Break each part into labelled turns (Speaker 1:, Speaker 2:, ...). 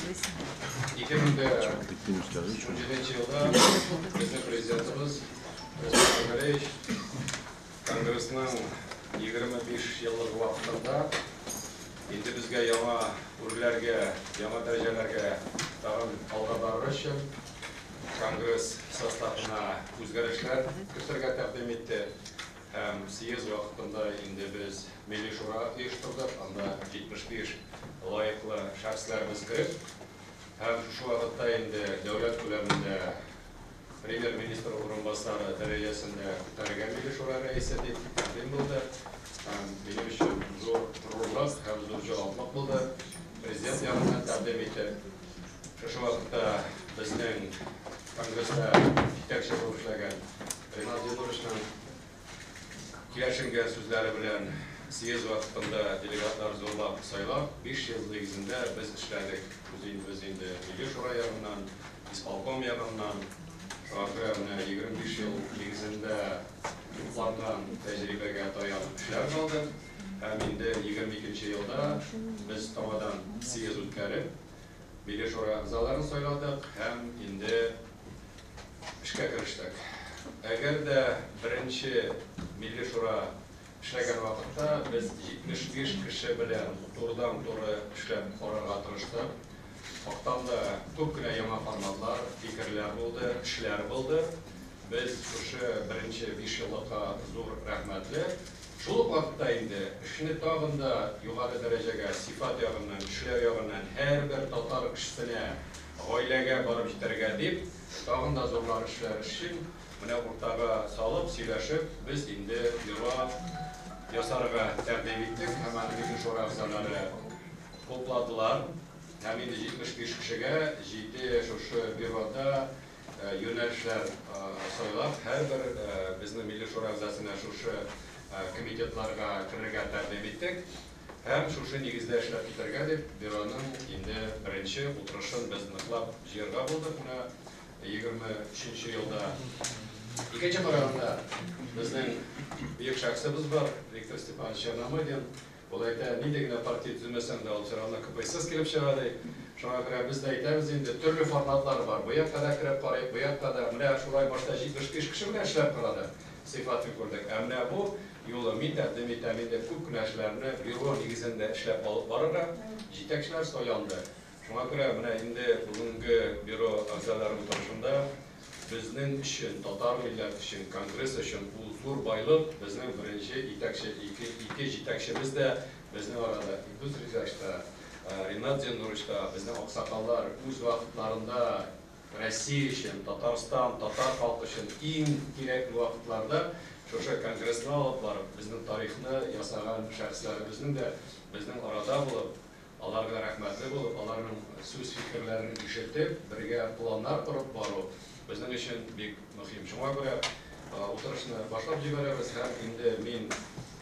Speaker 1: 2017 елда безнең президентыбыз Рөстәм Галиевич Конгрессның 25 еллык вакытында инде безгә яңа үрләргә, яңа дәрәҗәләргә тагын алга барыр өчен Конгресс составына үзгәрешләр кертергә тәкъдим итте. Һәм съезд вакытында инде без Милли Шура оештырдык, анда 75 лаеклы шәхесләребез кереп, һәм шушы вакытта инде дәүләт күләмендә премьер-министр урынбасары дәрәҗәсендә күтәрергә Милли Шура рәисе дип тәкъдим булды. Һәм минем өчен зур горурлык һәм зур җаваплык булды. Президент ягыннан тәкъдим итеп, шушы вакытта безнең Конгресста җитәкче булып эшләгән Ринат Зиннуровичның килешенгән сүзләре белән съезд вакытында делегатлар зурлап сайлап, 5 ел нигезендә без эшләдек. Без инде Милли Шура ягыннан, исполком ягыннан, шуңа күрә менә 25 ел нигезендә тупланган тәҗрибәгә таянып эшләр калдык. Һәм инде 22 елда без яңадан съезд үткәреп, Милли Шура әгъзаларын сайладык һәм инде эшкә керештек. Әгәр дә беренче Милли Шура эшләгән вакытта без 75 кеше белән турыдан-туры эшләп карарга тырыштык. Хактан да күп кенә яңа форматлар, фикерләр булды, эшләр булды. Без шушы беренче 5 еллыкка зур рәхмәтле. Шул ук вакытта инде эшне тагын да югары дәрәҗәгә, сифат ягыннан, эшләү ягыннан һәрбер татар кешесенә, гаиләгә барып җитәргә дип, тагын да зурлар эшләр өчен менә уртага салып, сөйләшеп, без инде бюро ясарга тәкъдим иттек һәм аны Милли Шура әгъзалары хупладылар. Һәм инде 75 кешегә 7 шушы бюрода юнәлешләр сайлап, һәрбер безнең Милли Шура әгъзасына шушы комитетларга керергә тәкъдим иттек. Һәм шушы нигездә эшләп китәргә дип бюроның инде беренче утырышын без ныклап җыярга булдык менә 23 елда. Икенче караганда безнең бөек шәхесебез бар, Виктор Степанович Черномырдин. Ул әйтә, нинди генә партия төземәсәң дә, ул все равно КПСС килеп чыга ди. Шуңа күрә без дә әйтәбез инде, төрле форматлар бар. Бу якта да кереп карыйк, бу якта да. Менә шулай башта 75 кеше белән эшләп карадык, сыйфатын күрдек. Ә менә бу юлы мин тәкъдим итәм инде күп кенә эшләрне бюро нигезендә эшләп алып барырга, җитәкчеләр сайланды. Шуңа күрә менә инде бүгенге бюро әгъзалары утырышында безнең өчен, татар милләте өчен, конгресс өчен ул зур байлык, безнең беренче итәкче, ике җитәкчебез дә безнең арада, Илдус Ризаевич та, Ринат Зиннурович та, безнең аксакаллар үз вакытларында Россия өчен, Татарстан, татар халкы өчен иң кирәкле вакытларда шушы конгрессны алып барып, безнең тарихны ясаган шәхесләребезнең дә безнең арада булып, аларга рәхмәтле булып, аларның сүз фикерләрен ишетеп, бергә планнар корып бару безнең өчен бик мөһим. Шуңа күрә утырышны башлап җибәрәбез һәм инде мин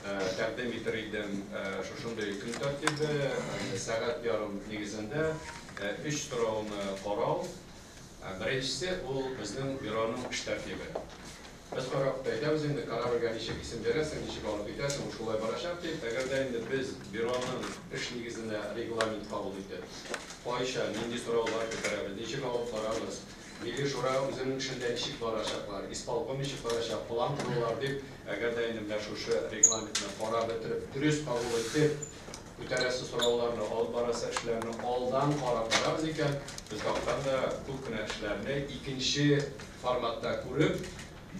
Speaker 1: тәкъдим итер идем шушындый көн тәртибе, сәгать ярым нигезендә 3 сорауны карау. Беренчесе ул безнең бюроның эш тәртибе. Без карап әйтәбез инде, корабльгә ничек исем бирәсең, ничек алып китәсең, ул шулай барачак дип. Әгәр дә инде без бюроның эш нигезенә регламент кабул итеп, кайчан, нинди сораулар күтәрәбез, ничек алып барабыз, Милли Шура үзенең эшендә ничек барачаклар, исполком ничек барачак, план корулар дип, әгәр дә инде менә шушы регламентны карап бетереп, дөрес кабул итеп, күтәрәсе сорауларны, алып барасы эшләрне алдан карап барабыз икән, без хактан да күп кенә эшләрне икенче форматта күреп,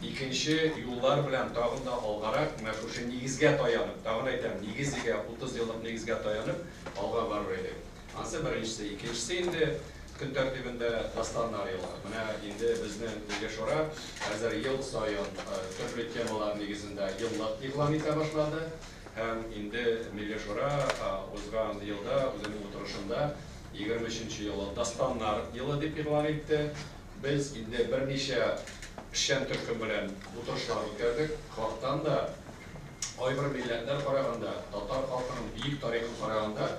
Speaker 1: икенче юллар белән тагын да алгарак, менә шушы нигезгә таянып, тагын әйтәм, нигезгә, 30 еллык нигезгә таянып, алга барыр идек. Ансы беренчесе, икенчесе инде көн тәртибендә дастаннар елы. Менә инде безнең Милли Шура хәзер ел саен төрле темалар нигезендә еллык игълан итә башлады. Һәм инде Милли Шура узган елда үзенең утырышында 23 елы дастаннар елы дип игълан итте. Без инде берничә эшчән төркем белән утырышлар үткәрдек. Хактан да кайбер милләтләр караганда, татар халкының бөек тарихын караганда,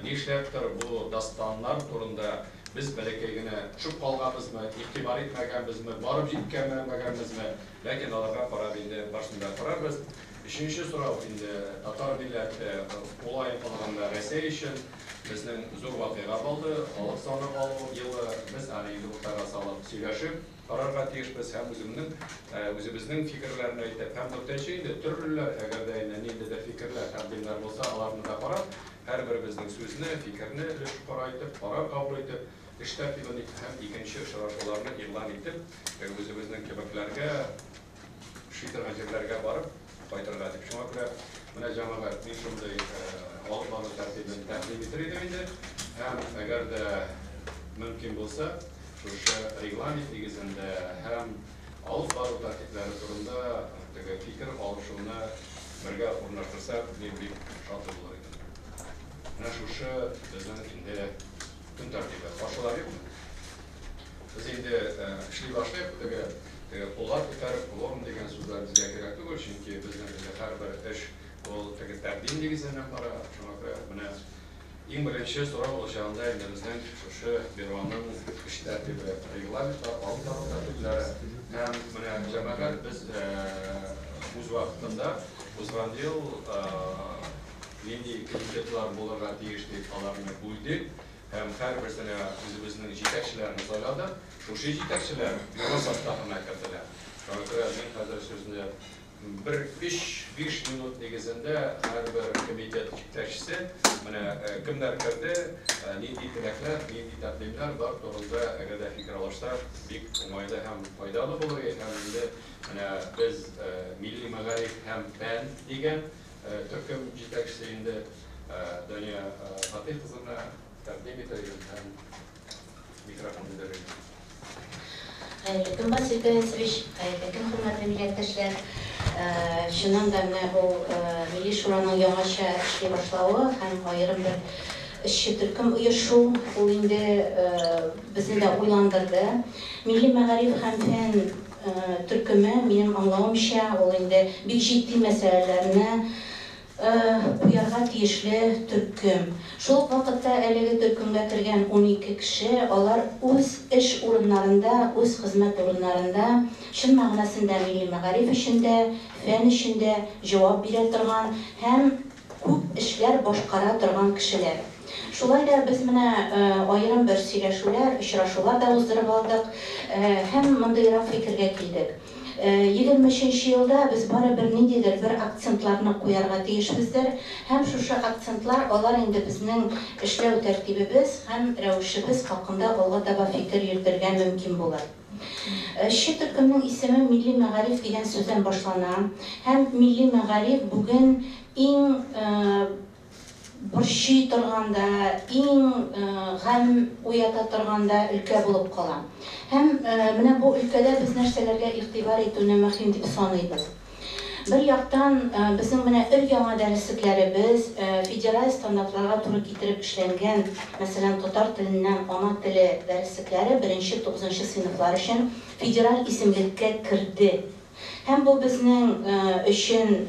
Speaker 1: нишләптер бу дастаннар турында без бәләкәй генә төшеп калганбызмы, игътибар итмәгәнбезме, барып җиткәнмәгәнбезме, ләкин аларга карап инде барысын да карарбыз. Өченче сорау инде татар милләте, тулаем алганда Россия өчен Безнең зур вакыйга булды, халык саны алу елы. Без аны инде уртага салып сөйләшеп карарга тиешбез һәм үземнең үзебезнең фикерләрне әйтеп, һәм дүртенче инде төрлеләр, әгәр дә инде ниндидер фикерләр, тәкъдимнәр булса, аларны да карап, һәрберебезнең сүзне, фикерне өлеш итеп, карар кабул итеп, эш тәртибен һәм икенче очрашуларны игълан итеп, үзебезнең төбәкләргә, эшли торган җирләргә барып кайтырга дип. Шуңа күрә менә җәмәгать, мин шундый алып бару тәртибен тәкъдим итер идем инде. Һәм әгәр дә мөмкин булса, шушы регламент нигезендә һәм алып бару тәртипләре турында теге фикер алышуны бергә урнаштырсак, мин бик шат булыр идем. Менә шушы безнең инде көн тәртибе. Каршылар юкмы? Без инде эшли башлыйк, теге куллар күтәреп, кворум дигән сүзләр безгә кирәк түгел, чөнки безнең инде һәрбер эш ул теге тәкъдим нигезеннән бара. Шуңа күрә менә иң беренче сорау булачагында инде безнең шушы бюроның эш тәртибе, регламентлар, алып бару тәртипләре. Һәм менә җәмәгать, без үз вакытында узган ел нинди комитетлар булырга тиеш дип аларны бүлдек. Һәм һәрберсенә үзебезнең җитәкчеләрне сайладык. Шушы җитәкчеләр бюро составына керделәр. Шуңа күрә мин хәзер сүзне бер 3-5 минут нигезендә һәрбер комитет җитәкчесе менә кемнәр керде, нинди теләкләр, нинди тәкъдимнәр бар турында әгәр дә фикер алышсак, бик уңайлы һәм файдалы булыр. Һәм инде менә без милли мәгариф һәм фән дигән төркем җитәкчесе инде Дания Фатих кызына тәкъдим итәм һәм микрофон бирәм.
Speaker 2: Хәерле көн, Василий Борисович, хәерле көн, хөрмәтле милләттәшләр. Чыннан да менә бу Милли Шураның яңача эшли башлавы һәм аерым бер эшче төркем оешу, ул инде безне дә уйландырды. Милли мәгариф һәм фән төркеме, минем аңлавымча, ул инде бик җитди мәсьәләләрне куярга тиешле төркем. Шул ук вакытта әлеге төркемгә кергән 12 кеше, алар үз эш урыннарында, үз хезмәт урыннарында чын мәгънәсендә милли мәгариф өчен дә, фән өчен дә җавап бирә торган һәм күп эшләр башкара торган кешеләр. Шулай да без менә аерым бер сөйләшүләр, очрашулар да уздырып алдык һәм мондыйрак фикергә килдек. 23 елда без барыбер ниндидер бер акцентларны куярга тиешбездер, һәм шушы акцентлар алар инде безнең эшләү тәртибебез һәм рәвешебез хакында алга таба фикер йөртергә мөмкин булыр. Эшче төркемнең исеме милли мәгариф дигән сүздән башлана, һәм милли мәгариф бүген иң борчый торган да, иң гам уята торган да өлкә булып кала. Һәм менә бу өлкәдә без нәрсәләргә игътибар итүне мөһим дип саныйбыз. Бер яктан безнең менә өр-яңа дәреслекләребез федераль стандартларга туры китереп эшләнгән, мәсәлән, татар теленнән ана теле дәреслекләре беренче тугызынчы сыйныфлар өчен федераль исемлеккә керде. Һәм бу безнең өчен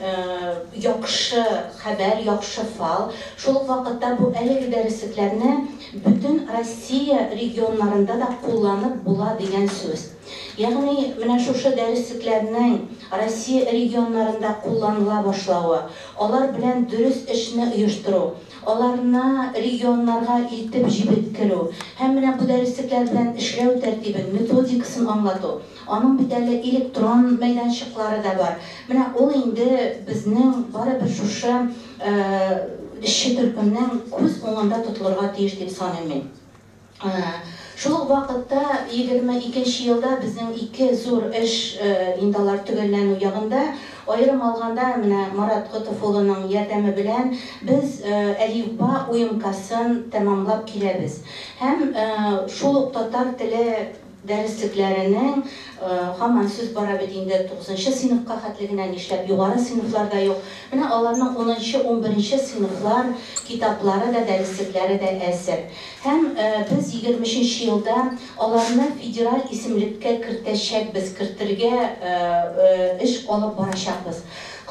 Speaker 2: яхшы хәбәр, яхшы фал. Шул ук вакытта бу әлеге дәреслекләрне бөтен Россия регионнарында да кулланып була дигән сүз. Ягъни менә шушы дәреслекләрнең Россия регионнарында кулланыла башлавы, алар белән дөрес эшне оештыру, аларны регионнарга илтеп җибеткерү һәм менә бу дәреслекләр белән эшләү тәртибен, методикасын аңлату. Аның бит әле электрон мәйданчыклары да бар. Менә ул инде безнең барыбер шушы эшче төркемнең күз уңында тотылырга тиеш дип саныйм мин. Шул ук вакытта 22 елда безнең ике зур эш инде алар төгәлләнү ягында. Аерым алганда менә Марат Котов улының ярдәме белән без Әлифба уемкасын тәмамлап киләбез. Һәм шул ук татар теле дәреслекләренең һаман сүз бара бит инде 9 сыйныфка хәтле генә, нишләп югары сыйныфларда юк. Менә аларның 10-нчы, 11-нче сыйныфлар китаплары да, дәреслекләре дә әзер. Һәм без 23 елда аларны федераль исемлеккә кертәчәкбез, кертергә эш алып барачакбыз.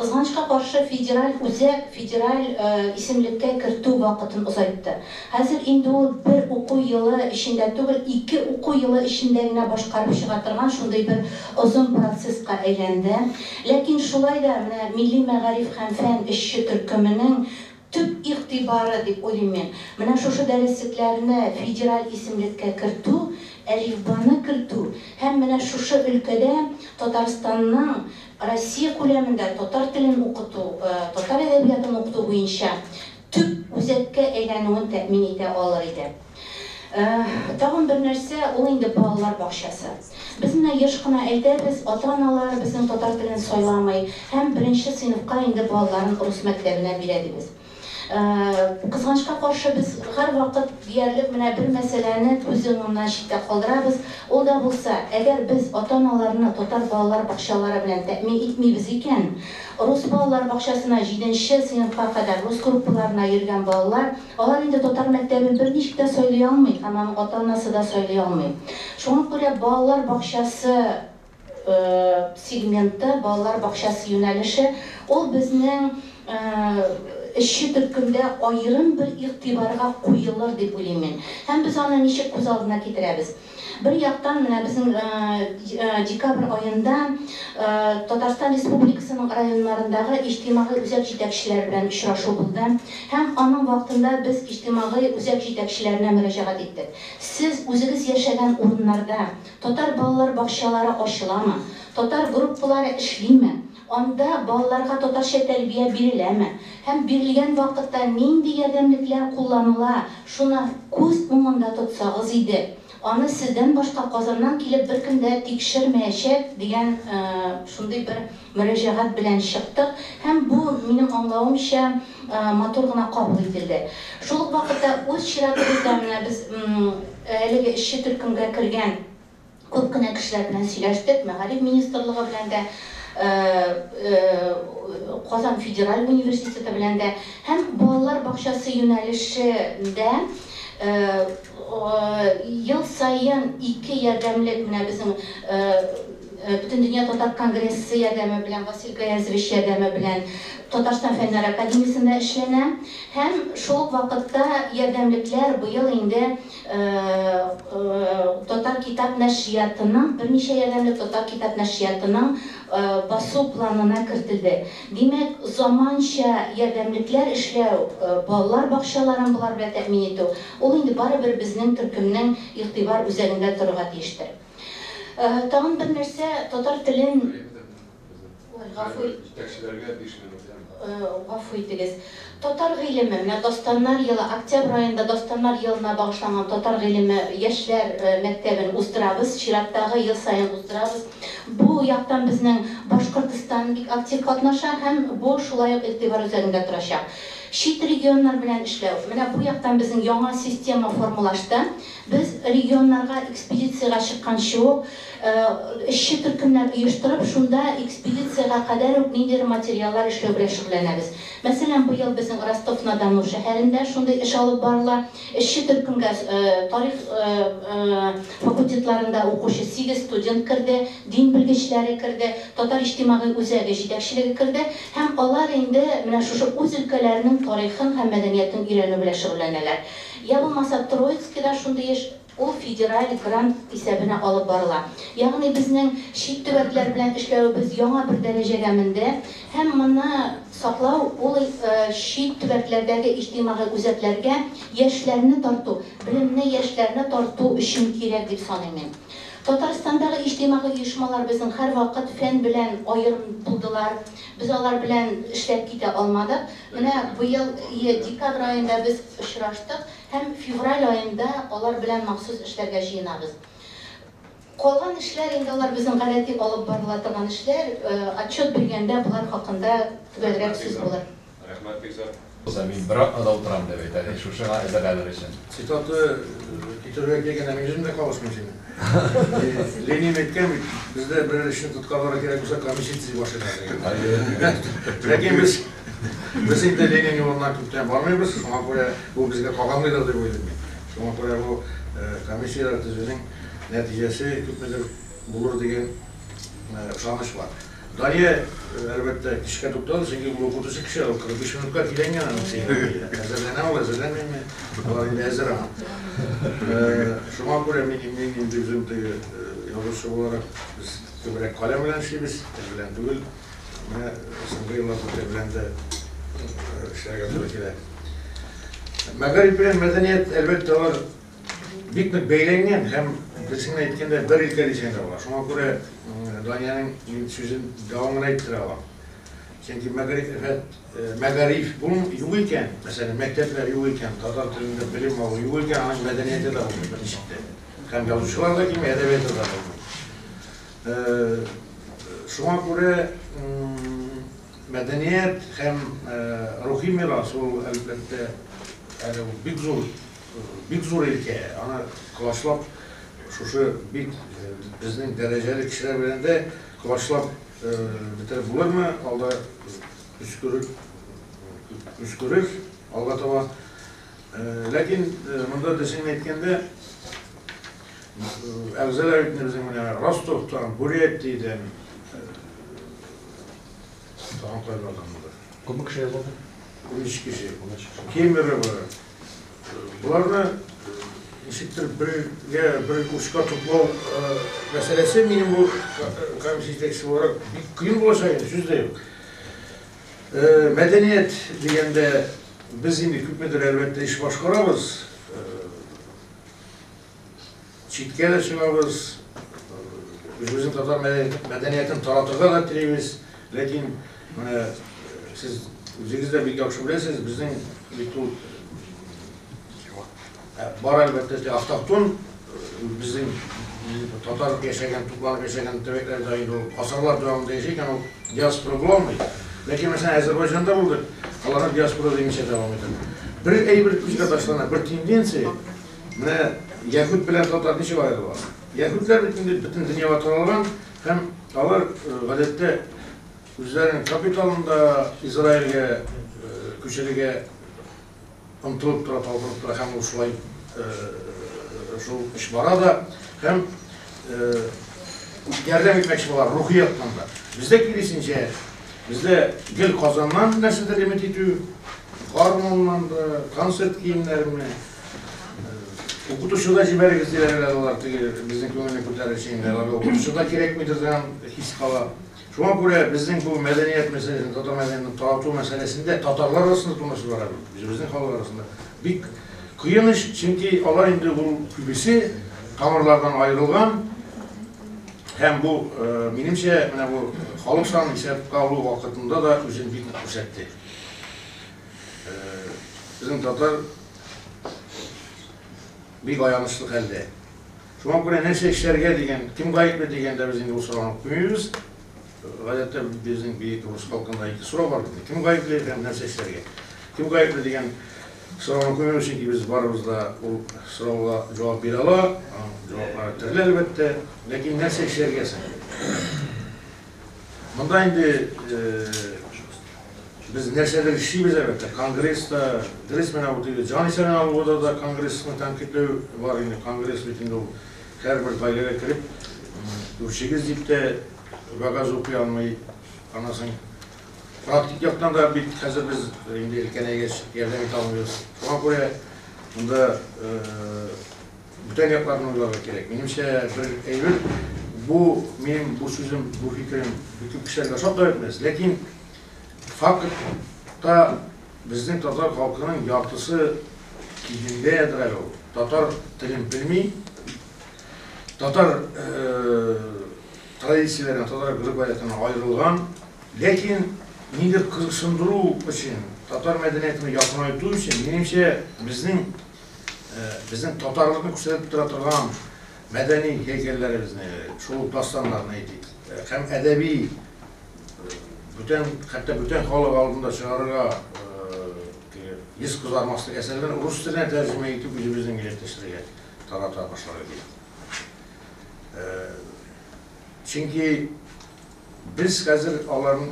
Speaker 2: Кызганычка каршы федераль үзәк федераль исемлеккә кертү вакытын озайтты. Хәзер инде ул бер уку елы эчендә түгел, ике уку елы эчендә генә башкарып чыга торган шундый бер озын процесска әйләнде. Ләкин шулай да менә милли мәгариф һәм фән эшче төркеменең төп игътибары дип уйлыйм мин. Менә шушы дәреслекләрне федераль исемлеккә кертү, әлифбаны кертү һәм менә шушы өлкәдә Татарстанның Россия күләмендә татар телен укыту, татар әдәбиятын укыту буенча төп үзәккә әйләнүен тәэмин итә алыр иде. Тагын бер нәрсә, ул инде балалар бакчасы. Без менә еш кына әйтәбез, ата-аналар безнең татар телен сайламый һәм беренче сыйныфка инде балаларын рус мәктәбенә бирә дибез. Кызганычка каршы, без һәрвакыт диярлек менә бер мәсьәләне күз уңыннан читтә калдырабыз. Ул да булса, әгәр без ата-аналарны татар балалар бакчалары белән тәэмин итмибез икән, рус балалар бакчасына 7 сыйныфка кадәр рус группаларына йөргән балалар, алар инде татар мәктәбен берничек тә сайлый алмый һәм аның ата-анасы да сайлый алмый. Шуңа күрә балалар бакчасы сегменты, балалар бакчасы юнәлеше, ул безнең эшче төркемдә аерым бер игътибарга куелыр дип уйлыйм мин. Һәм без аны ничек күз алдына китерәбез? Бер яктан менә безнең декабрь аенда Татарстан Республикасының районнарындагы иҗтимагый үзәк җитәкчеләре белән очрашу булды. Һәм аның вакытында без иҗтимагый үзәк җитәкчеләренә мөрәҗәгать иттек. Сез үзегез яшәгән урыннарда татар балалар бакчалары ачыламы? Татар группалары эшлиме? Анда балаларга татарча тәрбия биреләме? Һәм бирелгән вакытта нинди ярдәмлекләр кулланыла? Шуны күз уңында тотсагыз иде. Аны сездән башка Казаннан килеп беркем дә тикшермәячәк дигән шундый бер мөрәҗәгать белән чыктык. Һәм бу, минем аңлавымча, матур гына кабул ителде. Шул ук вакытта үз чиратыбызда менә без әлеге эшче төркемгә кергән күп кенә кешеләр белән сөйләштек, Мәгариф министрлыгы белән дә, Казан федераль университеты белән дә һәм балалар бакчасы юнәлешендә ел саен 2 ярдәмлек менә безнең Бөтендөнья татар конгрессы ярдәме белән, Василь Гаязович ярдәме белән Татарстан Фәннәр академиясендә эшләнә. Һәм шул ук вакытта ярдәмлекләр быел инде Татар китап нәшриятының берничә ярдәмлек Татар китап нәшриятының басу планына кертелде. Димәк, заманча ярдәмлекләр эшләү, балалар бакчаларын болар белән тәэмин итү, ул инде барыбер безнең төркемнең игътибар үзәгендә торырга тиештер. Тагын бер нәрсә, татар телен гафу
Speaker 1: җитәкчеләргә 5 минут.
Speaker 2: Гафу итегез. Татар гыйлеме, менә Дастаннар елы, октябрь аенда Дастаннар елына багышланган татар гыйлеме яшьләр мәктәбен уздырабыз, чираттагы ел саен уздырабыз. Бу яктан безнең Башкортстан бик актив катнаша һәм бу шулай ук игътибар үзәгендә торачак. Чит регионнар белән эшләү. Менә бу яктан безнең яңа система формалашты. Без регионнарга экспедициягә чыкканчы ук эшче төркемнәр оештырып, шунда экспедициягә кадәр үк ниндидер материаллар эшләү белән шөгыльләнәбез. Мәсәлән, быел безнең Ростов-на-Дону шәһәрендә шундый эш алып барыла. Эшче төркемгә тарих факультетларында укучы 8 студент керде, дин белгечләре керде, татар иҗтимагый үзәге җитәкчелеге керде һәм алар инде менә шушы үз өлкәләренең тарихын һәм мәдәниятен өйрәнү белән шөгыльләнәләр. Я булмаса Троицкида шундый эш, ул федераль грант исәбенә алып барыла. Ягъни безнең чит төбәкләр белән эшләвебез яңа бер дәрәҗәгә менде һәм моны саклау ул чит төбәкләрдәге иҗтимагый үзәкләргә яшьләрне тарту, белемне яшьләрне тарту өчен кирәк дип саныйм мин. Татарстандагы иҗтимагый оешмалар безнең һәрвакыт фән белән аерым булдылар. Без алар белән эшләп китә алмадык. Менә быел декабрь аенда без очраштык һәм февраль аенда алар белән махсус эшләргә җыенабыз. Калган эшләр инде алар безнең гадәти алып барыла торган эшләр, отчет биргәндә булар хакында төгәлрәк сүз булыр.
Speaker 1: Рәхмәт бик зур.
Speaker 3: Мин бер атнада утырам дип әйтә, шушыңа әзерләнер өчен.
Speaker 4: Цитаты китерергә килгәндә мин үзем дә калышмыйм сине. Ленин әйткән бит, бездә берәр эшне тоткарларга кирәк булса, комиссия төзи башлыйлар дигән. Ләкин без инде Ленин юлыннан күптән бармыйбыз, шуңа күрә бу безгә кагылмыйдыр дип уйлыйм мин. Шуңа күрә бу комиссияләр төзүнең нәтиҗәсе күпмедер булыр дигән ышаныч бар. Дарья, әлбәттә, кичкә тукталды, чөнки ул укытучы кеше, ул 45 минутка килгән аның сыйныфы. Әзерләнә ул, әзерләнмиме? Алар инде әзер аңа. Шуңа күрә мин инде үзем теге язучы буларак без күбрәк каләм белән эшлибез, тел белән түгел. Менә соңгы елларда тел белән дә эшләргә туры килә. Мәгариф белән мәдәният, әлбәттә, алар бик нык бәйләнгән һәм дөресен әйткәндә бер өлкә дисәң дә була. Шуңа күрә Даниянең мин сүзен дәвамын әйттерә алам. Чөнки мәгариф мәгариф юк икән, мәсәлән, мәктәпләр юк икән, татар телендә белем алу юк икән, аның мәдәнияте дә булмый берничек тә. Һәм язучылар да килми, әдәбияты да булмый. Шуңа күрә мәдәният һәм рухи мирас ул, әлбәттә, әле ул бик зур, бик зур өлкә. Аны колачлап шушы бик безнең дәрәҗәле кешеләр белән дә колачлап бетереп булырмы? Алда күз күз күрер алга таба. Ләкин монда дөресен әйткәндә, әгъзалар бит безнең менә Ростовтан, Бурятиядән, тагын кайлардан монда.
Speaker 3: Күпме кеше язылды?
Speaker 4: 13 кеше. Кемерово. Боларны ничектер бергә бер учка туплау мәсьәләсе минем бу комиссия җитәкчесе буларак бик кыен булачак инде, сүз дә юк. Мәдәният дигәндә без инде күпмедер әлбәттә эш башкарабыз. Читкә дә чыгабыз, үзебезнең татар мәдәниятен таратырга да телибез. Ләкин менә сез үзегез дә бик яхшы беләсез, безнең бит ул бар әлбәттә автохтон безнең татар яшәгән, тупланып яшәгән төбәкләрдә инде ул гасырлар дәвамында яши икән, ул диаспора була алмый. Ләкин мәсәлән Азербайҗанда булдык, аларның диаспора димичә дәвам итә. Бер әйбер күзгә ташлана, бер тенденция. Менә яһүд белән татар ничек аерыла? Яһүдләр бит инде бөтен дөньяга таралган һәм алар гадәттә үзләренең капиталында Израильгә күчерергә омтылып тора, талпынып тора һәм ул шулай шул эш бара да һәм ярдәм итмәкче була рухи яктан да. Бездә киресенчә, бездә гел Казаннан нәрсәдер өмет итү, гармуннан да, концерт киемнәреннән, укытучы да җибәрегез диләр әле алар, теге безнең күңелне күтәрер өчен инде аларга укытучы да кирәкмидер дигән хис кала. Шуңа күрә безнең бу мәдәният мәсьәләсен, татар мәдәниятен тарату мәсьәләсендә татарлар арасында тумышы бар әле, үзебезнең халык арасында бик кыен эш, чөнки алар инде ул күбесе тамырлардан аерылган һәм бу, минемчә, менә бу халык санын исәпкә алу вакытында да үзен бик нык күрсәтте. Безнең татар бик аянычлы хәлдә. Шуңа күрә нәрсә эшләргә дигән, кем гаепле дигәндә без инде ул сорауны куймыйбыз. Гадәттә безнең бөек рус халкында ике сорау бар бит. Кем гаепле һәм нәрсә эшләргә? Кем гаепле дигән сорауны куймыйбыз, чөнки без барыбыз да ул сорауга җавап бирә ала. Аның җаваплары төрле әлбәттә. Ләкин нәрсә эшләргә соң? Монда инде без нәрсәдер эшлибез әлбәттә. Конгресста, дөрес менә бу теге җан исәбен алуда да конгрессны тәнкыйтьләү бар инде. Конгресс бит инде ул һәрбер гаиләгә кереп, үрчегез дип тә вәгазь укый алмый. Аннан соң практик яктан да бит хәзер без инде өлкәнәйгәч ярдәм итә алмыйбыз. Шуңа күрә монда бүтән якларны уйларга кирәк. Минемчә, бер әйбер, бу минем бу сүзем, бу фикерем бик күп кешеләргә ошап та бетмәс. Ләкин фактта безнең татар халкының яртысы килгәндә әле ул татар телен белми, татар традицияләреннән, татар гореф-гадәтеннән аерылган, ләкин ниндидер кызыксындыру өчен, татар мәдәниятен якынайту өчен, минемчә, безнең безнең татарлыкны күрсәтеп тора торган мәдәни һәйкәлләребезне, шул ук дастаннарны әйтик, һәм әдәби бүтән, хәтта бүтән халык алдында чыгарырга йөз кызармаслык әсәрләрне рус теленә тәрҗемә итеп үзебезнең милләттәшләргә тарата башларга кирәк. Чөнки без хәзер аларның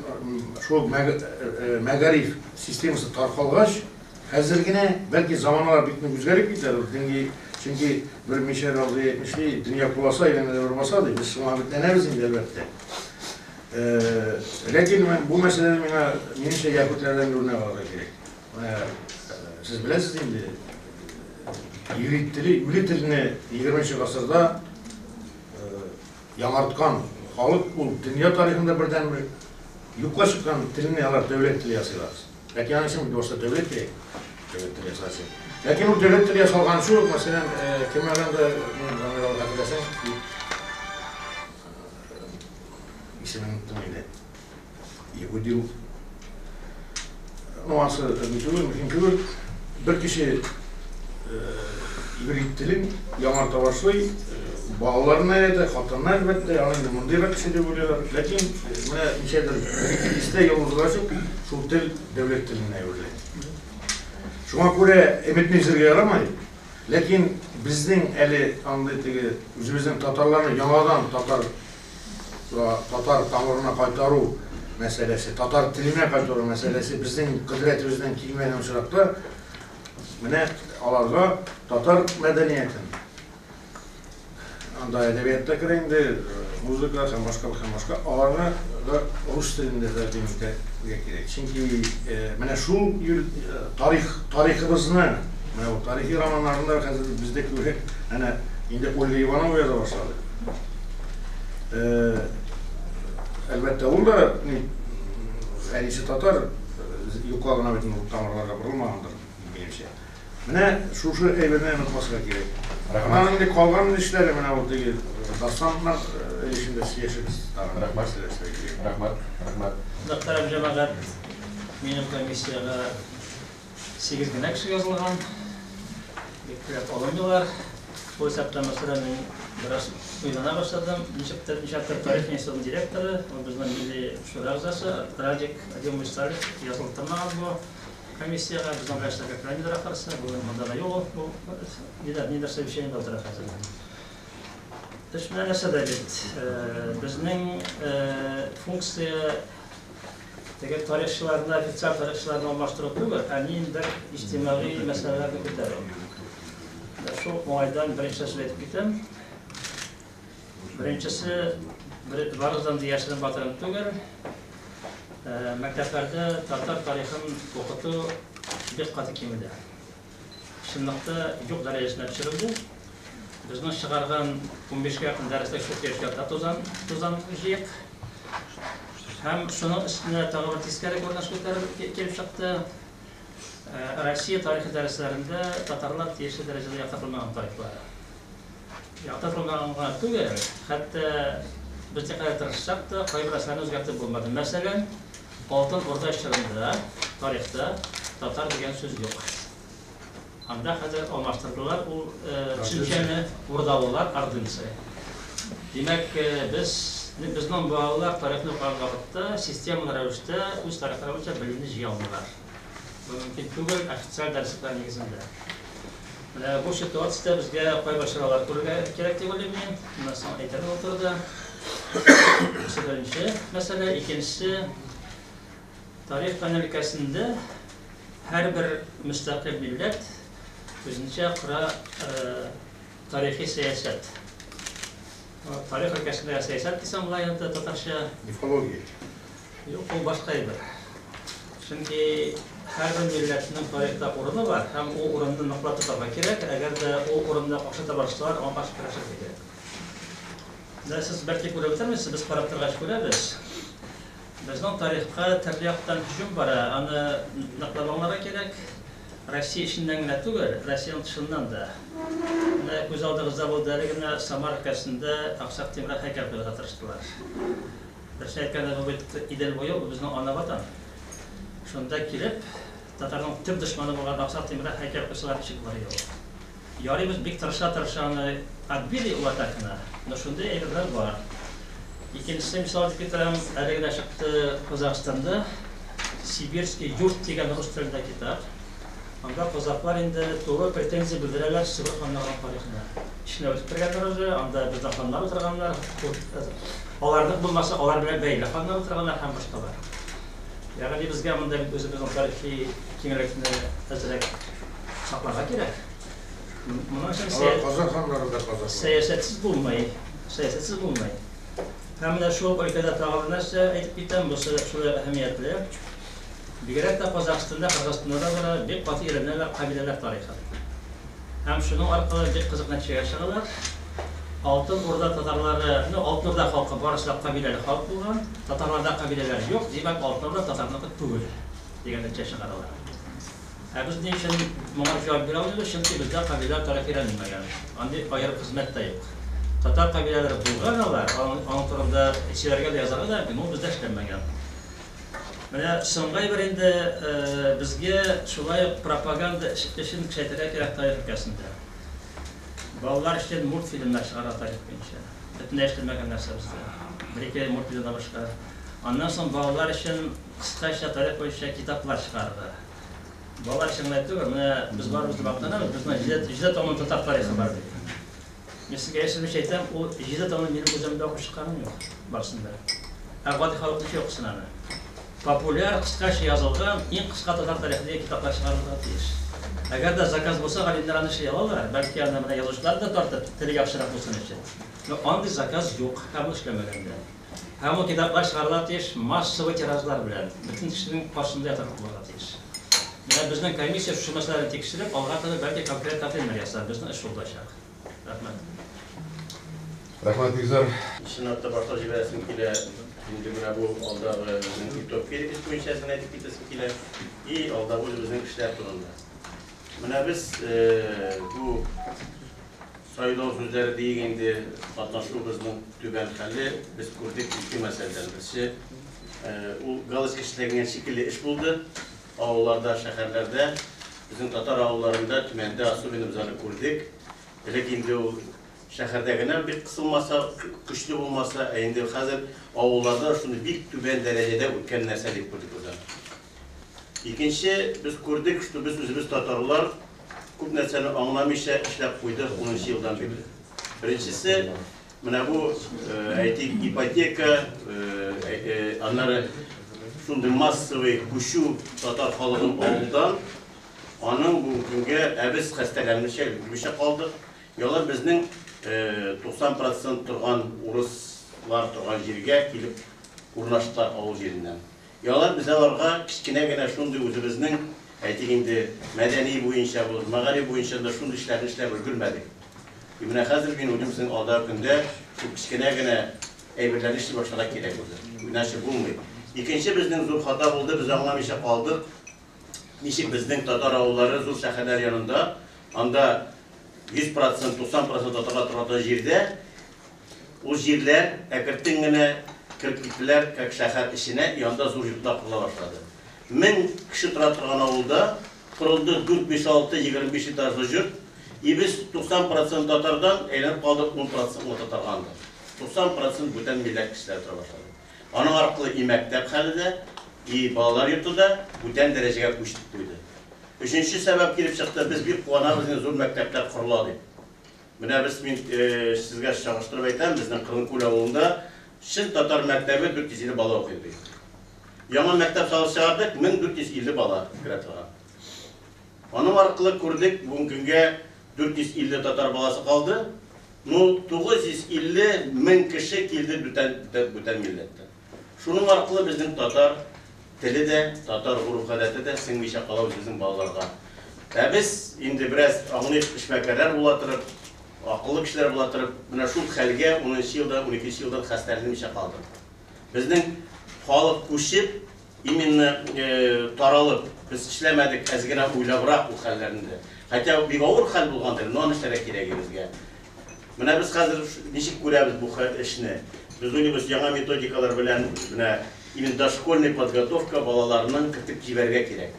Speaker 4: шул мәгариф системасы таркалгач, хәзер генә бәлки заманалар бик нык үзгәреп китәр, динги, чөнки бер Мишәр абзый әйтмешли, дөнья куласа, әйләнә дә бер баса ди, без шуңа өметләнәбез инде, әлбәттә. Ләкин бу мәсьәләдә миңа, минемчә, яһүдләрдән үрнәк алырга кирәк. Менә сез беләсез инде, иврит теле, иврит телене 20 гасырда яңарткан халык ул дөнья тарихында бердәнбер юкка чыккан телне алар дәүләт теле ясыйлар. Ләкин аның өчен башта дәүләт кирәк. Дәүләт теле ясалсын. Ләкин ул дәүләт теле ясалганчы ук, мәсәлән, кем анда, хәтерләсәң, исемен оныттым инде. Яһүди ул. Ну, анысы ни түгел, мөһим түгел. Бер кеше иврит телен яңарта башлый, балаларына өйрәтә, хатынына әлбәттә, аны инде мондыйрак кеше дип уйлыйлар. Ләкин менә ничәдер бер-ике дистә ел узгач ук шул тел дәүләт теленә әверелә. Шуңа күрә өметне өзәргә ярамый. Ләкин безнең әле андый теге үзебезнең татарларны яңадан татар татар тамырына кайтару мәсьәләсе, татар теленә кайтару мәсьәләсе безнең кодрәтебездән килмәгән очракта, менә аларга татар мәдәниятен, анда әдәбият та керә инде, музыка һәм башка һәм башка, аларны да рус телендә тәкъдим итәргә кирәк. Чөнки менә шул тарих, тарихыбызны, менә бу тарихи романнарында хәзер бездә күбрәк әнә инде Ольга Иванова яза башлады. Әлбәттә, ул да әнисе татар, юкка гына бит ул тамырларга борылмагандыр, минемчә. Менә шушы әйберне онытмаска кирәк. Рәхмәт. Инде калган эшләре менә ул теге дастаннар эшендә сөйләшербез тагын.
Speaker 3: Рәхмәт. Рәхмәт. Рәхмәт.
Speaker 5: Мөхтәрәм җәмәгать, минем комиссиягә 8 генә кеше язылган. Бик теләп алынмыйлар. Бу исәптән, мәсәлән, мин бераз уйлана башладым. Ничектер, ничектер тарих институтының директоры, ул безнең милли шура әгъзасы Радик Адимович Салих язылып тормаган бу комиссиягә. Безнең белән эшләргә керәмидер ахрысы. Бүген монда да юк ул. Бу нидер совещаниедә утыра хәзер. Эш менә нәрсәдә бит. Безнең функция теге тарихчыларны, официаль тарихчыларны алмаштыру түгел, ә ниндидер иҗтимагый мәсьәләләрне күтәрү. Шул уңайдан беренче сүз әйтеп китәм. Беренчесе, барыгыздан да яшерен батырын түгел. Мәктәпләрдә татар тарихын укыту бик каты кимеде. Чынлыкта юк дәрәҗәсенә төшерелде. Безнең чыгарган 15-кә якын дәреслек шул килеш ята тузан җыеп. Һәм шуның өстенә тагы бер тискәре күренеш күтәрелеп килеп чыкты. Россия тарихы дәресләрендә татарлар тиешле дәрәҗәдә яктыртылмаган тарихлары. Яктыртылмаган гына түгел, хәтта без никадәр тырышсак та, кайбер әсәрне үзгәртеп булмады. Мәсәлән, Алтын Урда чорында тарихта татар дигән сүз юк. Анда хәзер алмаштырдылар ул төшенчәне, урдалылар, ордынцы. Димәк, без безнең балалар тарихны укыган вакытта системалы рәвештә үз тарихлары буенча белемне җыя алмыйлар. Бу мөмкин түгел официаль дәреслекләр нигезендә. Менә бу ситуациядә безгә кайбер чаралар күрергә кирәк дип уйлыйм мин. Моннан соң әйтермен ул турыда. Бусы беренче мәсьәлә. Икенчесе, тарих фәне өлкәсендә һәрбер мөстәкыйль милләт үзенчә кора тарихи сәясәт. Тарих өлкәсендә сәясәт дисәң була инде татарча.
Speaker 4: Мифология.
Speaker 5: Юк, ул башка әйбер. Чөнки һәрбер милләтнең тарихта урыны бар һәм ул урынны ныклап тотарга кирәк. Әгәр дә ул урынны какшата башласалар, аңа каршы көрәшергә кирәк. Менә сез бәлки күреп бетермисез, без карап торгач күрәбез. Безнең тарихка төрле яктан һөҗүм бара, аны ныклап аңларга кирәк. Россия эченнән генә түгел, Россиянең тышыннан да. Менә күз алдыгызда булды әле генә Самар өлкәсендә Аксак Тимергә һәйкәл куярга тырыштылар. Берсе әйткәндә, бу бит Идел буе, ул безнең ана ватан. Шунда килеп, татарның төп дошманы булган Аксак Тимергә һәйкәл куйсалар ничек булыр иде ул? Ярый без бик тырыша-тырыша аны отбили ул атаканы, но шундый әйберләр бар. Икенчесе, мисал итеп китерәм, әле генә чыкты Казахстанда Сибирский юрт дигән рус телендә китап. Анда казаклар инде туры претензия белдерәләр Себер ханнарының тарихына. Эченә үтеп кергәннәр уже, анда безнең ханнар утырганнар, аларның булмаса, алар белән бәйле ханнар утырганнар һәм башкалар. Ягъни безгә монда бит үзебезнең тарихи киңлекне әзрәк сакларга кирәк. Моның өчен
Speaker 4: Казак ханнары да казак.
Speaker 5: сәясәтсез булмый, сәясәтсез булмый. Һәм менә шул өлкәдә тагы бер нәрсә әйтеп китәм, бусы шулай әһәмиятле. Бигрәк тә Казахстанда, Кыргызстанда да бара, бик каты өйрәнәләр кабиләләр тарихын. Һәм шуның аркылы бик кызык нәтиҗәгә чыгалар. Алтын Урда татарлары, ну, Алтын Урда халкы барысы да кабиләле халык булган, татарларда кабиләләр юк, димәк, Алтын Урда татарныкы түгел. дигән нәтиҗә чыгаралар. Ә без ни өчен моңа җавап бирә алмыйбыз? Чөнки бездә кабилә тарихы өйрәнелмәгән. Андый аерым хезмәт тә юк. Татар кабиләләре булган алар, аның турында сөйләргә дә, язарга да мөмкин, ул бездә эшләнмәгән. Менә соңгы әйбер инде, безгә шулай ук пропаганда эшен көчәйтергә кирәк тарих өлкәсендә. Балалар өчен мультфильмнар чыгарырга тарих буенча. Бөтенләй эшләнмәгән нәрсә бездә. Бер-ике мультфильмнан башка. Аннан соң балалар өчен кыскача тарих буенча китаплар чыгарырга. Балалар өчен генә түгел, менә без барыбыз да мактанабыз, безнең җиде томлы татар тарихы бар дип. Мин сезгә яшермичә әйтәм, ул җиде томны минем үземдә укып чыкканым юк, барысын да. Ә гади халык ничек укысын аны? Популяр, кыскача язылган, иң кыска татар тарихы дигән китаплар чыгарылырга тиеш. Әгәр дә заказ булса, галимнәр аны эшли алалар, бәлки аны менә язучылар да тартып, теле яхшырак булсын өчен. Но андый заказ юк һәм ул эшләмәгән дә. Һәм ул китаплар чыгарыла тиеш массовый тиражлар белән, бөтен кешенең каршында ятарлык булырга тиеш. Менә безнең комиссия шушы мәсьәләне тикшереп, алга таба бәлки конкрет тәкъдимнәр ясар, безнең эш шул булачак. Рәхмәт.
Speaker 3: Рәхмәт, бик зур.
Speaker 1: Чынлап та башлап җибәрәсем килә. Инде менә бу алдагы безнең утопия эш буенча әз генә әйтеп китәсем килә. И алдагы үзебезнең эшләр турында. Менә без бу сайлау сүзләре диек инде, катнашуыбызның түбән хәле без күрдек ике мәсьәләдән. Берсе, ул галочка эшләгән шикелле эш булды. Авылларда, шәһәрләрдә, безнең татар авылларында, Төмәндә особенно без аны күрдек. Элек инде ул шәһәрдә генә бик кысылмаса, көчле булмаса, ә инде хәзер авылларда шуны бик түбән дәрәҗәдә үткән нәрсә дип күрдек без аны. Икенче, без күрдек, что без үзебез татарлар күп нәрсәне аңламыйча эшләп куйдык 10 елдан бирле. Беренчесе, менә бу, әйтик, ипотека, аннары шундый массовый күчү татар халыгын авылдан, аның бүгенге көнгә, ә без хәстәрләнмичә, өлгермичә калдык. Ялар безнең 90% торган урыслар торган җиргә килеп урнаштылар авыл җиреннән. Ялар без аларга кечкенә генә шундый үзебезнең, әйтик инде, мәдәни буенча булыр, мәгариф буенча да шундый эшләрне эшләп өлгермәдек. И менә хәзер мин уйлыйм, безнең алдагы көндә шул кечкенә генә әйберләрне эшли башларга кирәк булды. Иначе булмый. Икенче безнең зур хата булды, без аңламыйча калдык. Ничек безнең татар авыллары зур шәһәрләр янында, анда 100%, 90% татарлар тора торган җирдә, ул җирләр әкертен генә кереп киттеләр, как шәһәр эченә, и анда зур йортлар корыла башлады. 1000 кеше тора торган авылда корылды 4, 5, 6, 25 этажлы йорт, и без 90% татардан әйләнеп калдык 10% гына татарга анда. 90% бүтән милләт кешеләре тора башлады. Аның аркылы и мәктәп хәле дә, и балалар йорты да бүтән дәрәҗәгә күчеп куйды. Өченче сәбәп килеп чыкты, без бик куанабыз инде зур мәктәпләр корыла дип. Менә без мин сезгә чагыштырып әйтәм, безнең Кырынкүл авылында чын татар мәктәбе 450 бала укый бит. Яңа мәктәп салып чыгардык, 1450 бала керә торган. Аның аркылы күрдек, бүгенге көнгә 450 татар баласы калды. Ну, 950 мең кеше килде бүтән милләттән. Шуның аркылы безнең татар теле дә, татар гореф-гадәте дә сеңмичә кала үзебезнең балаларга. Ә без инде бераз аңлыйк эшмәкәрләр була торып, акыллы кешеләр була торып, менә шул хәлгә 10 елдан, 12 елдан хәстәрленмичә калдык. Безнең халык күчеп, именно таралып, без эшләмәдек әз генә уйлабрак ул хәлләрне. Хотя бик авыр хәл булгандыр, но аны эшләргә кирәк безгә. Менә без хәзер ничек күрәбез бу эшне? Без уйлыйбыз, яңа методикалар белән менә именно дошкольная подготовка балаларның кертеп җибәрергә кирәк.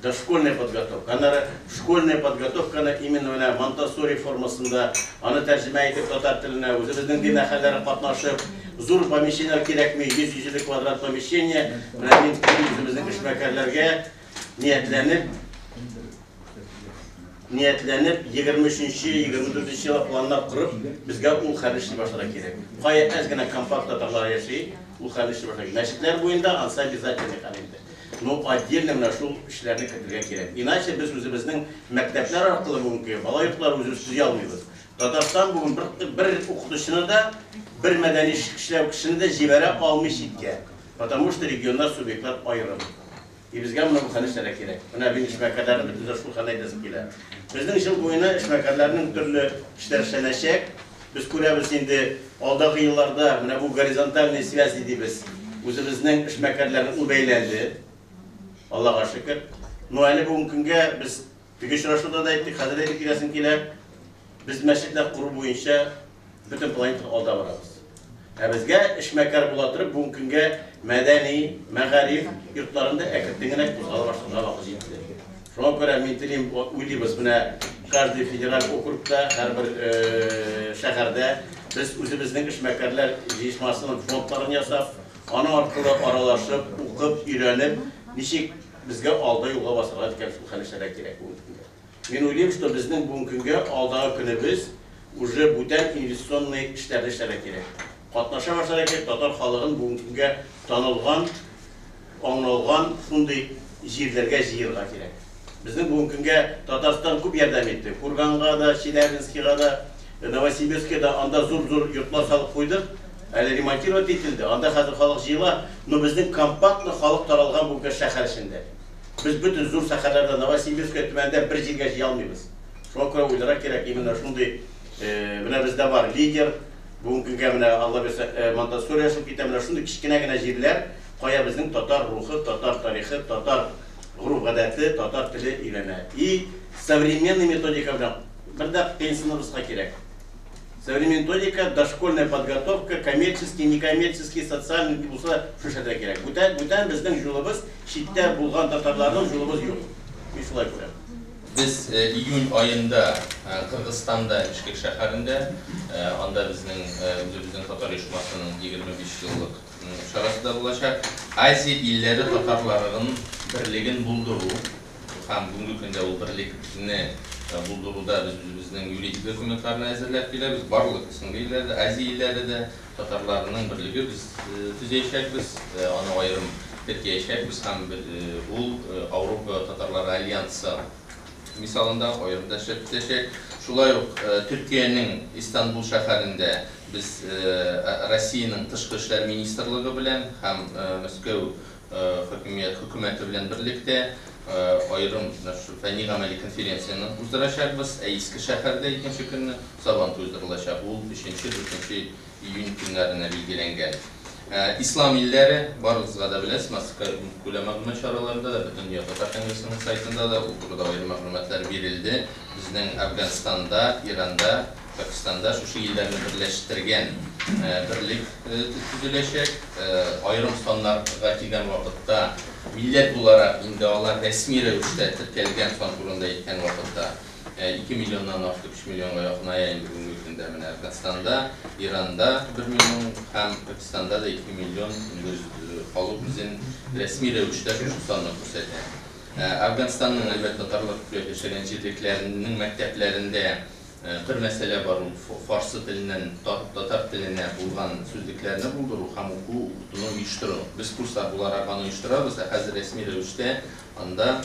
Speaker 1: Дошкольная подготовка. Аннары школьная подготовканы именно менә Монтессори формасында, аны тәрҗемә итеп татар теленә, үзебезнең дин әһелләре катнашып, зур помещениеләр кирәкми, 100-150 квадрат помещение. Менә мин үзебезнең эшмәкәрләргә ниятләнеп 23-24 елга планнар корып, безгә ул хәл эшли башларга кирәк. Кая әз генә компакт татарлар яши, ул хәл эшли башларга. Мәчетләр буенда ансы обязательный хәл инде. Но отдельно менә шул эшләрне кертергә кирәк. Иначе без үзебезнең мәктәпләр аркылы бүгенге бала йортлары үзебез төзи алмыйбыз. Татарстан бүген бер укытучыны да, бер мәдәни эшләү кешене дә җибәрә алмый читкә. Потому что регионнар, субъектлар аерым. И безгә моны бу хәлне эшләргә кирәк. Менә мин эшмәкәрләрне бөтен дә шул хәлне әйтәсем килә. Безнең ел буена эшмәкәрләрнең төрле эшләр эшләнәчәк. Без күрәбез инде алдагы елларда менә бу горизонтальный связи дибез. Үзебезнең эшмәкәрләрнең ул бәйләнде.
Speaker 6: Аллага шөкер. Но әле бүгенге көнгә без теге очрашуда да әйттек, хәзер әйтеп киләсем килә. Без мәчетләр кору буенча бөтен планетада алда барабыз. Ә безгә эшмәкәр була торып, бүгенге көнгә мәдәни, мәгариф йортларында әкрен генә кузгала башларга вакыт җитте. Шуңа күрә мин телим, уйлыйбыз, менә каждый федераль округта, һәрбер шәһәрдә без үзебезнең эшмәкәрләр җыелмасының фондларын ясап, аның аркылы аралашып, укып, өйрәнеп, ничек безгә алда юлга басарга дигән шул хәл эшләргә кирәк бүгенге көнгә. Мин уйлыйм, что безнең бүгенге көнгә алдагы көнебез уже бүтән инвестиционный эшләрне эшләргә кирәк. Катнаша башларга кирәк, татар халыгын бүгенге көнгә танылган, аңлалган шундый җирләргә җыярга кирәк. Безнең бүгенге көнгә Татарстан күп ярдәм итте. Курганга да, Челябинскийга да, Новосибирскийда да анда зур-зур йортлар салып куйдык. Әле ремонтировать ителде. Анда хәзер халык җыела, но безнең компактно халык таралган бүгенге шәһәр эчендә. Без бөтен зур шәһәрләрдә, Новосибирская Төмәндә бер җиргә җыя алмыйбыз. Шуңа күрә уйларга кирәк, именно шундый менә бездә бар лидер, бүгенге көнгә менә Алла бирсә Монтессори ачылып китә, менә шундый кечкенә генә җирләр, кая безнең татар рухы, татар тарихы, татар гореф-гадәте, татар теле өйрәнә. И современный методика белән бер дә кыенсыныбызга кирәк. Современная методика, дошкольная подготовка, коммерческий, некоммерческий, социальный булса шул эшләргә кирәк. Бүтән, бүтән безнең юлыбыз, читтә булган татарларның юлыбыз юк. Мин шулай күрәм.
Speaker 7: Без июнь аенда Кыргызстанда, Бишкек шәһәрендә, анда безнең үзебезнең татар оешмасының 25 еллык чарасы да булачак. Азия илләре татарларының берлеген булдыру һәм бүгенге көндә ул берлекне булдыруда без үзебезнең юридик документларны әзерләп киләбез. Барлык СНГ илләре дә, Азия илләре дә татарларының берлеге без төзәячәкбез, аны аерым теркәячәкбез һәм ул Ауропа татарлары альянсы мисалында аерым да эшләп китәчәк. Шулай ук Төркиянең Истанбул шәһәрендә без Россиянең тышкы эшләр министрлыгы белән һәм Мәскәү хөкүмәте белән берлектә аерым фәнни гамәли конференцияне уздырачакбыз. Ә Иске шәһәрдә икенче көнне Сабантуй уздырылачак. Ул 3-4 июнь көннәренә билгеләнгән. Ислам илләре, барыгызга да беләсез, массакүләм мәгълүмат чараларында да, Бөтендөнья татар конгрессының сайтында да ул турыда аерым мәгълүматлар бирелде. Безнең Афганстанда, Иранда, Пакистанда шушы илләрне берләштергән берлек төзеләчәк. Аерым саннарга килгән вакытта, милләт буларак инде алар рәсми рәвештә теркәлгән сан турында әйткән вакытта 2 миллионнан артык, 3 миллионга якыная инде бүгенге көндә менә Афганстанда, Иранда 1 миллион һәм Пакистанда да 2 миллион инде халык үзен рәсми рәвештә шушы санны күрсәтә. Афганстанның, әлбәттә, татарлар күпләп яшәгән җирлекләренең мәктәпләрендә бер мәсьәлә бар, ул фарсы теленнән татар теленә булган сүзлекләрне булдыру һәм уку укытуны оештыру. Без курслар буларак аны оештырабыз, ә хәзер рәсми рәвештә анда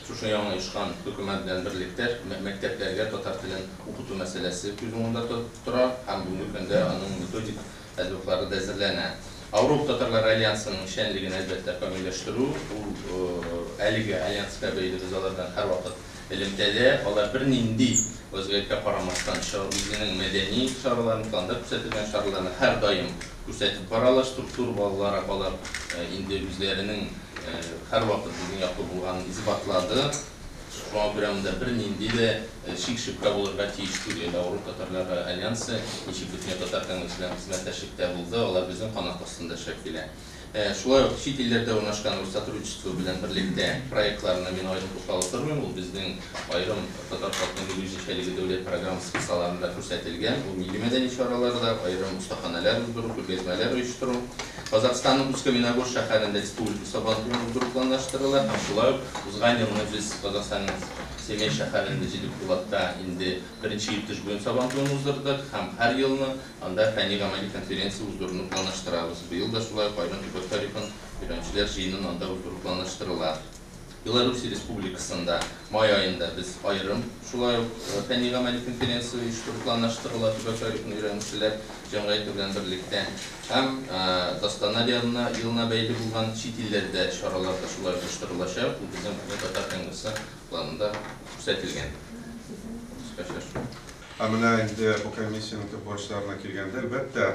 Speaker 7: шушы яңа оешкан хөкүмәт белән берлектә мәктәпләргә татар телен укыту мәсьәләсе күз уңында тора һәм бүгенге көндә аның методик әсбаплары да әзерләнә. Ауропа татарлары альянсының эшчәнлеген әлбәттә камилләштерү, ул әлеге альянска бәйле без алардан һәрвакыт элемтәдә, алар бернинди вазгыятькә карамастан үзенең мәдәни чараларын, планда күрсәтелгән чараларны һәрдаим күрсәтеп баралар. Структура балалары алар инде үзләренең һәрвакыт безнең яклы булганын исбатлады. Шуңа күрә монда бернинди дә шик-шөбһә булырга тиеш түгел. Ауропа татарлары альянсы ничек Бөтендөнья татар конгрессы белән хезмәттәшлектә булды, алар безнең канат астында эшләп килә. Шулай ук чит илләрдә урнашкан Россотрудничество белән берлектә проектларына мин аерым тукталып тормыйм. Ул безнең аерым татар халкының милли үзенчәлеге дәүләт программасы кысаларында күрсәтелгән. Ул милли мәдәни чараларда, аерым остаханәләр уздыру, күргәзмәләр оештыру. Казахстанның Усть-Каменогорск шәһәрендә республика Сабантуен уздыру планлаштырыла һәм шулай ук узган елны без Казахстанның Семей шәһәрендә Җидекулакта инде беренче Иртыш буен Сабантуен уздырдык һәм һәр елны анда фәнни гамәли конференция уздыруны планлаштырабыз. Быел да шулай ук аерым төбәк тарихын өйрәнүчеләр җыенын анда уздыру планлаштырыла. Белоруссия Республикасында май аенда без аерым шулай ук фәнни гамәли конференция оештыру планлаштырыла төбәк тарихын өйрәнүчеләр җәмгыяте белән берлектә. Һәм Дастанар елына бәйле булган чит илләрдә чаралар да шулай оештырылачак. Ул безнең Бөтен татар конгрессы планында күрсәтелгән. Кыскача шул.
Speaker 8: Ә менә инде бу комиссиянең төп бурычларына килгәндә, әлбәттә,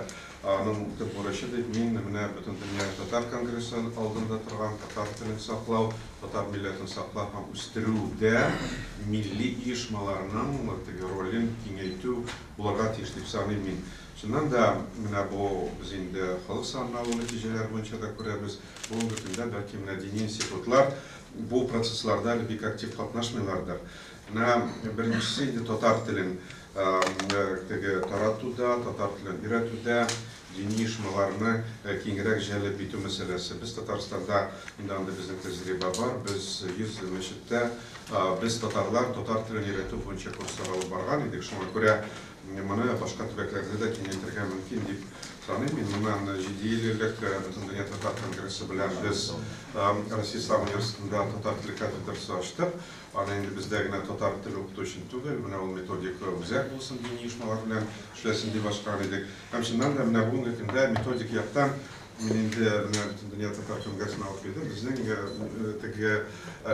Speaker 8: аның төп бурычы дип мин менә Бөтендөнья татар конгрессы алдында торган татар телен саклау, татар милләтен саклау һәм үстерүдә милли оешмаларның теге ролен киңәйтү булырга тиеш дип саныйм мин. Чыннан да, менә бу без инде халык санын алу нәтиҗәләре буенча да күрәбез. Бүгенге көндә бәлки менә дини институтлар бу процессларда әле бик актив катнашмыйлардыр. Менә беренчесе инде татар телен теге таратуда, татар телен өйрәтүдә дини оешмаларны киңрәк җәлеп итү мәсьәләсе. Без Татарстанда инде андый безнең тәҗрибә бар. Без 100 мәчеттә без татарлар татар телен өйрәтү буенча курслар алып барган идек. Шуңа күрә моны башка төбәкләрдә дә киңәйтергә мөмкин дип саныйм. Мин моннан 7 ел элек Бөтендөнья татар конгрессы белән без Россия Ислам университетында татар теле кафедрасы ачтык. Аны инде бездә генә татар теле укыту өчен түгел, менә ул методик үзәк булсын, дини оешмалар белән эшләсен дип ачкан идек. Һәм чыннан да менә бүгенге көндә методик яктан мин инде менә Бөтендөнья татар конгрессына алып килдем. Безнең теге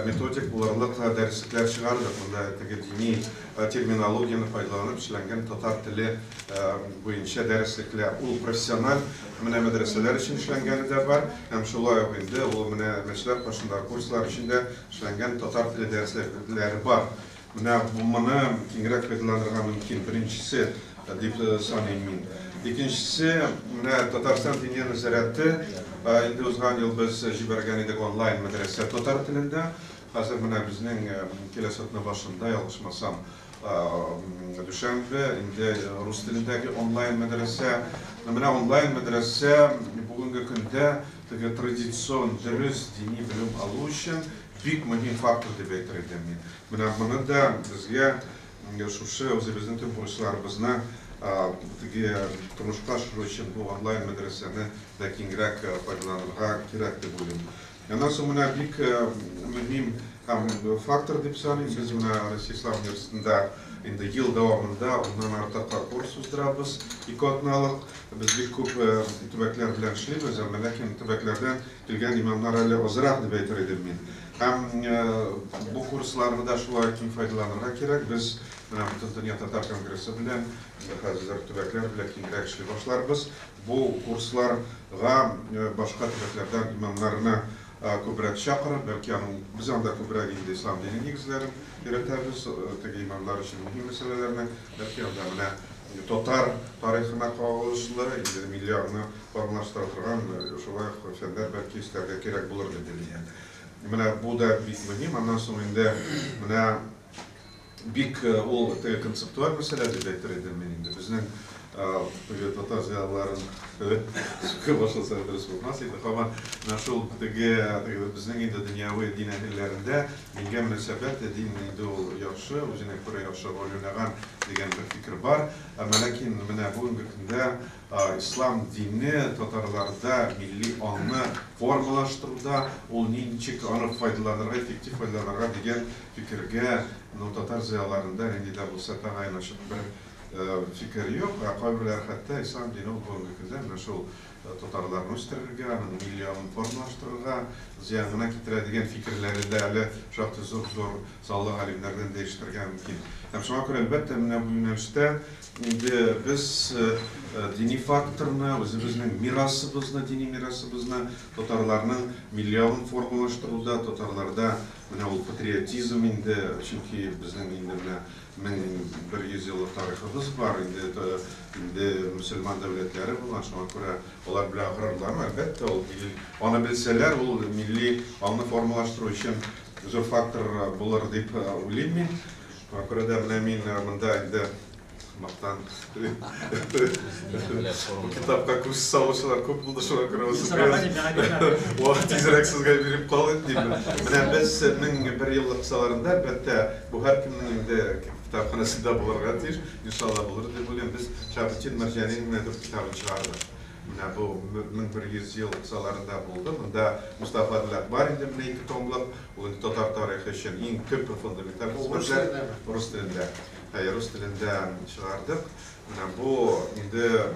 Speaker 8: методик булырлык дәреслекләр чыгардык. Монда теге дини терминологияне файдаланып эшләнгән татар теле буенча дәреслекләр. Ул профессиональ менә мәдрәсәләр өчен эшләнгәне дә бар. Һәм шулай ук инде ул менә мәчетләр каршындагы курслар өчен дә эшләнгән татар теле дәреслекләре бар. Менә моны киңрәк файдаланырга мөмкин. Беренчесе дип саныйм мин. Икенчесе, менә Татарстан Диния нәзарәте инде узган ел без җибәргән идек онлайн мәдрәсә татар телендә. Хәзер менә безнең киләсе атна башында, ялгышмасам, дүшәмбе инде рус телендәге онлайн мәдрәсә. Менә онлайн мәдрәсә бүгенге көндә теге традицион дөрес дини белем алу өчен бик мөһим фактор дип әйтер идем мин. Менә моны да безгә шушы үзебезнең төп бурычларыбызны теге тормышка ашыру өчен бу онлайн мәдрәсәне дә киңрәк файдаланырга кирәк дип уйлыйм. Аннан соң менә бик мөһим фактор дип саныйм. Без менә Россия Ислам университетында инде ел дәвамында уннан артык курс уздырабыз, 2 атналык. Без бик күп төбәкләр белән эшлибез, әмма ләкин төбәкләрдән килгән имамнар әле азрак дип әйтер идем мин. Һәм бу курсларны да шулай киң файдаланырга кирәк. Без менә Бөтендөнья татар конгрессы белән хәзер төбәкләр белән киңрәк эшли башларбыз. Бу курсларга башка төбәкләрдән имамнарны күбрәк чакырып, бәлки аның без анда күбрәк инде ислам дине нигезләрен өйрәтәбез, теге имамнар өчен мөһим мәсьәләләрне, бәлки анда менә татар тарихына кагылышлы, инде милли аңны формалаштыра торган шулай ук фәннәр бәлки өстәргә кирәк булыр дип уйлыйм. Менә бу да бик мөһим. Аннан соң инде менә бик ул теге концептуаль мәсьәлә дип әйтер идем мин инде. Безнең теге татар зыялыларын сүгә башласа дөрес булмас иде. Һаман менә шул теге безнең инде дөньяви дин әһелләрендә дингә мөнәсәбәт, дин инде ул яхшы, үзенә күрә яхшы роль уйнаган дигән бер фикер бар. Әмма ләкин менә бүгенге көндә ислам дине татарларда милли аңны формалаштыруда, ул ничек аны файдаланырга, эффектив файдаланырга дигән фикергә, ну, татар зыялыларында нинди дә булса тәгаен ачык бер фикер юк. Ә кайберләр хәтта ислам дине ул бүгенге көндә менә шул татарларны үстерергә, аның милли аңын формалаштырырга зыян гына китерә дигән фикерләре дә әле шактый зур-зур саллы галимнәрдән дә ишетергә мөмкин. Һәм шуңа күрә, әлбәттә, менә бу юнәлештә инде без дини факторны, үзебезнең мирасыбызны, дини мирасыбызны, татарларның милли аңын формалаштыруда, татарларда менә ул патриотизм инде, чөнки безнең инде менә 1100 еллык тарихыбыз бар, инде мөселман дәүләтләре булган, шуңа күрә алар белән горурлану, әлбәттә, ул аны белсәләр, ул милли аңны формалаштыру өчен зур фактор булыр дип уйлыйм мин. Шуңа күрә дә менә мин монда инде мактан бу китапка күз салучылар күп булды, шуңа күрә вакыт тизрәк сезгә биреп калыйк дим. Менә без 1001 еллык кысаларында, әлбәттә, бу һәркемнең инде китапханәсендә булырга тиеш, иншалла булыр дип уйлыйм. Без Шәһабетдин Мәрҗанинең менә дүрт китабын чыгардык. Менә бу 1100 ел кысаларында булды. Монда Мустафа Әдел-Акбар инде менә 2 томлык, ул инде татар тарихы өчен иң төп фундаменталь хезмәтләр рус телендә. Рус телендә чыгардык. Менә бу инде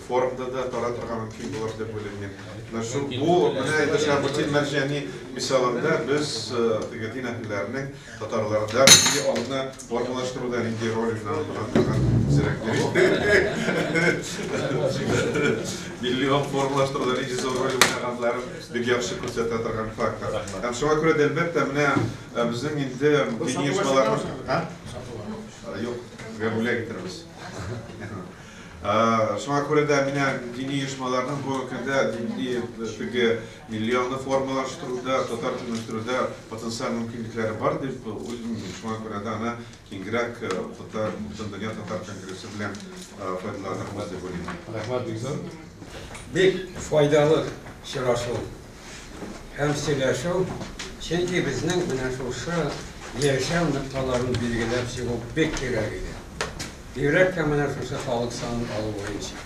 Speaker 8: формада да таратырга мөмкин булыр дип уйлыйм мин. Менә шул бу менә инде Шәһабетдин Мәрҗани мисалында без теге дин әһелләренең татарларда милли аңны формалаштыруда нинди роль уйнаган зирәк милли аң формалаштыруда нинди зур роль уйнаганларын бик яхшы күрсәтә торган фактор. Һәм шуңа күрә дә, әлбәттә, менә безнең инде дини оешмаларыбыз, юк, безгә бүләк итербез. Шуңа күрә дә менә дини оешмаларның бүгенге көндә дини теге милли аңны формалаштыруда, татар телен үстерүдә потенциаль мөмкинлекләре бар дип уйлыйм. Шуңа күрә дә аны киңрәк татар Бөтендөнья татар конгрессы белән файдаланырбыз дип уйлыйм.
Speaker 3: Рәхмәт бик зур.
Speaker 9: Бик файдалы очрашу һәм сөйләшү, чөнки безнең менә шушы яшәү нокталарын билгеләп чыгу бик кирәк иде. Бигрәк тә менә шушы халык санын алу буенча.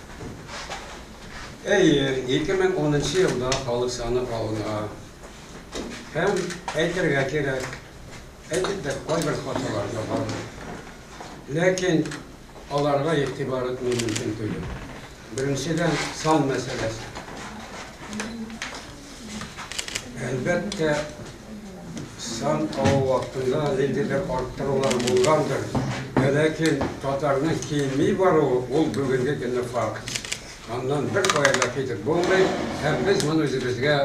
Speaker 9: Әйе, 2010 елда халык саны алына. Һәм әйтергә кирәк, әлбәттә, кайбер хаталар да бар. Ләкин аларга игътибар итми мөмкин түгел. Беренчедән, сан мәсьәләсе. Әлбәттә, сан алу вакытында ниндидер арттырулар булгандыр. Ләкин татарның кими баруы ул бүгенге көнне факт. Аннан бер кая да китеп булмый, һәм без моны үзебезгә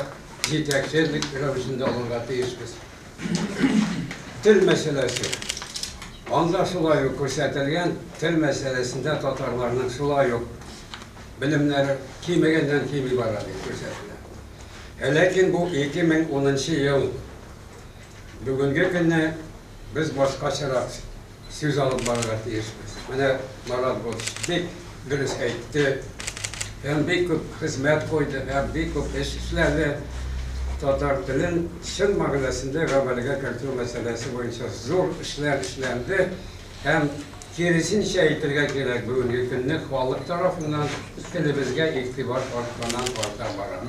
Speaker 9: җитәкчелек рәвешендә алырга тиешбез. Тел мәсьәләсе. Анда шулай ук күрсәтелгән тел мәсьәләсендә татарларның шулай ук белемнәре кимегәннән кими бара дип күрсәтелә. Ләкин бу 2010 ел. Бүгенге көнне без башкачарак сүз алып барырга тиешбез. Менә Марат Булыш бик дөрес әйтте. Һәм бик күп хезмәт куйды, һәм бик күп эш эшләде. Татар телен чын мәгънәсендә гамәлгә кертү мәсьәләсе буенча зур эшләр эшләнде. Һәм киресенчә әйтергә кирәк, бүгенге көнне халык тарафыннан телебезгә игътибар артканнан арта бара.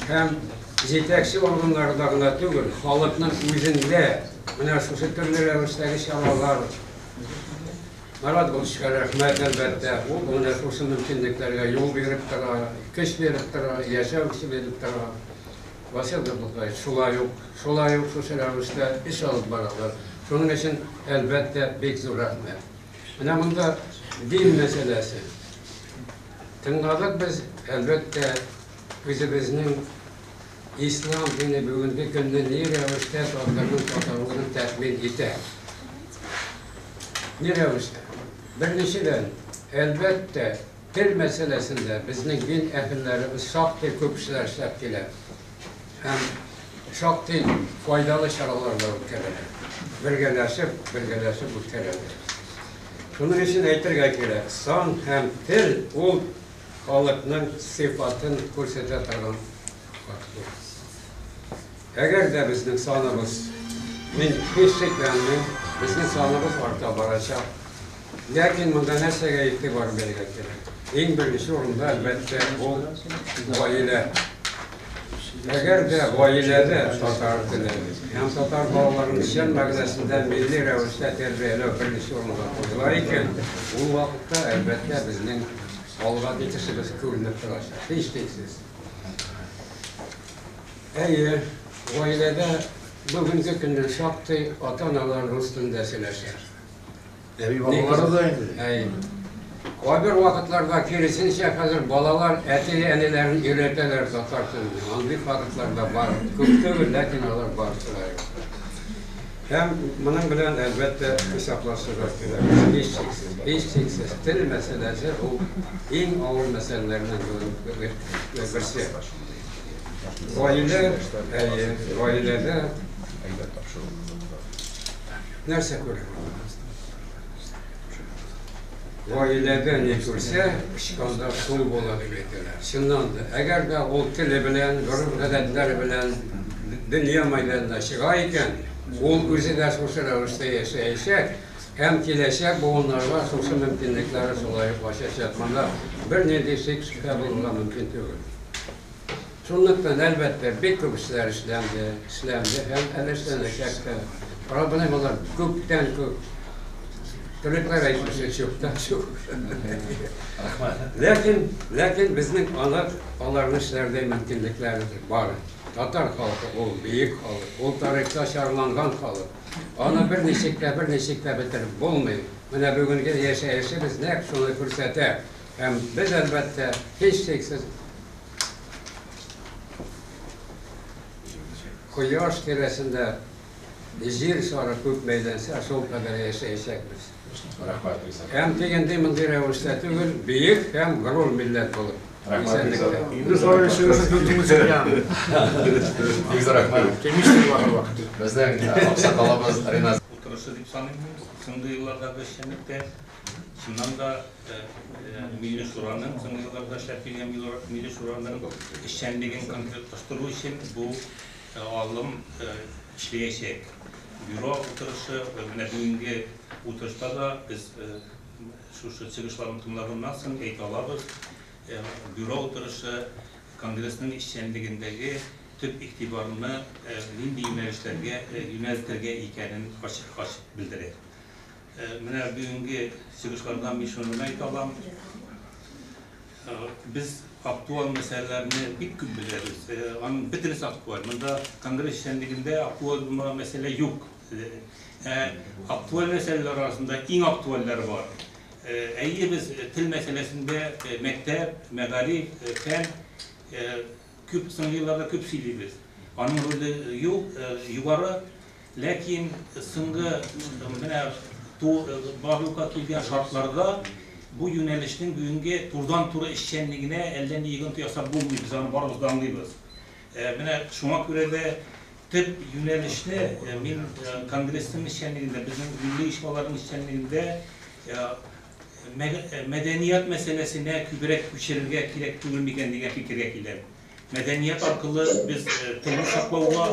Speaker 9: Һәм җитәкче органнарда гына түгел, халыкның үзендә менә шушы төрле рәвештәге чаралар. Марат Булышка рәхмәт, әлбәттә, ул менә шушы мөмкинлекләргә юл биреп тора, көч биреп тора, яшәү көче биреп тора. Васил Габдулкаевич шулай ук, шулай ук шушы рәвештә эш алып баралар. Шуның өчен, әлбәттә, бик зур рәхмәт. Менә монда дин мәсьәләсе. Тыңладык без, әлбәттә, үзебезнең ислам дине бүгенге көнне ни рәвештә татарның татарлыгын тәэмин итә. Ни рәвештә? Беренчедән, әлбәттә, тел мәсьәләсендә безнең дин әһелләребез шактый күп эшләр эшләп килә. Һәм шактый файдалы чаралар да үткәрәләр. Бергәләшеп, бергәләшеп үткәрәләр. Шуның өчен әйтергә кирәк, сан һәм тел ул халыкның сыйфатын күрсәтә торган фактор. Әгәр дә безнең саныбыз, мин һич шикләнмим, безнең саныбыз арта барачак. Ләкин монда нәрсәгә игътибар бирергә кирәк? Иң беренче урында, әлбәттә, ул гаилә. Әгәр дә гаиләдә татар теле һәм татар балаларын чын мәгънәсендә милли рәвештә тәрбияләү беренче урынга куела икән, ул вакытта, әлбәттә, безнең алга китешебез күренеп торачак, һичшиксез. Әйе, гаиләдә бүгенге көнне шактый ата-аналар рус телендә сөйләшә.
Speaker 4: Әби бабалары да инде.
Speaker 9: Әйе. Кайбер вакытларда киресенчә хәзер балалар әти-әниләрен өйрәтәләр татар теленә. Андый фактлар да бар. Күп түгел, ләкин алар бар шулай. Һәм моның белән әлбәттә хисаплашырга кирәк. Һичшиксез, һичшиксез тел мәсьәләсе ул иң авыр мәсьәләләрнең берсе. Гаилә, әйе, гаиләдә нәрсә күрә? Гаиләдә ни күрсә, очканда шул була дип әйтәләр. Чыннан да, әгәр дә ул теле белән, гореф-гадәтләре белән дөнья мәйданына чыга икән, ул үзе дә шушы рәвештә яшәячәк һәм киләчәк буыннарга шушы мөмкинлекләре шулай ук ачачак. Монда бернинди шик-шөбһә булырга мөмкин түгел. Шунлыктан, әлбәттә, бик күп эшләр эшләнде, эшләнде һәм әле эшләнәчәк тә. Проблемалар күптән күп. Төрекләр әйтмешли, чүптән чүп. Ләкин, ләкин безнең аны аларны эшләрдәй мөмкинлекләре бар. Татар халкы ул бөек халык, ул тарихта чарланган халык. Аны берничек тә, берничек тә бетереп булмый. Менә бүгенге яшәешебез нәкъ шуны күрсәтә. Һәм без, әлбәттә, һичшиксез кояш тирәсендә Җир шары күпме әйләнсә, шул кадәр яшәячәкбез.
Speaker 3: Рәхмәт, Риза.
Speaker 9: Һәм тегенди-мондый рәвештә түгел, бөек һәм горур милләт булып.
Speaker 3: Рәхмәт, Риза.
Speaker 9: Исәнлектә.
Speaker 4: Инде сорый чыгышы дүртенче
Speaker 3: Бик зур рәхмәт.
Speaker 4: Оптимистик ахыр вакыт.
Speaker 3: Безнең аксакалыбыз Риназ
Speaker 5: Утырышы дип саныйм мин. Соңгы еллардагы эшчәнлектә чыннан да Милли Шураның соңгы елларда эшләп килгән Милли Шураның эшчәнлеген конкретлаштыру өчен бу алым эшләячәк. Бюро утырышы, менә бүгенге утырышта да без шушы чыгышларны тыңлаганнан соң әйтә алабыз, бюро утырышы Конгрессның эшчәнлегендәге төп игътибарны нинди юнәлешләргә юнәлтергә икәнен ачык белдерә. Менә бүгенге чыгышлардан мин шуны гына әйтә алам. Без актуаль мәсьәләләрне бик күп беләбез. Аның бөтенесе актуаль. Монда Конгресс эшчәнлегендә актуаль булмаган мәсьәлә юк. Ә актуаль мәсьәләләр арасында иң актуальләре бар. Әйе, без тел мәсьәләсендә мәктәп, мәгариф, фән күп соңгы елларда күп сөйлибез. Аның роле юк, югары. Ләкин соңгы менә барлыкка килгән шартларда бу юнәлешнең бүгенге турыдан-туры эшчәнлегенә әллә ни йогынты ясап булмый, без аны барыбыз да аңлыйбыз. Менә шуңа күрә дә төп юнәлешне мин Конгрессның эшчәнлегендә, безнең милли оешмаларның эшчәнлегендә мәдәният мәсьәләсенә күбрәк күчерергә кирәк түгел микән дигән фикергә киләм. Мәдәният аркылы без телне саклауга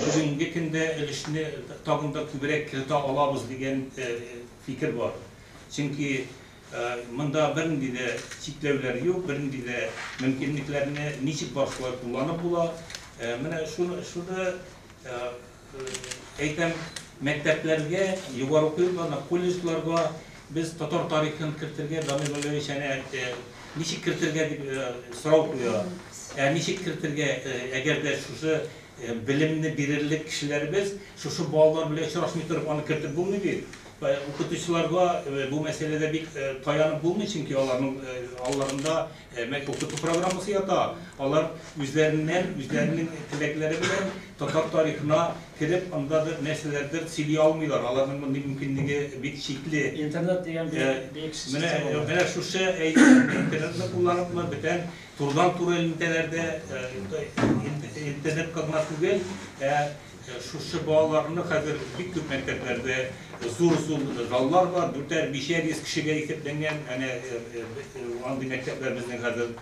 Speaker 5: бүгенге көндә өлешне тагын да күбрәк кертә алабыз дигән фикер бар. Чөнки монда бернинди дә чикләүләр юк, бернинди дә мөмкинлекләрне ничек бар шулай кулланып була. Менә шуны әйтәм, мәктәпләргә, югары уку йортларына, колледжларга без татар тарихын кертергә, Дамир Валерьевич әнә ничек кертергә дип сорау куя. Ә ничек кертергә, әгәр дә шушы белемне бирерлек кешеләребез шушы балалар белән очрашмый торып аны кертеп булмый бит. Укытучыларга бу мәсьәләдә бик таянып булмый, чөнки аларның алларында укыту программасы ята. Алар үзләреннән, үзләренең теләкләре белән татар тарихына кереп, андадыр нәрсәләрдер сөйли алмыйлар. Аларның мондый мөмкинлеге бик чикле.
Speaker 10: Интернет дигән бик
Speaker 5: Менә, менә шушы интернетны кулланыпмы, бүтән турыдан-туры элемтәләрдә интернетка гына түгел, ә шушы балаларны хәзер бик күп мәктәпләрдә зур-зур заллар бар, дүртәр, бишәр йөз кешегә исәпләнгән, әнә андый мәктәпләр безнең хәзер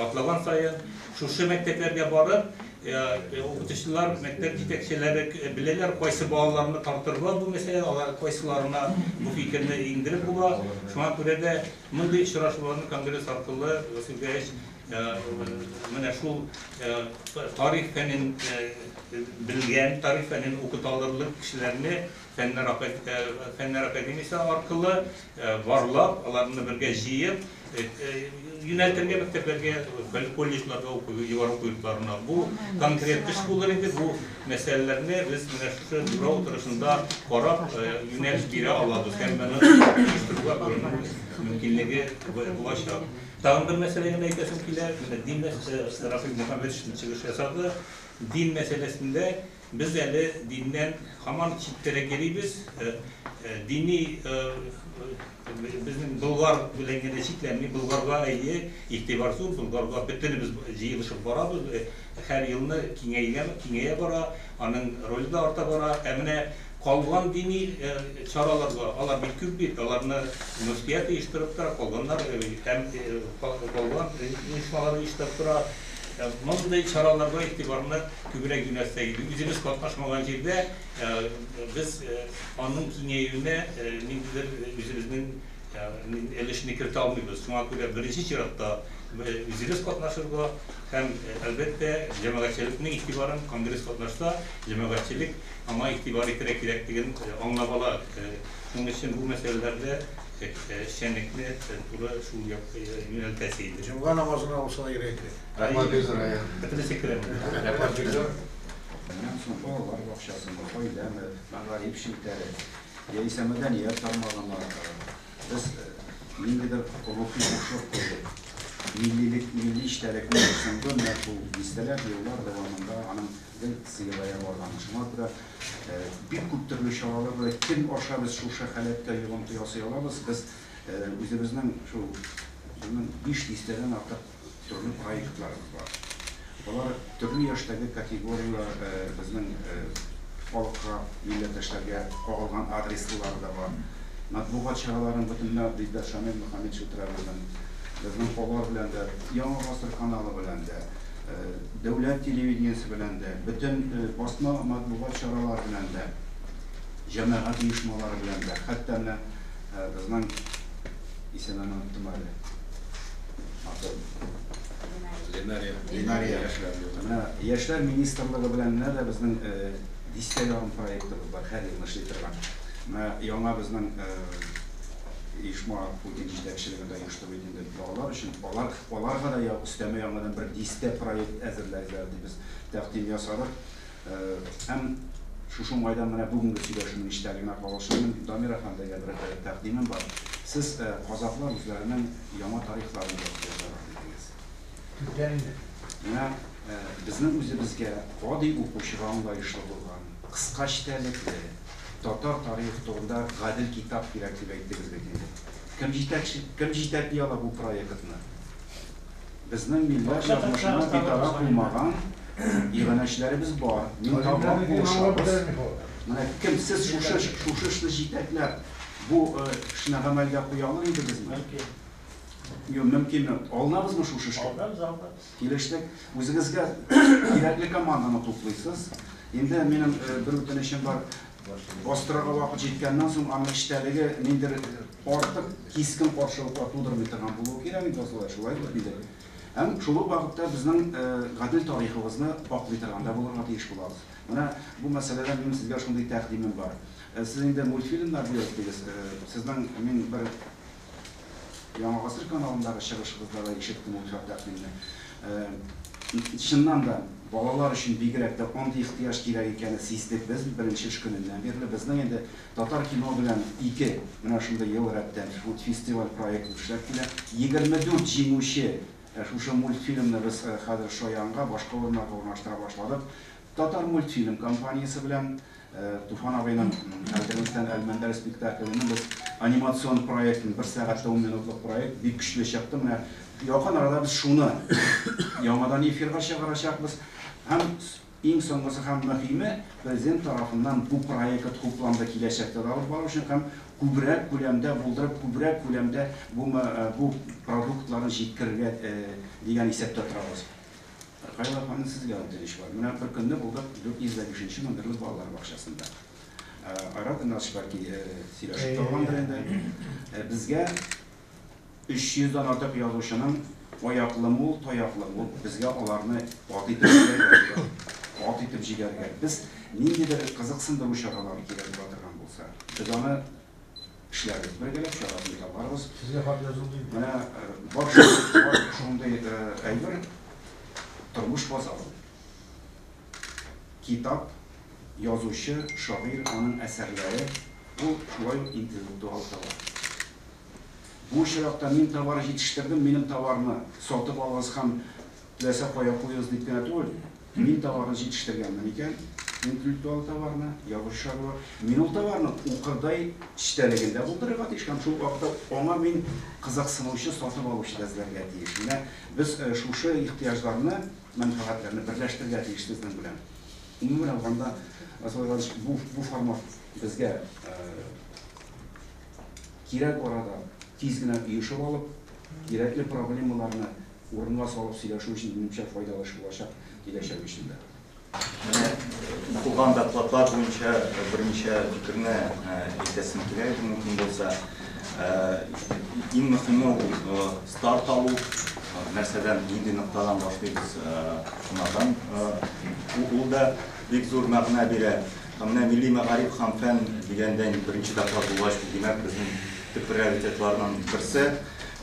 Speaker 5: атлаган саен. Шушы мәктәпләргә барып, укытучылар, мәктәп җитәкчеләре беләләр, кайсы балаларны тартырга бу мәсьәлә, алар кайсыларына бу фикерне иңдереп була. Шуңа күрә дә мондый очрашуларны Конгресс аркылы Васил Гаевич менә шул тарих фәнен белгән, тарих фәнен укыта алырлык кешеләрне Фәннәр академиясе аркылы барлап, аларны бергә җыеп, юнәлтергә мәктәпләргә, колледжларга уку, югары уку йортларына. Бу конкрет эш булыр иде, бу мәсьәләләрне без менә шушы бюро утырышында карап, юнәлеш бирә алабыз һәм моны оештыруга мөмкинлеге булачак. Тагын бер мәсьәлә генә әйтәсем килә. Менә дин мәсьәләсе, Рафил Мөхәммәтшин чыгыш ясады. Дин мәсьәләсендә без әле диннән һаман читтәрәк йөрибез. Дини безнең Болгар белән генә чикләнми. Болгарга әйе, игътибар зур, Болгарга бөтенебез җыелышып барабыз. Һәр елны киңәйгән, киңәя бара, аның роле дә арта бара. Ә менә калган дини чараларга, алар бик күп бит, аларны мөфтият оештырып тора, калганнар һәм калган оешмалар оештырып тора. Мондый чараларга игътибарны күбрәк юнәлтсәк иде. Үзебез катнашмаган җирдә без аның киңәюенә ниндидер үзебезнең
Speaker 10: өлешне кертә алмыйбыз. Шуңа күрә беренче чиратта үзебез катнашырга һәм, әлбәттә, җәмәгатьчелекнең игътибарын, конгресс катнашса, җәмәгатьчелек аңа игътибар итәргә кирәклеген аңлап ала. Шуның өчен бу мәсьәләләрдә эшчәнлекне туры шул як юнәлтәсе иде.
Speaker 4: Җомга намазына булса да йөрергә кирәк.
Speaker 8: Рәхмәт бик зур, әйе.
Speaker 10: Бөтенесе керә монда.
Speaker 8: Рәхмәт бик зур.
Speaker 11: Аннан соң балалар бакчасымы, гаиләме, мәгариф челтәре, яисә мәдәният тармагымы, без ниндидер рухи бушлык күрдек. Миллилек, милли эчтәлекнең соңгы менә шул дистәләп еллар дәвамында аның гел сыегая барганы. Шуңа күрә бик күп төрле чаралар белән кем аша без шушы халәткә йогынты ясый алабыз, без үзебезнең шул безнең 5 дистәдән артык төрле проектларыбыз бар. Алар төрле яшьтәге категорияләр безнең халыкка, милләттәшләргә кагылган адреслылары да бар. Матбугат чараларын бөтенләй бездә Шамил Мөхәммәтшин утыра безнең. Безнең алар белән дә, Яңа гасыр каналы белән дә, дәүләт телевидениесе белән дә, бөтен басма матбугат чаралары белән дә, җәмәгать оешмалары белән дә, хәтта менә безнең исемен оныттым әле.
Speaker 1: Ленария.
Speaker 11: Ленария. Менә Яшьләр министрлыгы белән дә безнең дистә ярым проектыбыз бар, һәр елны эшли торган. Менә яңа безнең оешма Путин җитәкчелегендә оешты бит инде балалар өчен. Алар аларга да өстәмә яңадан бер дистә проект әзерләгез дип без тәкъдим ясадык. Һәм шушы уңайдан менә бүгенге сөйләшүнең эчтәлегенә кагылышлы Дамир әфәндегә бер тәкъдимем бар. Сез казахлар үзләренең яңа тарихларын язып дидегез.
Speaker 4: Күптән инде.
Speaker 11: Менә безнең үзебезгә гади укучыга аңлаешлы булган, кыска эчтәлекле татар тарихы турында гадел китап кирәк дип әйттегез бит инде. Кем җитәкче, кем җитәкли ала бу проектны? Безнең милләт язмышына битараф булмаган иганәчеләребез бар. Мин табам булышабыз. Менә кем сез шушы шушы эшне җитәкләп бу эшне гамәлгә куя алыр идегезме? Юк, мөмкинме? Алынабызмы шушы эшкә?
Speaker 5: Алынабыз, алынабыз.
Speaker 11: Килештек. Үзегезгә кирәкле команданы туплыйсыз. Инде минем бер үтенечем бар. Бастырырга вакыт җиткәннән соң аның эчтәлеге ниндидер артык кискен каршылыклар тудырмый торган булуы кирәк инде, асылда шулай бит инде. Һәм шул ук вакытта безнең гадел тарихыбызны аклый торган да булырга тиеш булабыз. Менә бу мәсьәләдә минем сезгә шундый тәкъдимем бар. Сез инде мультфильмнар дип әйттегез. Сезнең мин бер Яңа гасыр каналындагы чыгышыгызда да ишеттем ул тәкъдимне. Чыннан да балалар өчен бигрәк тә андый ихтыяҗ кирәк икәнен сиздек без беренче эш көненнән бирле. Безнең инде татар кино белән ике менә шундый ел рәттән фестиваль проекты эшләп килә. 24 җиңүче шушы мультфильмны без хәзер Шаянга, башка урыннарга урнаштыра башладык. Татар мультфильм компаниясе белән Туфан абыйның Әлдермештән Әлмәндәр спектакленең без анимацион проектын, 1 сәгать 10 минутлык проект бик көчле чыкты. Менә якын арада без шуны яңадан эфирга чыгарачакбыз. Һәм иң соңгысы һәм мөһиме, президент тарафыннан бу проект хупланды киләчәктә дә алып бару өчен һәм күбрәк күләмдә булдырып, күбрәк күләмдә бу продуктларны җиткерергә дигән исәптә торабыз. Ркаил ханым, сезгә үтенеч бар. Менә бер көнне булдык 405 номерлы балалар бакчасында. Айрат Иннасович бәлки сөйләшеп торгандыр инде. Безгә 300 дән артык язучының аяклымы ул, таяклымы ул, безгә аларны ат итеп җибәрергә, ат итеп җибәрергә. Без ниндидер кызыксындыру чаралары кирәк була торган булса, без аны эшләрбез, бергәләп чарасын табарбыз.
Speaker 4: Сезгә хат язылды инде.
Speaker 11: Менә бар шундый әйбер, тормыш базары. Китап, язучы, шагыйрь, аның әсәрләре, ул шулай ук интеллектуал товар. Бу очракта мин товар җитештердем, минем товарны сатып алыгыз һәм теләсә кая куегыз дип кенә түгел, мин товарны җитештергәнмен икән, интеллектуал товарны, язучы шагыйрь, мин ул товарны укырдай эчтәлегендә булдырырга тиеш һәм шул вакытта аңа мин кызыксынучы, сатып алучы да эзләргә тиеш. Менә без шушы ихтыяҗларны, мәнфәгатьләрне берләштерергә тиеш сезнең белән. Гомумән алганда, Василий Иванович, бу формат безгә кирәк арада тиз генә оешып алып, кирәкле проблемаларны урынга салып сөйләшү өчен минемчә файдалы эш булачак киләчәк өчен дә.
Speaker 12: Менә укылган докладлар буенча берничә фикерне әйтәсем килә иде, мөмкин булса. Иң мөһиме ул старт алу, нәрсәдән, нинди ноктадан башлыйбыз, шунардан ул да бик зур мәгънә бирә. Һәм менә милли мәгариф һәм фән дигәндә инде беренче доклад булгач, бу димәк безнең төп приоритетларның берсе.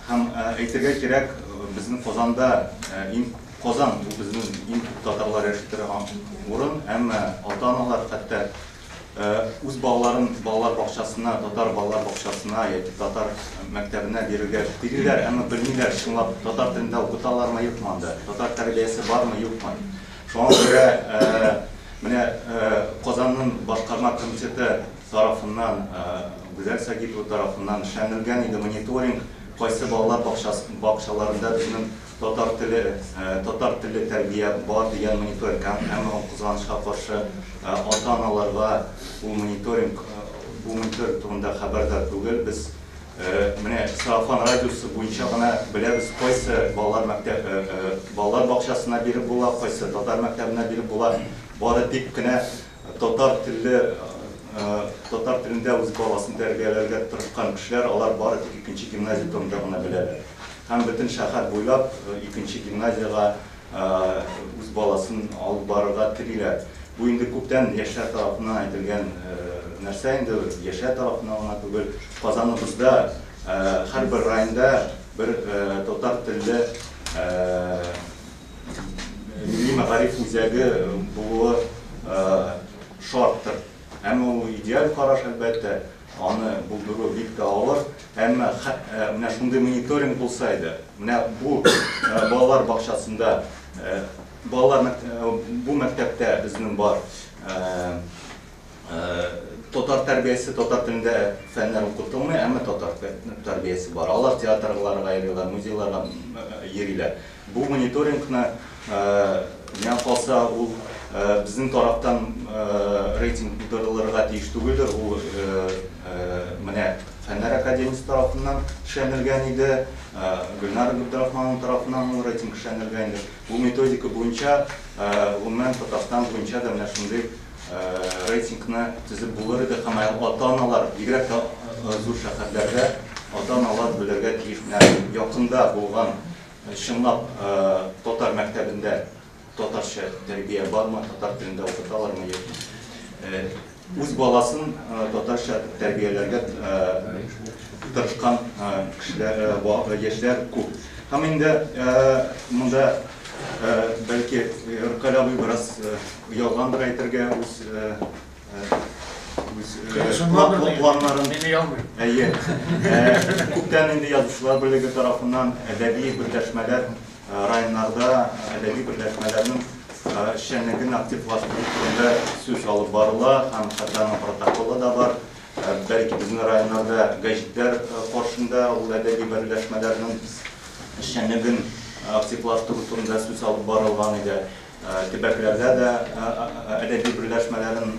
Speaker 12: Һәм әйтергә кирәк, безнең Казанда иң Казан бу безнең иң күп татарлар яши торган урын, әмма ата-аналар хәтта үз балаларын балалар бакчасына, татар балалар бакчасына яки татар мәктәбенә бирергә телиләр, әмма белмиләр, чынлап татар телендә укыталармы, юкмы анда, татар тәрбиясе бармы, юкмы. Шуңа күрә менә Казанның башкарма комитеты тарафыннан, Гүзәл Сагитова тарафыннан эшләнелгән иде мониторинг, кайсы балалар бакчаларында безнең татар теле, татар телле тәрбия бар дигән мониторинг. Әмма ул, кызганычка каршы, ата-аналарга ул мониторинг, бу мониторинг турында хәбәрдар түгел. Без менә сарафан радиосы буенча гына беләбез, кайсы балалар мәктәп, балалар бакчасына биреп була, кайсы татар мәктәбенә биреп була. Бары тик кенә татар телле, татар телендә үз баласын тәрбияләргә тырышкан кешеләр, алар бары тик икенче гимназия турында гына беләләр. Һәм бөтен шәһәр буйлап икенче гимназиягә үз баласын алып барырга телиләр. Бу инде күптән яшьләр тарафыннан әйтелгән нәрсә инде, яшьләр тарафыннан гына түгел, Казаныбызда һәрбер районда бер татар телле милли мәгариф үзәге булуы шарттыр. Әмма ул идеаль караш, әлбәттә, аны булдыру бик тә авыр. Әмма менә шундый мониторинг булса иде, менә бу балалар бакчасында, балалар бу мәктәптә безнең бар татар тәрбиясе, татар телендә фәннәр укытылмый, әмма татар тәрбиясе бар. Алар театрларга йөриләр, музейларга йөриләр. Бу мониторингны, миңа калса, ул безнең тарафтан рейтинг булдырылырга тиеш түгелдер. Ул менә Фәннәр академиясе тарафыннан эшләнелгән иде, Гөлнара Габдрахманова тарафыннан ул рейтинг эшләнелгән иде. Бу методика буенча, гомумән, Татарстан буенча да менә шундый рейтингны төзеп булыр иде һәм ата-аналар, бигрәк тә зур шәһәрләрдә ата-аналар белергә тиеш. Менә якында булган чынлап татар мәктәбендә татарча тәрбия бармы, татар телендә укыталармы, юкмы? Үз баласын татарча тәрбияләргә тырышкан кешеләр, яшьләр күп. Һәм инде монда бәлки Ркаль абый бераз оялгандыр әйтергә үз планнарын.
Speaker 4: Мин оялмыйм.
Speaker 12: Әйе. Күптән инде Язучылар берлеге тарафыннан әдәби берләшмәләр районнарда әдәби берләшмәләрнең эшчәнлеген активлаштыру турында сүз алып барыла һәм хәтта аның протоколы да бар. Бәлки безнең районнарда гәҗитләр каршында ул әдәби берләшмәләрнең эшчәнлеген активлаштыру турында сүз алып барылган иде. Төбәкләрдә дә әдәби берләшмәләрен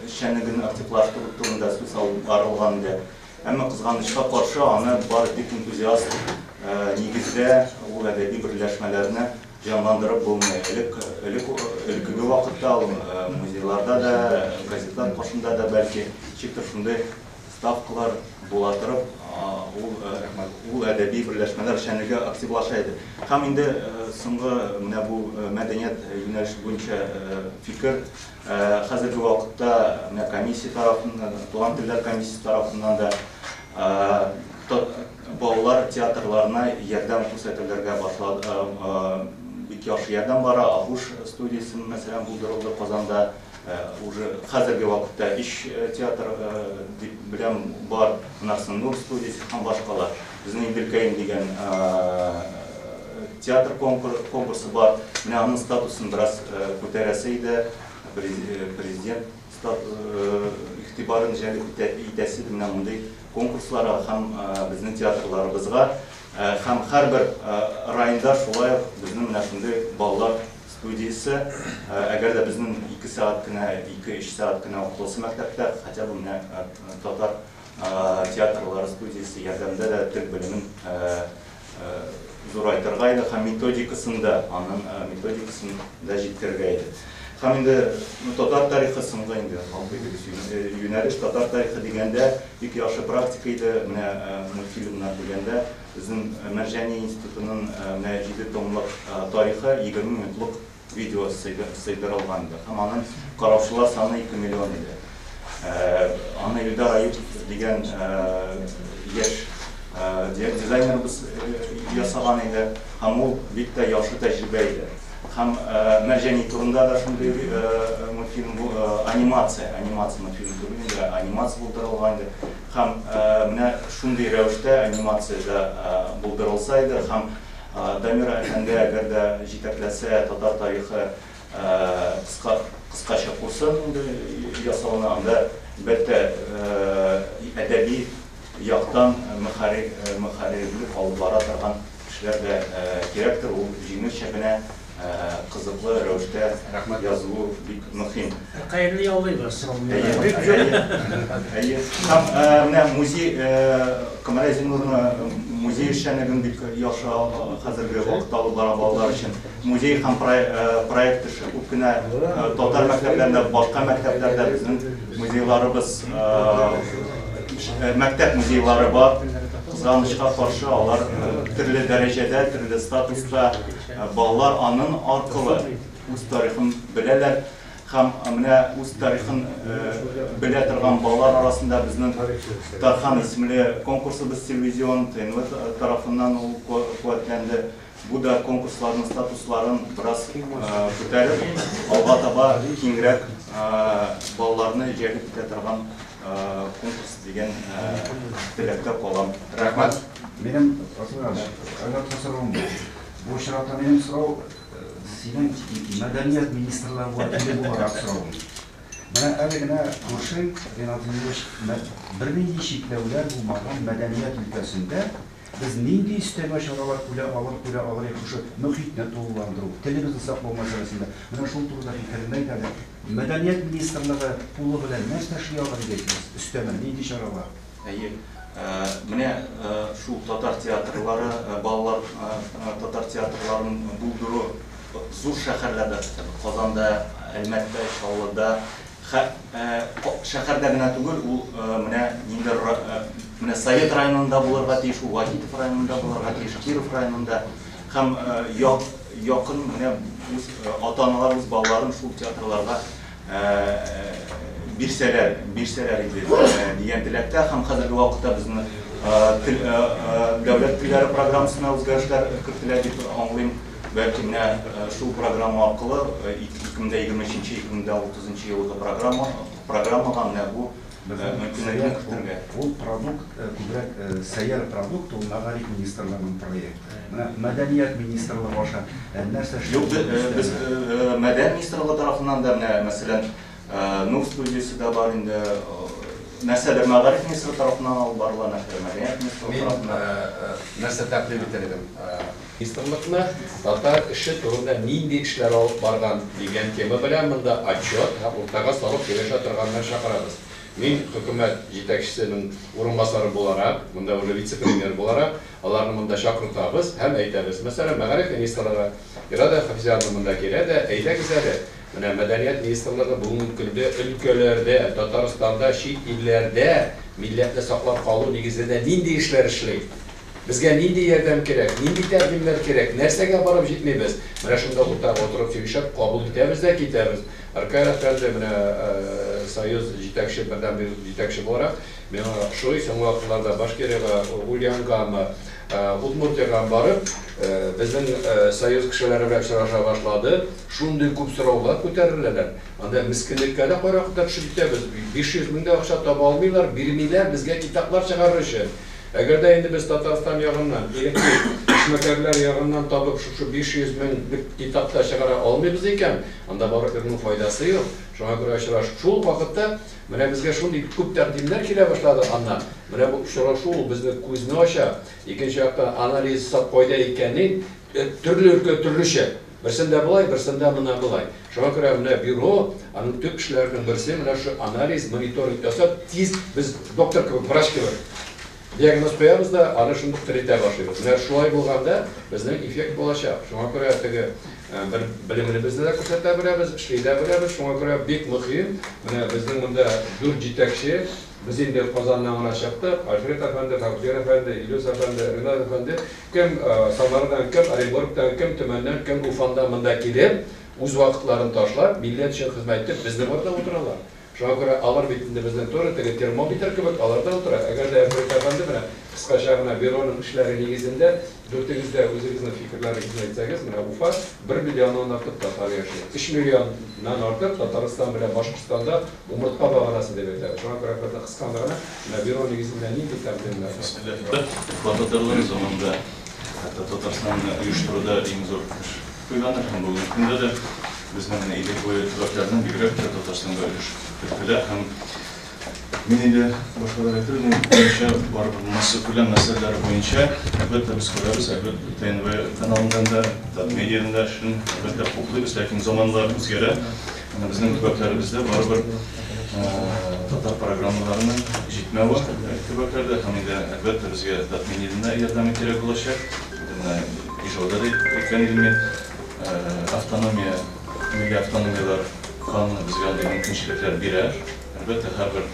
Speaker 12: эшчәнлеген активлаштыру турында сүз алып барылган иде. Әмма кызганычка каршы аны бары тик энтузиаст нигездә ул әдәби берләшмәләрне җанландырып булмый. Элек, элек, элеккеге вакытта ул музейларда да, газетлар каршында да бәлки ничектер шундый ставкалар була торып, ул, ул әдәби берләшмәләр эшчәнлеге активлаша иде. Һәм инде соңгы менә бу мәдәният юнәлеше буенча фикер, хәзерге вакытта менә комиссия тарафыннан, туган телләр комиссиясе тарафыннан да балалар театрларына ярдәм күрсәтелергә башлады. Бик яхшы ярдәм бара. Агуш студиясе, мәсәлән, булдырылды Казанда. Уже хәзерге вакытта өч театр дип беләм бар. Аннан Нур студиясе һәм башкалар. Безнең Иделкәем дигән театр конкурсы бар. Менә аның статусын бераз күтәрәсе иде. Президент игътибарын җәлеп итәсе иде менә мондый конкурсларга һәм безнең театрларыбызга. Һәм һәрбер районда шулай ук безнең менә шундый балалар студиясе, әгәр дә безнең 2 сәгать кенә, 2-3 сәгать кенә укытылса мәктәптә, хотя бы менә татар театрлары студиясе ярдәмендә дә тел белемен зурайтырга иде һәм методикасын да, аның методикасын да җиткерергә иде. Һәм инде татар тарихы соңгы инде юнәлеш татар тарихы дигәндә бик яхшы практика иде. Менә мультфильмнар дигәндә безнең Мәрҗани институтының менә 7 томлык тарихы 20 минутлык видео сыйдырылган иде. Һәм аның караучылар саны 2 миллион иде. Аны Илдар Аюпов дигән яшь дизайнерыбыз ясаган иде. Һәм ул бик тә яхшы тәҗрибә иде. Һәм Мәрҗани турында да шундый мультфильм, анимация, анимация мультфильм түгел инде, анимация булдырылган иде. Һәм менә шундый рәвештә анимация дә булдырылса иде. Һәм Дамир әфәнде әгәр дә җитәкләсә татар тарихы кыскача курсын инде ясауны, анда әлбәттә әдәби яктан мөхәррирлек алып бара торган кешеләр дә кирәктер. Ул җиңелчә генә кызыклы рәвештә язуы бик мөһим.
Speaker 5: Хәерле яллыйбыз.
Speaker 12: Әйе. Һәм менә музей, Камәрия Зиннуровна музей эшчәнлеген бик яхшы хәзерге вакытта алып бара балалар өчен. Музей һәм проект эше күп кенә татар мәктәпләрендә, башка мәктәпләрдә безнең музейларыбыз, мәктәп музейлары бар. Кызганычка каршы, алар төрле дәрәҗәдә, төрле статуста. Балалар аның аркылы үз тарихын беләләр. Һәм менә үз тарихын белә торган балалар арасында безнең Тархан исемле конкурсыбыз телевизион ТНВ тарафыннан ул куәтләнде. Бу да конкурсларның статусларын бераз күтәреп, алга таба киңрәк балаларны җәлеп итә торган конкурс дигән теләктә калам. Рәхмәт.
Speaker 11: Минем соравым бар. Бу очракта минем сорау синең мәдәният министрлыгы вәкиле буларак соравым. Менә әле генә күршең Ринат Зиннурович бернинди чикләүләр булмаган мәдәният өлкәсендә без нинди өстәмә чаралар күрә алыр идек шушы мөхитне тулыландыру, телебезне саклау мәсьәләсендә. Менә шул турыда фикереңне әйт әле. Мәдәният министрлыгы кулы белән нәрсә эшли алыр идек без өстәмә, нинди чаралар?
Speaker 12: Әйе. Менә шул татар театрлары, балалар татар театрларын булдыру зур шәһәрләрдә, Казанда, Әлмәттә, Чаллыда, шәһәрдә генә түгел, ул менә ниндидер менә Совет районында булырга тиеш, ул Вахитов районында булырга тиеш, Киров районында һәм якын менә үз ата-аналар үз балаларын шул театрларга бирсәләр, бирсәләр иде дигән теләктә. Һәм хәзерге вакытта безнең дәүләт телләре программасына үзгәрешләр кертелә дип аңлыйм. Бәлки менә шул программа аркылы 2023-2030 елгы программага менә бу мөмкинлекне кертергә.
Speaker 11: Ул продукт күбрәк сәйяр продукт, ул мәгариф министрлыгының проекты. Менә мәдәният министрлыгы аша нәрсә эшли?
Speaker 12: Юк, без мәдәният министрлыгы тарафыннан да менә, мәсәлән, Нур студиясе дә бар инде. Нәрсәдер мәгариф министры тарафыннан алып барыла, нәрсәдер мәдәният министрлыгы тарафыннан.
Speaker 1: Нәрсә тәкъдим итәр идем? Министрлыкны татар эше турында нинди эшләр алып барган дигән тема белән монда отчет һәм уртага салып сөйләшә торганнар чакырабыз. Мин хөкүмәт җитәкчесенең урынбасары буларак, монда уже вице-премьер буларак, аларны монда чакыртабыз һәм әйтәбез. Мәсәлән, мәгариф министрлыгы Ирада Хафизяновна монда килә дә, әйдәгез әле, менә мәдәният министрлыгы бүгенге көндә өлкәләрдә, Татарстанда, чит илләрдә милләтне саклап калу нигезендә нинди эшләр эшли? Безгә нинди ярдәм кирәк, нинди тәкъдимнәр кирәк, нәрсәгә барып җитмибез? Менә шунда уртага утырып сөйләшеп, кабул итәбез дә китәбез. Ркаил әфәнде, менә союз җитәкче, бердәм җитәкче буларак, миңа ошый, соңгы вакытларда Башкириягә, Ульянгамы, Удмуртиягә барып, безнең союз кешеләре белән очраша башлады. Шундый күп сораулар күтәреләләр. Анда мескенлеккә дә кайвакытта төшеп китәбез. 500 мең дә акча таба алмыйлар, бирмиләр безгә китаплар чыгарыр өчен. Әгәр дә инде без Татарстан ягыннан, ирекле эшмәкәрләр ягыннан табып шушы 500 меңлек китап та чыгара алмыйбыз икән, анда барып йөрүнең файдасы юк. Шуңа күрә очрашу шул вакытта менә безгә шундый күп тәкъдимнәр килә башлады аннан. Менә бу очрашу ул безне күзне ача. Икенче яктан анализ ясап кайда икәнен төрле өлкә төрлечә. Берсендә болай, берсендә менә болай. Шуңа күрә менә бюро, аның төп эшләренең берсе менә шу анализ, мониторинг ясап, тиз без доктор кебек, врач кебек диагноз куябыз да, аны шундук терелтә башлыйбыз. Менә шулай булганда безнең эффект булачак. Шуңа күрә теге бер белемебезне дә күрсәтә беләбез, эшли дә беләбез. Шуңа күрә бик мөһим, менә безнең монда 4 җитәкче, без инде Казаннан гына чыктык, Альфред әфәнде, Фәүзия әфәнде, Илюс әфәнде, Ринат әфәнде, кем Самарадан, кем Оренбургтан, кем Төмәннән, кем Уфадан монда килеп, үз вакытларын ташлап, милләт өчен хезмәт итеп, безнең арада утыралар. Шуңа күрә алар бит инде безнең тоже теге термометр кебек аларда утыра. Әгәр дә Альфред әфәнде менә кыскача гына бюроның эшләре нигезендә дүртегез дә үзегезнең фикерләрегезне әйтсәгез, менә Уфа 1 миллионнан артык татар яши. 3 миллионнан артык Татарстан белән Башкортстанда умыртка баганасы дип әйтәбез. Шуңа күрә безне кысканда гына менә бюро нигезендә нинди тәкъдимнәр бар?
Speaker 13: Уфа татарлары заманында хәтта Татарстанны оештыруда иң зур эш куйганнар һәм бүгенге көндә дә безнең Идел буе төбәкләренең бигрәк тә Татарстанга өлеш кертелә һәм мин инде башкалар әйтер, мин буенча барыбер массакүләм мәсьәләләре буенча әлбәттә без күрәбез, әлбәттә ТНВ каналыннан да, Татмедиадан да эшен әлбәттә хуплыйбыз, ләкин заманнар үзгәрә. Менә безнең төбәкләребездә барыбер татар программаларының җитмәве төбәкләрдә һәм инде әлбәттә безгә Татмедиадан да ярдәме кирәк булачак. Менә Ижауда да әйткән идем мин, автономия, милли автономияләр кануны безгә андый мөмкинчелекләр бирә. Әлбәттә, һәрбер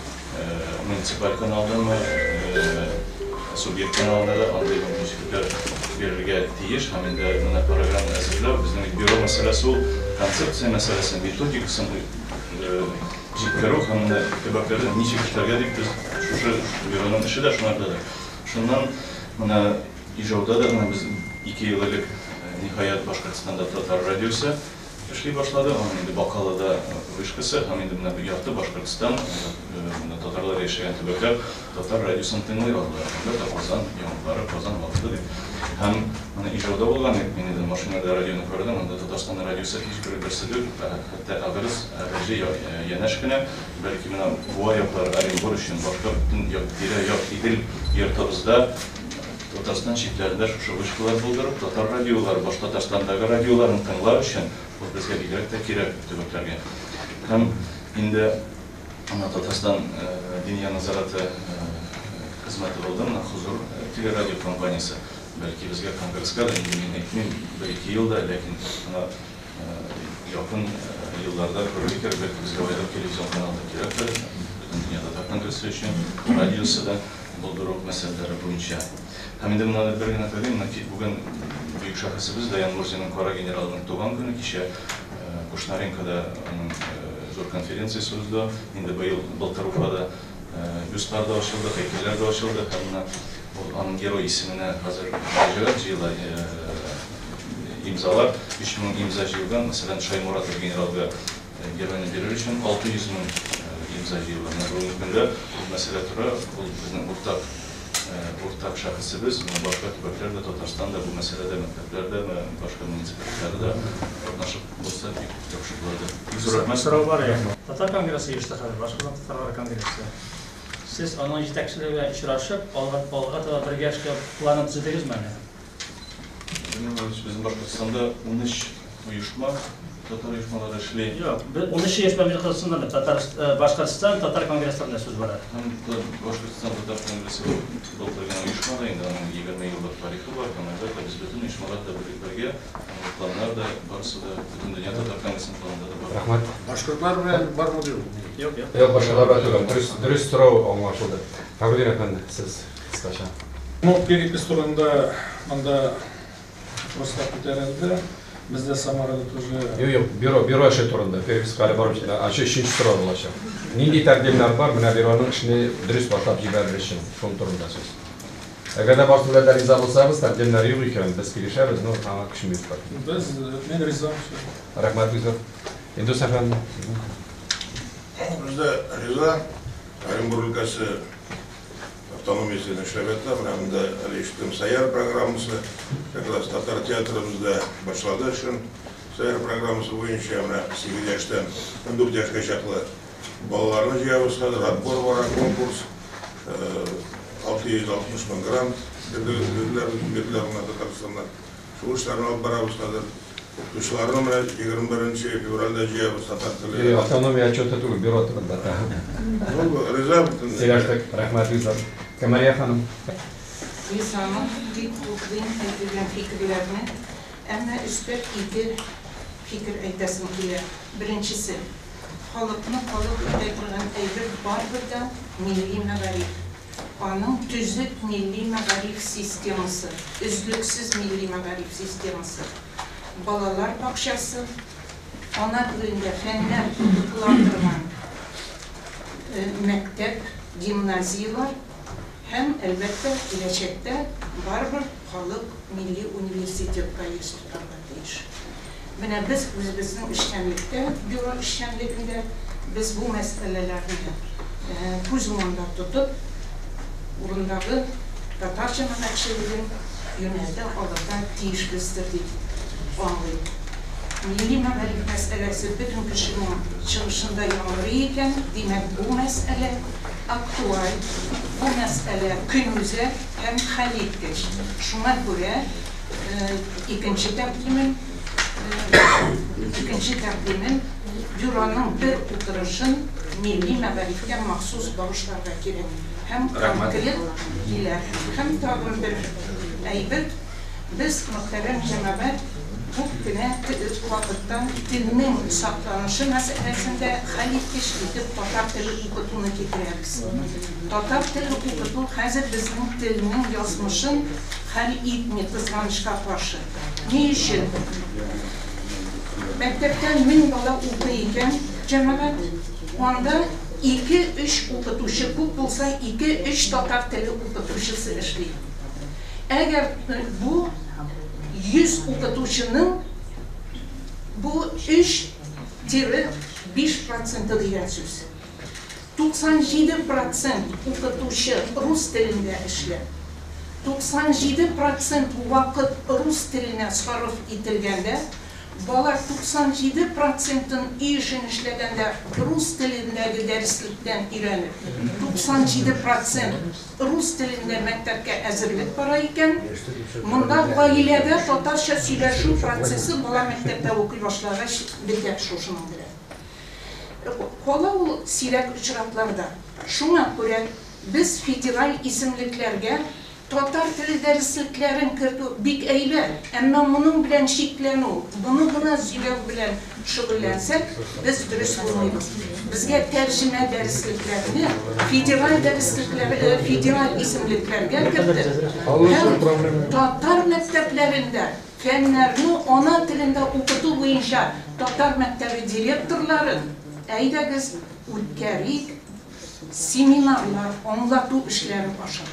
Speaker 13: муниципаль каналдамы, субъект каналында да андый мөмкинчелекләр бирергә тиеш. Һәм инде менә программа әзерләү, безнең бюро мәсьәләсе ул концепция мәсьәләсе, методикасын җиткерү һәм менә төбәкләрдә ничек эшләргә дип без шушы бюроның эше дә шунардадыр. Шуннан менә Ижауда да менә без 2 ел элек ниһаять Башкортстанда татар радиосы эшли башлады. Аның инде Бакалыда вышкасы һәм инде менә ярты Башкортстан, менә татарлар яшәгән төбәкләр татар радиосын тыңлый алдылар. Әлбәттә, Казан яңалыклары, Казан вакыты дип. Һәм менә Ижауда булган идек, мин инде машинада радионы күрдем, анда Татарстан радиосы һичбер берсе түгел, хәтта Агрыз, Әгерҗе янәш кенә, бәлки менә Буа яклары, Оренбур өчен башка бөтен тирә-як Идел йортыбызда Татарстан чикләрендә шушы вышкалар булдырып, татар радиолары, баш Татарстандагы радиоларын тыңлар өчен ул безгә бигрәк тә кирәк төбәкләргә. Һәм инде ана Татарстан Диния назараты хезмәте булды, менә Хузур телерадио компаниясе. Бәлки безгә конгресска да инде мин әйтмим, 1-2 елда, ләкин ана якын елларда күрергә кирәк, бәлки безгә аерым телевизион канал да кирәктер, бөтен дөнья татар конгрессы өчен, радиосы да булдыру мәсьәләләре буенча. Һәм инде менә бер генә тәкъдим, менә бүген бөек шәхесебез Даян Мурзинның Кара генералының туган көне кичә Кушнаренкода аның зур конференциясе узды. Инде быел былтыр Уфада бюстлар да ачылды, һәйкәлләр дә ачылды һәм менә ул аның герой исеменә хәзер мөрәҗәгать җыела, имзалар, 3000 имза җыелган, мәсәлән, Шаймуратов генералга геройны бирер өчен 600 мең имза җыелган. Менә бүгенге көндә ул мәсьәлә тора, ул безнең уртак шәхесебез, башка төбәкләр дә, Татарстан да бу мәсьәләдә, мәктәпләр дә, башка муниципалитетлар да катнашып булса бик яхшы булыр. Бик зур рәхмәт.
Speaker 5: Сорау бар я. Татар конгрессы оешты хәзер, Башкортстан татарлары конгрессы. Сез аның җитәкчелеге белән очрашып, алга таба бергә эшләү планын төзедегезме әле?
Speaker 13: Безнең Башкортстанда 13 оешма, татар оешмалары эшли.
Speaker 5: Юк, 13 оешма Башкортстанда, татар Башкортстан татар конгрессында сүз бара.
Speaker 13: Һәм Башкортстан татар конгрессы былтыр гына оешмады, инде аның 20 еллык тарихы бар, һәм әлбәттә без бөтен оешмалар да бергә, планнар да барысы да бөтен дөнья татар конгрессының планында да бар.
Speaker 1: Рәхмәт.
Speaker 4: Башкортлар белән бармы дип?
Speaker 5: Юк, юк.
Speaker 1: Юк, башкалар белән түгел. Дөрес, дөрес сорау аңлашылды. Фәхретдин әфәнде, сез кыскача.
Speaker 14: Ну, перепись турында монда вопрослар күтәрелде. Бездә Самарада тоже.
Speaker 1: Юк, юк, бюро эше турында переписка әле барып җитмәде. Ачы өченче сорау булачак. Нинди тәкъдимнәр бар менә бюроның эшне дөрес башлап җибәрер өчен? Шул турында сүз. Әгәр дә барысы белән дә риза булсагыз, тәкъдимнәр юк икән, без килешәбез, но аңа көчем юк.
Speaker 14: Без, мин риза.
Speaker 1: Рәхмәт, Гүзәл. Индус әфәнде.
Speaker 15: Без дә риза. Оренбург өлкәсе автономиясен эшләп ята. Менә монда әле ишеттем Саяр программасы. Как раз татар театрыбызда башлады эшен. Саяр программасы буенча менә 8 яшьтән 14 яшькә чаклы балаларны җыябыз хәзер. Отбор бара, конкурс. 660 мең грант бирделәр, бирделәр менә Татарстаннан. Шул эшләрне алып барабыз хәзер. Укытучыларны менә 21 февральдә җыябыз татар теле.
Speaker 1: Автономия отчеты түгел, бюро турында.
Speaker 15: Ну, риза бөтен.
Speaker 1: Сөйләштек, рәхмәт, риза. Камәрия ханым.
Speaker 16: Ризамын, бик хуплыйм әйтелгән фикерләрне. Әмма өстәп ике фикер әйтәсем килә. Беренчесе, халыкны халык итә торган әйбер барыбер дә милли мәгариф. Аның төзек милли мәгариф системасы, өзлексез милли мәгариф системасы. Балалар бакчасы, ана телендә фәннәр укытыла торган мәктәп, гимназияләр һәм, әлбәттә, киләчәктә барыбер халык милли университетка йөз тотарга тиеш. Менә без үзебезнең эшчәнлектә, бюро эшчәнлегендә без бу мәсьәләләрне күз уңында тотып, урындагы татар җәмәгатьчелеген юнәлтә алырга тиешбездер дип аңлыйм. Милли мәгариф мәсьәләсе бөтен кешенең чыгышында яңгырый икән, димәк, бу мәсьәлә актуаль, бу мәсьәлә көнүзәк һәм хәлиткеч. Шуңа күрә икенче тәкъдимем, икенче тәкъдимем бюроның бер утырышын милли мәгарифкә махсус багышларга кирәк. Һәм конкрет килә. Һәм тагын бер әйбер, без, мөхтәрәм җәмәгать, күп кенә вакыттан телнең сакланышы мәсьәләсендә хәлиткеч итеп татар теле укытуны китерәбез. Татар теле укыту хәзер безнең телнең язмышын хәл итми, кызганычка каршы. Ни өчен? Мәктәптә 1000 бала укый икән, җәмәгать, анда 2-3 укытучы, күп булса 2-3 татар теле укытучысы эшли. Әгәр бу 100 укытучының бу 3-5% дигән сүз. 97% укытучы рус телендә эшләп, 97% вакыт рус теленә сарыф ителгәндә, бала 97%-ын өй эшен эшләгәндә рус телендәге дәреслектән өйрәнеп, 97% рус телендә мәктәпкә әзерлек бара икән, монда гаиләдә татарча сөйләшү процессы бала мәктәптә укый башлагач бетә шушының белән. Кала ул сирәк очракларда. Шуңа күрә без федераль исемлекләргә татар теле дәреслекләрен кертү бик әйбәт, әмма моның белән чикләнү, моны гына сөйләү белән шөгыльләнсәк, без дөрес булмыйбыз. Безгә тәрҗемә дәреслекләрне федераль дәреслекләр, федераль исемлекләргә кертеп, һәм татар мәктәпләрендә фәннәрне ана телендә укыту буенча татар мәктәбе директорларын әйдәгез үткәрик семинарлар, аңлату эшләре аша.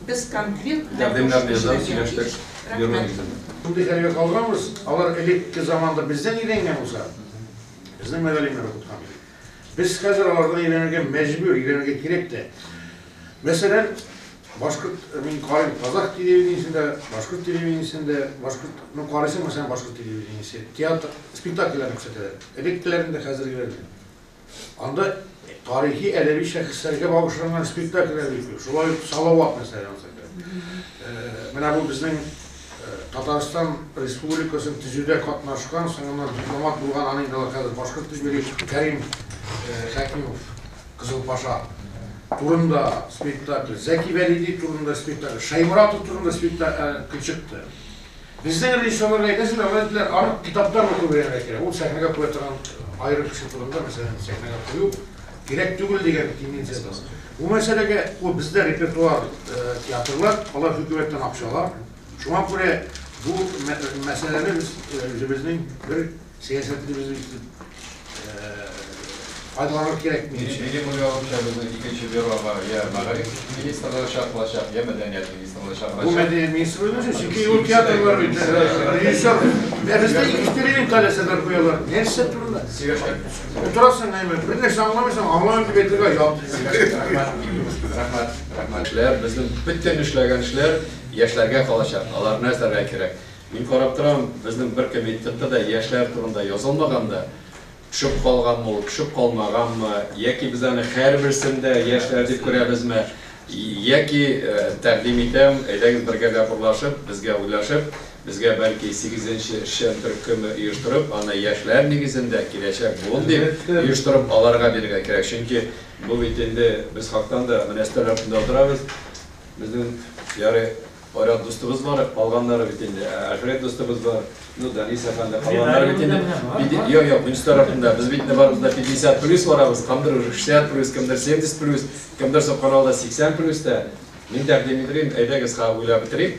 Speaker 16: Без конкрет
Speaker 1: тәкъдимнәрне язып сөйләштек.
Speaker 4: Шундый хәлгә калганбыз, алар элекке заманда бездән өйрәнгән булса, безнең мөгаллимнәр укыткан. Без хәзер алардан өйрәнергә мәҗбүр, өйрәнергә кирәк тә. Мәсәлән, башкорт, мин карыйм казах телевидениесендә, башкорт телевидениесендә, башкорт, ну карыйсың, мәсәлән, башкорт телевидениесе, театр, спектакльләрне күрсәтәләр. Элеккеләрен дә, хәзергеләрен дә. Анда тарихи әдәби шәхесләргә багышланган спектакльләр бик күп. Шулай ук Салават мәсәлән. Менә бу безнең Татарстан Республикасын төзүдә катнашкан, соңыннан дипломат булган, аны инде алар хәзер башкорт дип йөри, Кәрим Хәкимов, Кызыл Паша турында спектакль, Зәки Вәлиди турында спектакль, Шәйморатов турында спектакль чыкты. Безнең режиссерларга әйтәсең, алар әйттеләр, аны китаптан укып өйрәнергә кирәк. Ул сәхнәгә куя торган аерым кеше турында, мәсәлән, сәхнәгә кую кирәк түгел дигән тенденция бар. Бу мәсьәләгә ул бездә репертуар театрлар, алар хөкүмәттән акча ала. Шуңа күрә бу мәсьәләне без үзебезнең бер сәясәтебез итеп файдаланырга кирәк.
Speaker 3: Минем уйлавымча, безнең икенче бюрога я мәгариф министрлыгы чакырылачак, я мәдәният министрлыгы чакырылачак.
Speaker 4: Бу мәдәният министрлыгы чөнки ул театрлар бит, режиссер. Бездә эксперименталь әсәрләр куялар. Нәрсә турында? Утырасың, әйме, бер нәрсә аңламыйсың, аңламыйм дип әйтергә оят.
Speaker 3: Рәхмәт, рәхмәт, рәхмәт. Эшләр, безнең бөтен эшләгән эшләр яшьләргә калачак. Алар нәрсәгә кирәк? Мин карап торам, безнең бер комитетта да яшьләр турында язылмаган да, төшеп калганмы ул, төшеп калмаганмы, яки без аны һәрберсендә яшьләр дип күрәбезме, яки тәкъдим итәм, әйдәгез бергәләп урлашып, безгә уйлашып, безгә бәлки 8-нче эшчән төркеме оештырып, аны яшьләр нигезендә киләчәк буын дип оештырып аларга бирергә кирәк. Чөнки бу бит инде без хактан да менә өстәл артында утырабыз. Безнең ярый Айрат дустыбыз бар, калганнары бит инде, Альфред дустыбыз бар, ну, Данис әфәнде, калганнары бит инде. Юк, юк, минем тарафымда, без бит инде барыбыз да 50 плюс барабыз, кемдер уже 60 плюс, кемдер 70 плюс, кемдер собханалла 80 плюс та. Мин тәкъдим итәм, әйдәгез, хәзер уйлап бетерик.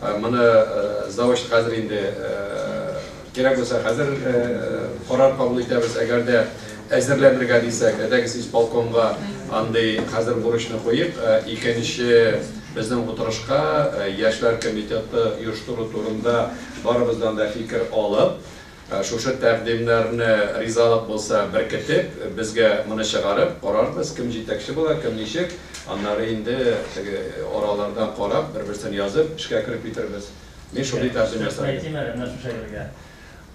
Speaker 3: Моны заочно хәзер инде кирәк булса хәзер карар кабул итәбез. Әгәр дә әзерләнергә дисәк, әйдәгез исполкомга андый хәзер бурычны куеп, икенче безнең утырышка яшьләр комитеты оештыру турында барыбыздан да фикер алып, шушы тәкъдимнәрне ризалык булса беркетеп, безгә моны чыгарып карарбыз, кем җитәкче була, кем ничек, аннары инде теге аралардан карап, бер-берсен язып, эшкә кереп китербез. Мин шундый тәкъдим ясарым.
Speaker 5: Әйтим әле, менә шушы әйбергә.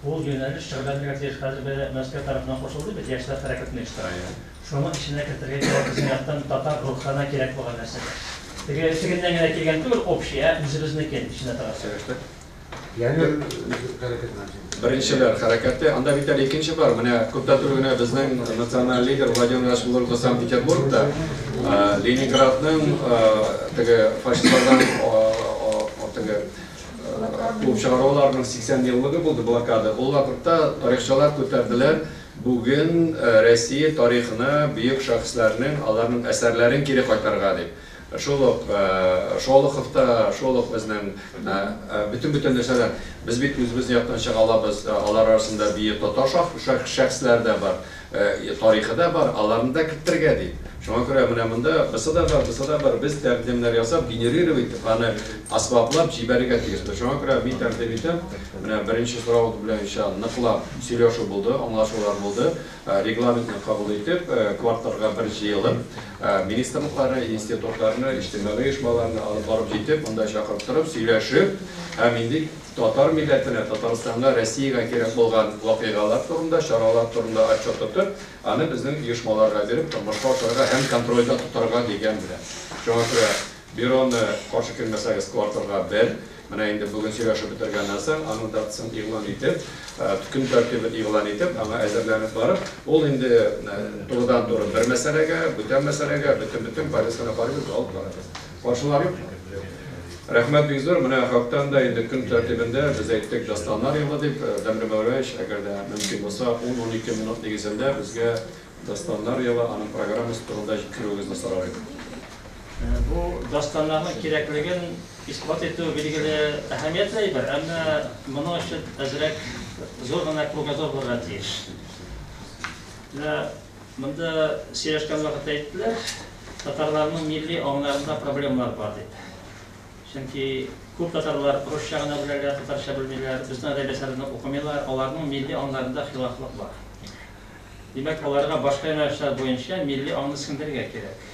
Speaker 5: Ул юнәлеш шөгыльләнергә тиеш, хәзер Мәскәү тарафыннан кушылды бит, яшьләр хәрәкәтен оештыра. Шуның эченә кертергә кирәк безнең яктан татар рухына кирәк булган нәрсәләр. Теге тегеннән генә килгән түгел, общий, ә үзебезнекен эченә торасы.
Speaker 3: Беренчеләр хәрәкәте, анда бит әле икенче бар. Менә күптән түгел генә безнең националь лидер Владимир Владимирович булды Санкт-Петербургта. Ленинградның теге фашистлардан теге куып чыгаруларның 80 еллыгы булды блокада. Ул вакытта тарихчылар күтәрделәр, бүген Россия тарихына бөек шәхесләрнең, аларның әсәрләрен кире кайтарырга дип. Шул ук Шолохов та, шул ук безнең бөтен-бөтен нәрсәләр. Без бит үзебезнең яктан чыга алабыз, алар арасында бөек татар шәхесләре дә бар, тарихы да бар, аларны да кертергә дип. Шуңа күрә менә монда бысы да бар, бысы да бар, без тәкъдимнәр ясап, генерировать итеп, аны асбаплап җибәрергә тиешбез. Шуңа күрә мин тәкъдим итәм, менә беренче сорау белән ныклап сөйләшү булды, аңлашулар булды. Регламентны кабул итеп, кварталга бер җыелып, министрлыкларны, институтларны, иҗтимагый оешмаларны алып барып җитеп, монда чакырып торып, сөйләшеп, һәм инде татар милләтенә, Татарстанга, Россиягә кирәк булган вакыйгалар турында, чаралар турында отчет тотып, аны безнең оешмаларга биреп, тормышка ашырырга һәм контрольдә тотарга дигән белән. Шуңа күрә бюроны каршы килмәсәгез кварталга бер, менә инде бүген сөйләшеп бетергәннән соң, аның датасын игълан итеп, көн тәртибен игълан итеп, аңа әзерләнеп барып, ул инде турыдан-туры бер мәсьәләгә, бүтән мәсьәләгә, бөтен-бөтен повестканы карыйбыз, алып барабыз. Каршылар юк. Рәхмәт бик зур. Менә хактан да инде көн тәртибендә без әйттек дастаннар елы дип, Дамир Мәүләевич, әгәр дә мөмкин булса, 10-12 минут нигезендә безгә дастаннар елы, аның программасы турында җиткерүегезне сорар идем.
Speaker 5: Бу дастаннарның кирәклеген исбат итү билгеле әһәмиятле әйбер, әмма моның өчен әзрәк зур гына кругозор булырга тиеш. Менә монда сөйләшкән вакытта әйттеләр, татарларның милли аңнарында проблемалар бар дип. Чөнки күп татарлар русча гына беләләр, татарча белмиләр, безнең әдәбиятларны укымыйлар, аларның милли аңнарында хилафлык бар. Димәк, аларга башка юнәлешләр буенча милли аңны сеңдерергә кирәк.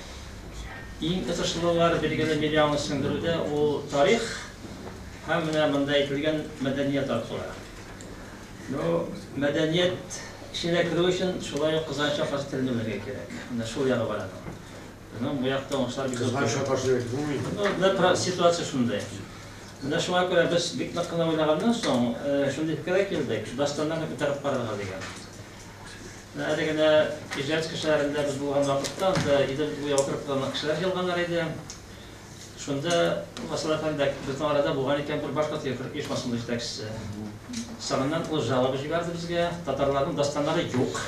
Speaker 5: Иң отышлылар билгеле милли аңны сеңдерүдә ул тарих һәм менә монда әйтелгән мәдәният аркылы. Ну, мәдәният эченә керү өчен шулай ук кызганычка каршы телне белергә кирәк. Менә шул ягы бар аның. Ну, бу якта уңышлар бик зур.
Speaker 4: Кызганычка каршы дип булмый.
Speaker 5: Ну, менә ситуация шундый. Менә шуңа күрә без бик нык кына уйлаганнан соң, шундый фикергә килдек, дастаннарны күтәреп карарга дигән. Әле генә Ижевск шәһәрендә без булган вакытта, анда Идел буе округыннан кешеләр җыелганнар иде. Шунда Васил әфәнде безнең арада булган икән бер башкорт оешмасының җитәкчесе. Соңыннан ул жалоба җибәрде безгә, татарларның дастаннары юк.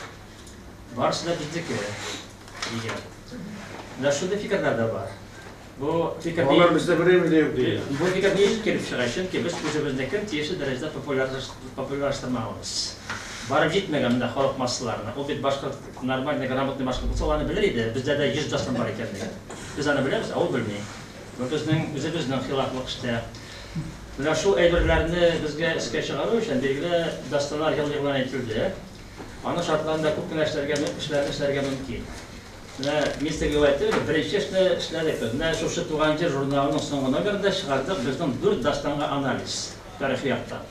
Speaker 5: Барысы да безнеке дигән. Менә шундый фикерләр дә бар. Бу фикер
Speaker 4: Алар бездә берәү дә юк дигән.
Speaker 5: Бу фикер ничек килеп чыга? Чөнки без үзебезнекен тиешле дәрәҗәдә популярлаштырмабыз. Барып җитмәгән менә халык массаларына. Ул бит башкорт нормальный, грамотный башкорт булса, ул аны белер иде. Бездә дә 100 дастан бар икән дигән. Без аны беләбез, ә ул белми. Бу безнең үзебезнең хилафлык эштә. Менә шул әйберләрне безгә эшкә чыгару өчен билгеле дастаннар ел игълан ителде. Аның шартларында күп кенә эшләргә, эшләрне эшләргә мөмкин. Менә мин сезгә әйттем, беренче эшне эшләдек без. Менә шушы Туган җир журналының соңгы номерында чыгардык безнең 4 дастанга анализ тарихи яктан.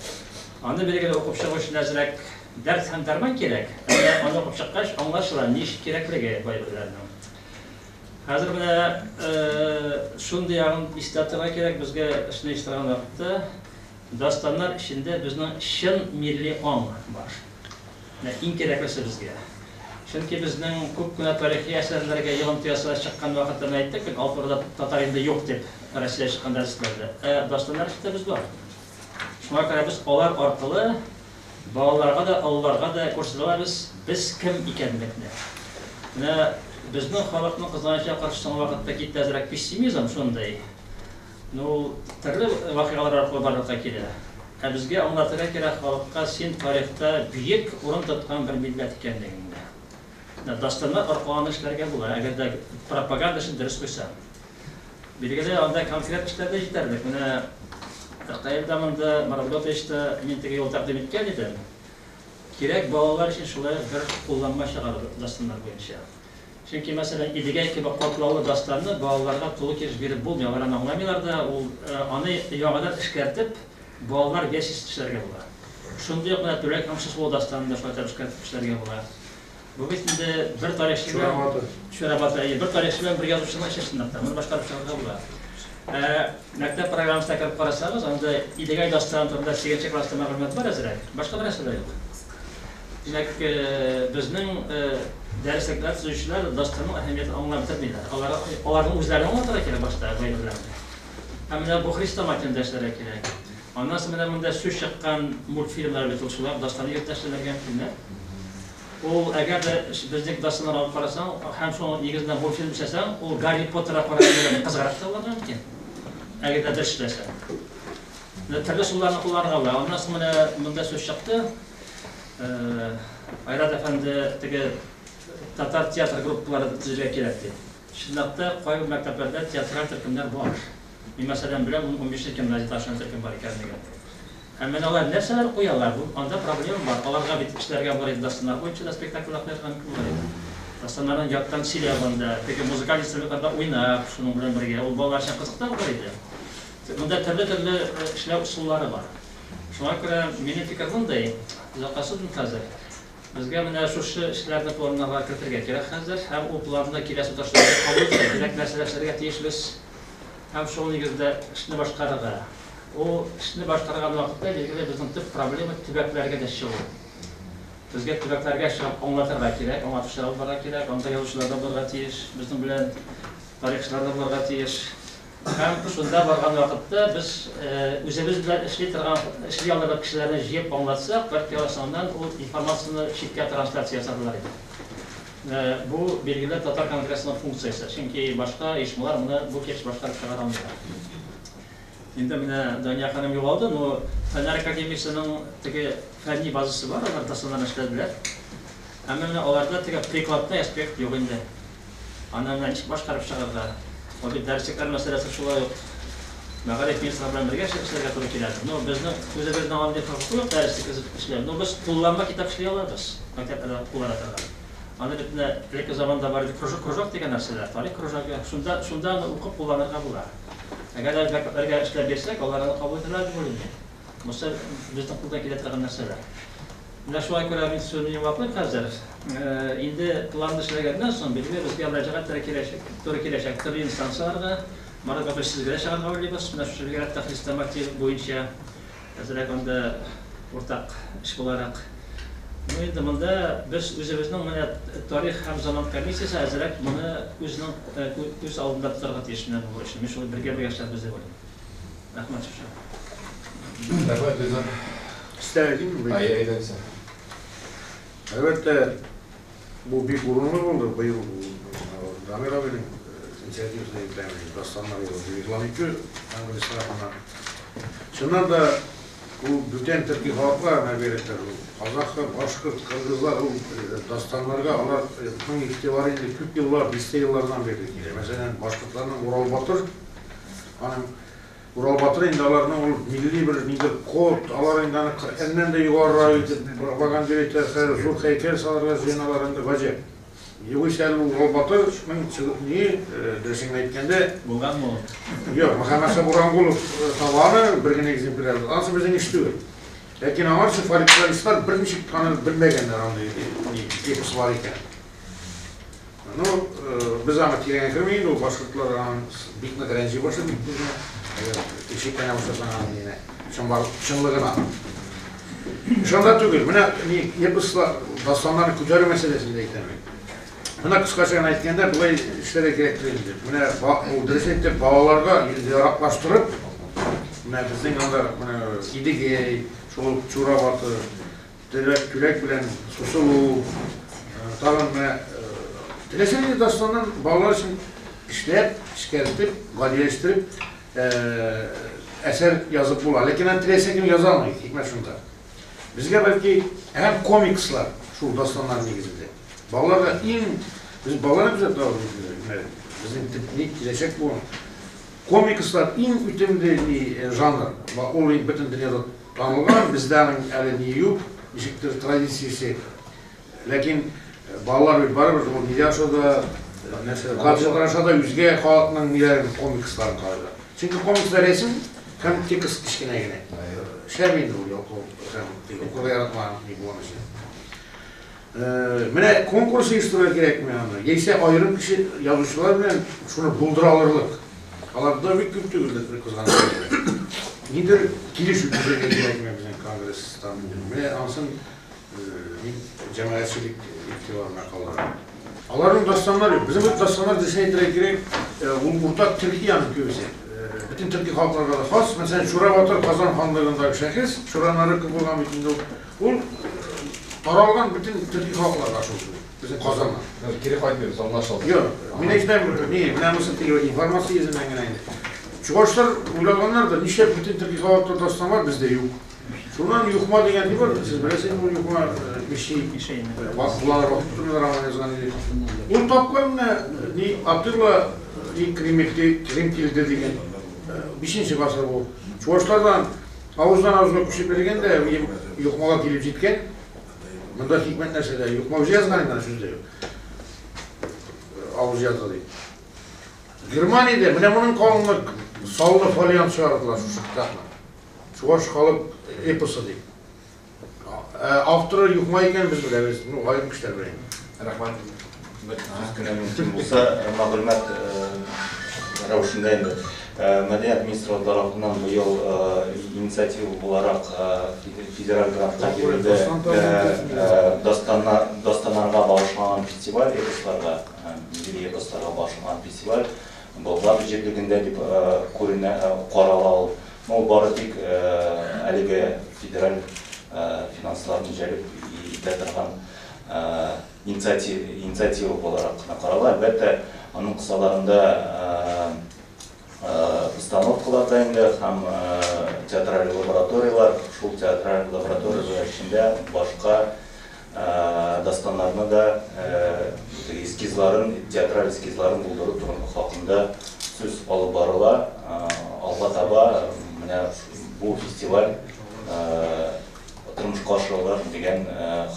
Speaker 5: Аны билгеле укып чыгу өчен әзрәк дәрт һәм дәрман кирәк. Әмма аны укып чыккач аңлашыла ни өчен кирәклеге бу әйберләрнең. Хәзер менә шундый ягын истә тотарга кирәк безгә эшне оештырган вакытта дастаннар эчендә безнең чын милли аң бар. Менә иң кирәклесе безгә. Чөнки безнең күп кенә тарихи әсәрләргә йогынты ясала чыккан вакытта әйттек бит, Алтын Урда татар инде юк дип. Россиядә чыккан дәреслекләрдә. Ә дастаннар без бар. Шуңа күрә без алар аркылы балаларга да, олыларга да күрсәтә алабыз, без кем икәнлекне. Менә безнең халыкның кызганычка каршы соңгы вакытта китте әзрәк пессимизм шундый. Ну, ул төрле вакыйгалар аркылы барлыкка килә. Ә безгә аңлатырга кирәк халыкка син тарихта бөек урын тоткан бер милләт икәнлегеңне. Менә дастаннар аркылы аны эшләргә була, әгәр дә пропаганда эшен дөрес куйсаң. Билгеле, анда конкрет эшләр дә җитәрлек. Менә Ркаил да монда, Марат Готович та мин теге юл тәкъдим иткән идем. Кирәк балалар өчен шулай ук бер кулланма чыгару дастаннар буенча. Чөнки, мәсәлән, Идегәй кебек катлаулы дастанны балаларга тулы килеш биреп булмый, алар аны аңламыйлар да, ул аны яңадан эшкәртеп, балалар версиясе эшләргә була. Шундый ук менә Түләк һәм Суслоу дастанын да шулай итеп эшкәртеп эшләргә була. Бу бит инде бер тарихчы белән
Speaker 4: Чура батыр.
Speaker 5: Чура батыр, әйе, бер тарихчы белән бер язучының эше чынлыкта. Моны башкарып чыгарга була. Ә мәктәп программасына кереп карасагыз, анда Идегәй дастаны турында 8 класста мәгълүмат бар әзрәк, башка бернәрсә дә юк. Димәк, безнең дәреслекләр төзүчеләр дастанның әһәмиятен аңлап бетермиләр. Алар аларның үзләрен аңлатырга кирәк башта бу әйберләрне. Һәм менә бу хрестоматияне дә эшләргә кирәк. Аннан соң менә монда сүз чыккан мультфильмнар бит ул шулар дастан нигезендә эшләнергә мөмкиннәр. Ул әгәр дә безнең дастаннар алып карасаң һәм шуның нигезендә мультфильм эшләсәң, ул Гарри Поттерга караганда да кызыграк та булырга мөмкин. Әгәр дә дөрес эшләсәң. Менә төрле ысулларны кулланырга була. Аннан соң менә монда сүз чыкты. Айрат әфәнде теге татар театр группалары төзергә кирәк дип. Чынлыкта кайбер мәктәпләрдә театраль төркемнәр бар. Мин мәсәлән беләм, 15 гимназия ташына төркем бар икәнлеген. Ә менә алар нәрсәләр куялар? Бу анда проблема бар. Аларга бит эшләргә булыр иде, дастаннар буенча да спектакльләр куярга мөмкин булыр иде. Дастаннарны яттан сөйләп анда, теге музыкаль инструментларда уйнап, шуның белән бергә ул балалар өчен кызык та булыр иде. Монда төрле-төрле эшләү ысуллары бар. Шуңа күрә минем фикер мондый, озакка сузмыйм хәзер. Безгә менә шушы эшләрне планнарга кертергә кирәк хәзер һәм ул планны киләсе утырышларда кабул итәргә кирәк, нәрсәләр эшләргә тиешбез һәм шул нигездә эшне башкарырга. Ул эшне башкарган вакытта, билгеле, безнең төп проблема төбәкләргә дә чыгу. Безгә төбәкләргә чыгып аңлатырга кирәк, аңлатучылар алып барырга кирәк, анда язучылар да булырга тиеш, безнең белән тарихчылар да булырга тиеш. Һәм шунда барган вакытта без үзебез белән эшли торган, эшли алырлык кешеләрне җыеп аңлатсак, бәлки алар соңыннан ул информацияне читкә трансляция ясарлар иде. Бу, билгеле, Татар конгрессының функциясе, чөнки башка оешмалар моны бу кеш башкарып чыгара алмыйлар. Инде менә Дания ханым югалды, но Фәннәр академиясенең теге фәнни базасы бар, алар дастаннар эшләделәр. Әмма менә аларда теге прикладной аспект юк инде. Аны менә ничек башкарып чыгарга? Ул бит дәреслекләр мәсьәләсе шулай ук мәгариф министрлыгы белән бергә эшләргә туры килә. Ну, безнең үзебезнең андый хокукы юк дәреслек төзеп эшләү. Ну, без кулланма китап эшли алабыз, мәктәпләрдә куллана торган. Аны бит менә элекке заманда бар иде кружок, кружок дигән нәрсәләр, тарих кружогы. Шунда, шунда аны укып кулланырга була. Әгәр дә мәктәпләргә эшләп бирсәк, алар аны кабул итәрләр дип уйлыйм мин. Монысы безнең кулдан килә торган нәрсәләр. Менә шуңа күрә мин сүзне йомгаклыйм хәзер. Инде планны эшләгәннән соң, билгеле, безгә мөрәҗәгать итәргә киләчәк, туры киләчәк төрле инстанцияләргә. Марат Габдуллович, сезгә дә чыгарга уйлыйбыз. Менә шушы бигрәк тә хрестоматия буенча әзрәк анда уртак эш буларак. Ну инде монда без үзебезнең менә тарих һәм заман комиссиясе әзрәк моны үзенең күз алдында тотарга тиеш менә бу бурычны. Мин шулай бергә-бергә эшләрбез дип уйлыйм. Рәхмәт шушы.
Speaker 8: Рәхмәт, Илнар.
Speaker 4: Өстәп әйтимме?
Speaker 8: Әйе, әйдәгез.
Speaker 4: Әлбәттә, бу бик урынлы булды. Быел Дамир абыйның инициативасы дип әйтәм, дастаннар елы дип игълан итү Конгресс тарафыннан. Чыннан да, ул бүтән төрки халыклар, менә бигрәк тә шул казахлар, башкорт, кыргызлар ул дастаннарга аларның игътибары инде күп еллар, дистә еллардан бирле килә. Мәсәлән, башкортларның Урал батыр, аның Урал батыр инде аларның ул милли бер нидер код, алар инде аны Коръәннән дә югарырак итеп пропаганда итәләр, хәзер зур һәйкәл салырга җыеналар инде, гаҗәп. Югыйсә әле ул Урал батырның ни, дөресен генә әйткәндә,
Speaker 5: Булганмы ул?
Speaker 4: Юк, Мөхәммәтша Бурангулов таба аны, бер генә экземпляр. Анысы безнең эш түгел. Ләкин аңарчы фольклористлар берничек аны белмәгәннәр, андый ни эпос бар икән. Ну, без аңа тирәнгә кермик инде, ул башкортлар аның бик нык рәнҗи башлый бит безне. Әгәр шикләнә башласаң аның нигенә, чынбар, чынлыгына. Шунда түгел, менә ни эпослар, дастаннарны күтәрү мәсьәләсен дә әйтәм мин. Менә кыскача гына әйткәндә, болай эшләргә кирәктер инде. Менә ул дөрес әйтте, балаларга яраклаштырып, менә безнең анда менә Идегәй, шул ук Чура батыр, Теләк, Түләк белән Сусылу, тагын менә теләсә нинди дастаннан балалар өчен эшләп, эшкәртеп, гадиләштереп әсәр язып була. Ләкин аны теләсә кем яза алмый, хикмәт шунда. Безгә бәлки һәм комикслар шул дастаннар нигезендә. Балаларга иң без балаларны күзәтеп торабыз инде. Безнең төп ни киләчәк буын. Комикслар иң үтемле ни жанр. Ул инде бөтен дөньяда танылган, бездә аның әле ни юк, ничектер традициясе. Ләкин балалар бит барыбер ул нидә аша да, нәрсә, гаджетлар аша да үзгә халыкның ниләрен, комиксларын карыйлар. Чөнки комикслар рәсем һәм текст кечкенә генә. Шәп инде ул ялкау һәм укырга яратмаган ни булган өчен. Менә конкурс оештырырга кирәкме аны? Яисә аерым кеше язучылар белән шуны булдыра алырлык. Алар да бик күп түгел, кызганыч. Нидер килешү төзергә кирәкме безнең конгресстан? Менә анысын мин җәмәгатьчелек игътибарына калдырам. Аларның дастаннары юк. Безнең бит дастаннар дөресен әйтергә кирәк, ул уртак төрки аның күбесе. Бөтен төрки халыкларга да хас. Мәсәлән, Чура батыр Казан ханлыгындагы шәхес, Чура Нарыков булган бит инде ул. Ул таралган бөтен төрки халыкларга шул. Безнең Казаннан.
Speaker 3: Кире кайтмыйбыз, аңлашылды.
Speaker 4: Юк, мин әйтәм, ни, менә монысы теге информация йөзеннән генә инде. Чувашлар уйлаганнар да, нишләп бөтен төрки халыкларда дастан бар, бездә юк. Шуннан Юхма дигән ни бар, сез беләсез инде ул Юхма Миши, Буланар вакыт турында роман язган иде. Ул тапкан менә ни Атилла и Кримкилде дигән 5 гасыр бу. Чувашлардан авыздан авызга күчеп йөргән дә Юхмага килеп җиткән. Монда хикмәт нәрсәдә? Юхма үзе язган инде, сүз дә юк. Авыз язды дип. Германиядә менә моның калынлык саллы фолиант чыгардылар шушы китапны. Чуваш халык эпосы дип. Авторы Юхма икән без беләбез. Ну, аерым кешеләр белә.
Speaker 12: Рәхмәт. Бер сүз кенә мөмкин булса, мәгълүмат рәвешендә инде. Мәдәният министрлыгы тарафыннан быел инициатива буларак федераль грантка бирелде. Дастаннарга багышланган фестиваль, эпосларга, милли эпосларга багышланган фестиваль Болгар җирлегендә дип күренә, карала ул. Ул бары тик әлеге федераль финансларны җәлеп итә торган инициатива буларак кына карала. Әлбәттә, аның кысаларында постановкалар да инде һәм театраль лабораторияләр, шул театраль лабораторияләр эчендә башка дастаннарны да эскизларын, театраль эскизларын булдыру турында хакында сүз алып барыла. Алга таба менә бу фестиваль тормышка ашырылыр дигән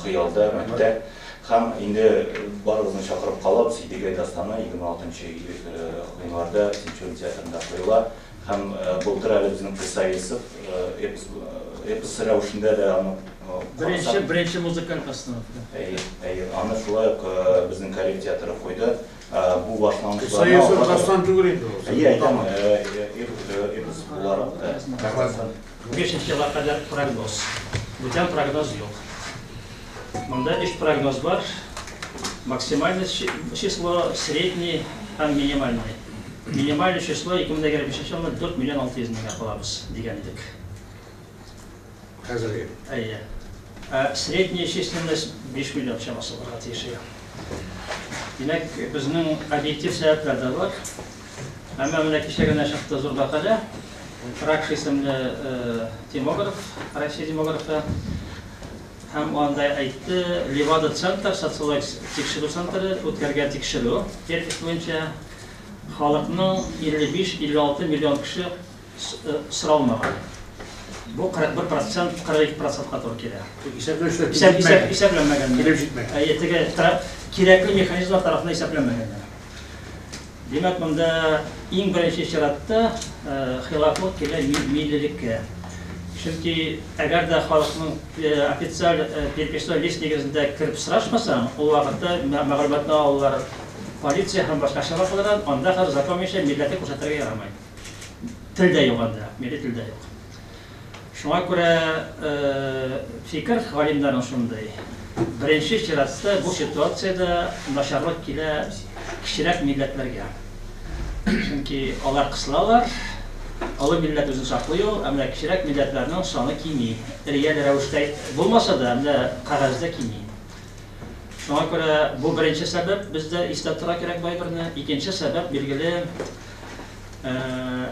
Speaker 12: хыялда, өметтә. Һәм инде барыгызны чакырып калабыз, Идегәй дастаны 26 гыйнварда Тинчурин театрында куела. Һәм былтыр әле безнең Кыйса Йосыф эпос, эпос рәвешендә дә аны
Speaker 5: Беренче, беренче музыкаль постановка.
Speaker 12: Әйе, әйе. Аны шулай ук безнең Кариев театры куйды. Бу башлангычларны
Speaker 4: Кыйса Йосыф дастан түгел инде ул.
Speaker 12: Әйе, әйтәм, эпос буларак та.
Speaker 5: Бишенче елга кадәр прогноз. Бүтән прогноз юк. Монда өч прогноз бар. Максимальное число, средний һәм минимальный. Минимальный число 2025 елны 4 миллион 600 меңгә калабыз дигән идек.
Speaker 4: Хәзерге.
Speaker 5: Әйе. Ә средняя численность 5 миллион чамасы булырга тиеш. Димәк, безнең объектив сәбәпләр дә бар. Әмма менә кичә генә чыкты зур мәкалә. Ракш исемле демограф, Россия демографы. Һәм анда әйтте, Левада центр, социологик тикшерү центры үткәргән тикшерү перепись буенча халыкның 55-56 миллион кеше соралмаган. Бу 41 процент, 42 процентка туры килә.
Speaker 4: Исәпләүчеләр
Speaker 5: килеп җитмәгән. Исәпләнмәгән.
Speaker 4: Килеп җитмәгән.
Speaker 5: Әйе, теге кирәкле механизмнар тарафыннан исәпләнмәгәннәр. Димәк, монда иң беренче чиратта хилафлык килә миллилеккә. Чөнки әгәр дә халыкның официаль переписной лист нигезендә кереп сорашмасаң, ул вакытта мәгълүматны алалар полиция һәм башка чаралардан, анда хәзер закон буенча милләтне күрсәтергә ярамый. Тел дә юк анда, милли тел дә юк. Шуңа күрә фикер галимнәрнең шундый. Беренче чиратта бу ситуациядә начарлык килә кечерәк милләтләргә. Чөнки алар кысылалар, олы милләт үзен саклый ул, ә менә кечерәк милләтләрнең саны кими. Реаль рәвештә булмаса да, менә кәгазьдә кими. Шуңа күрә бу беренче сәбәп, бездә истә тора кирәк бу әйберне. Икенче сәбәп, билгеле,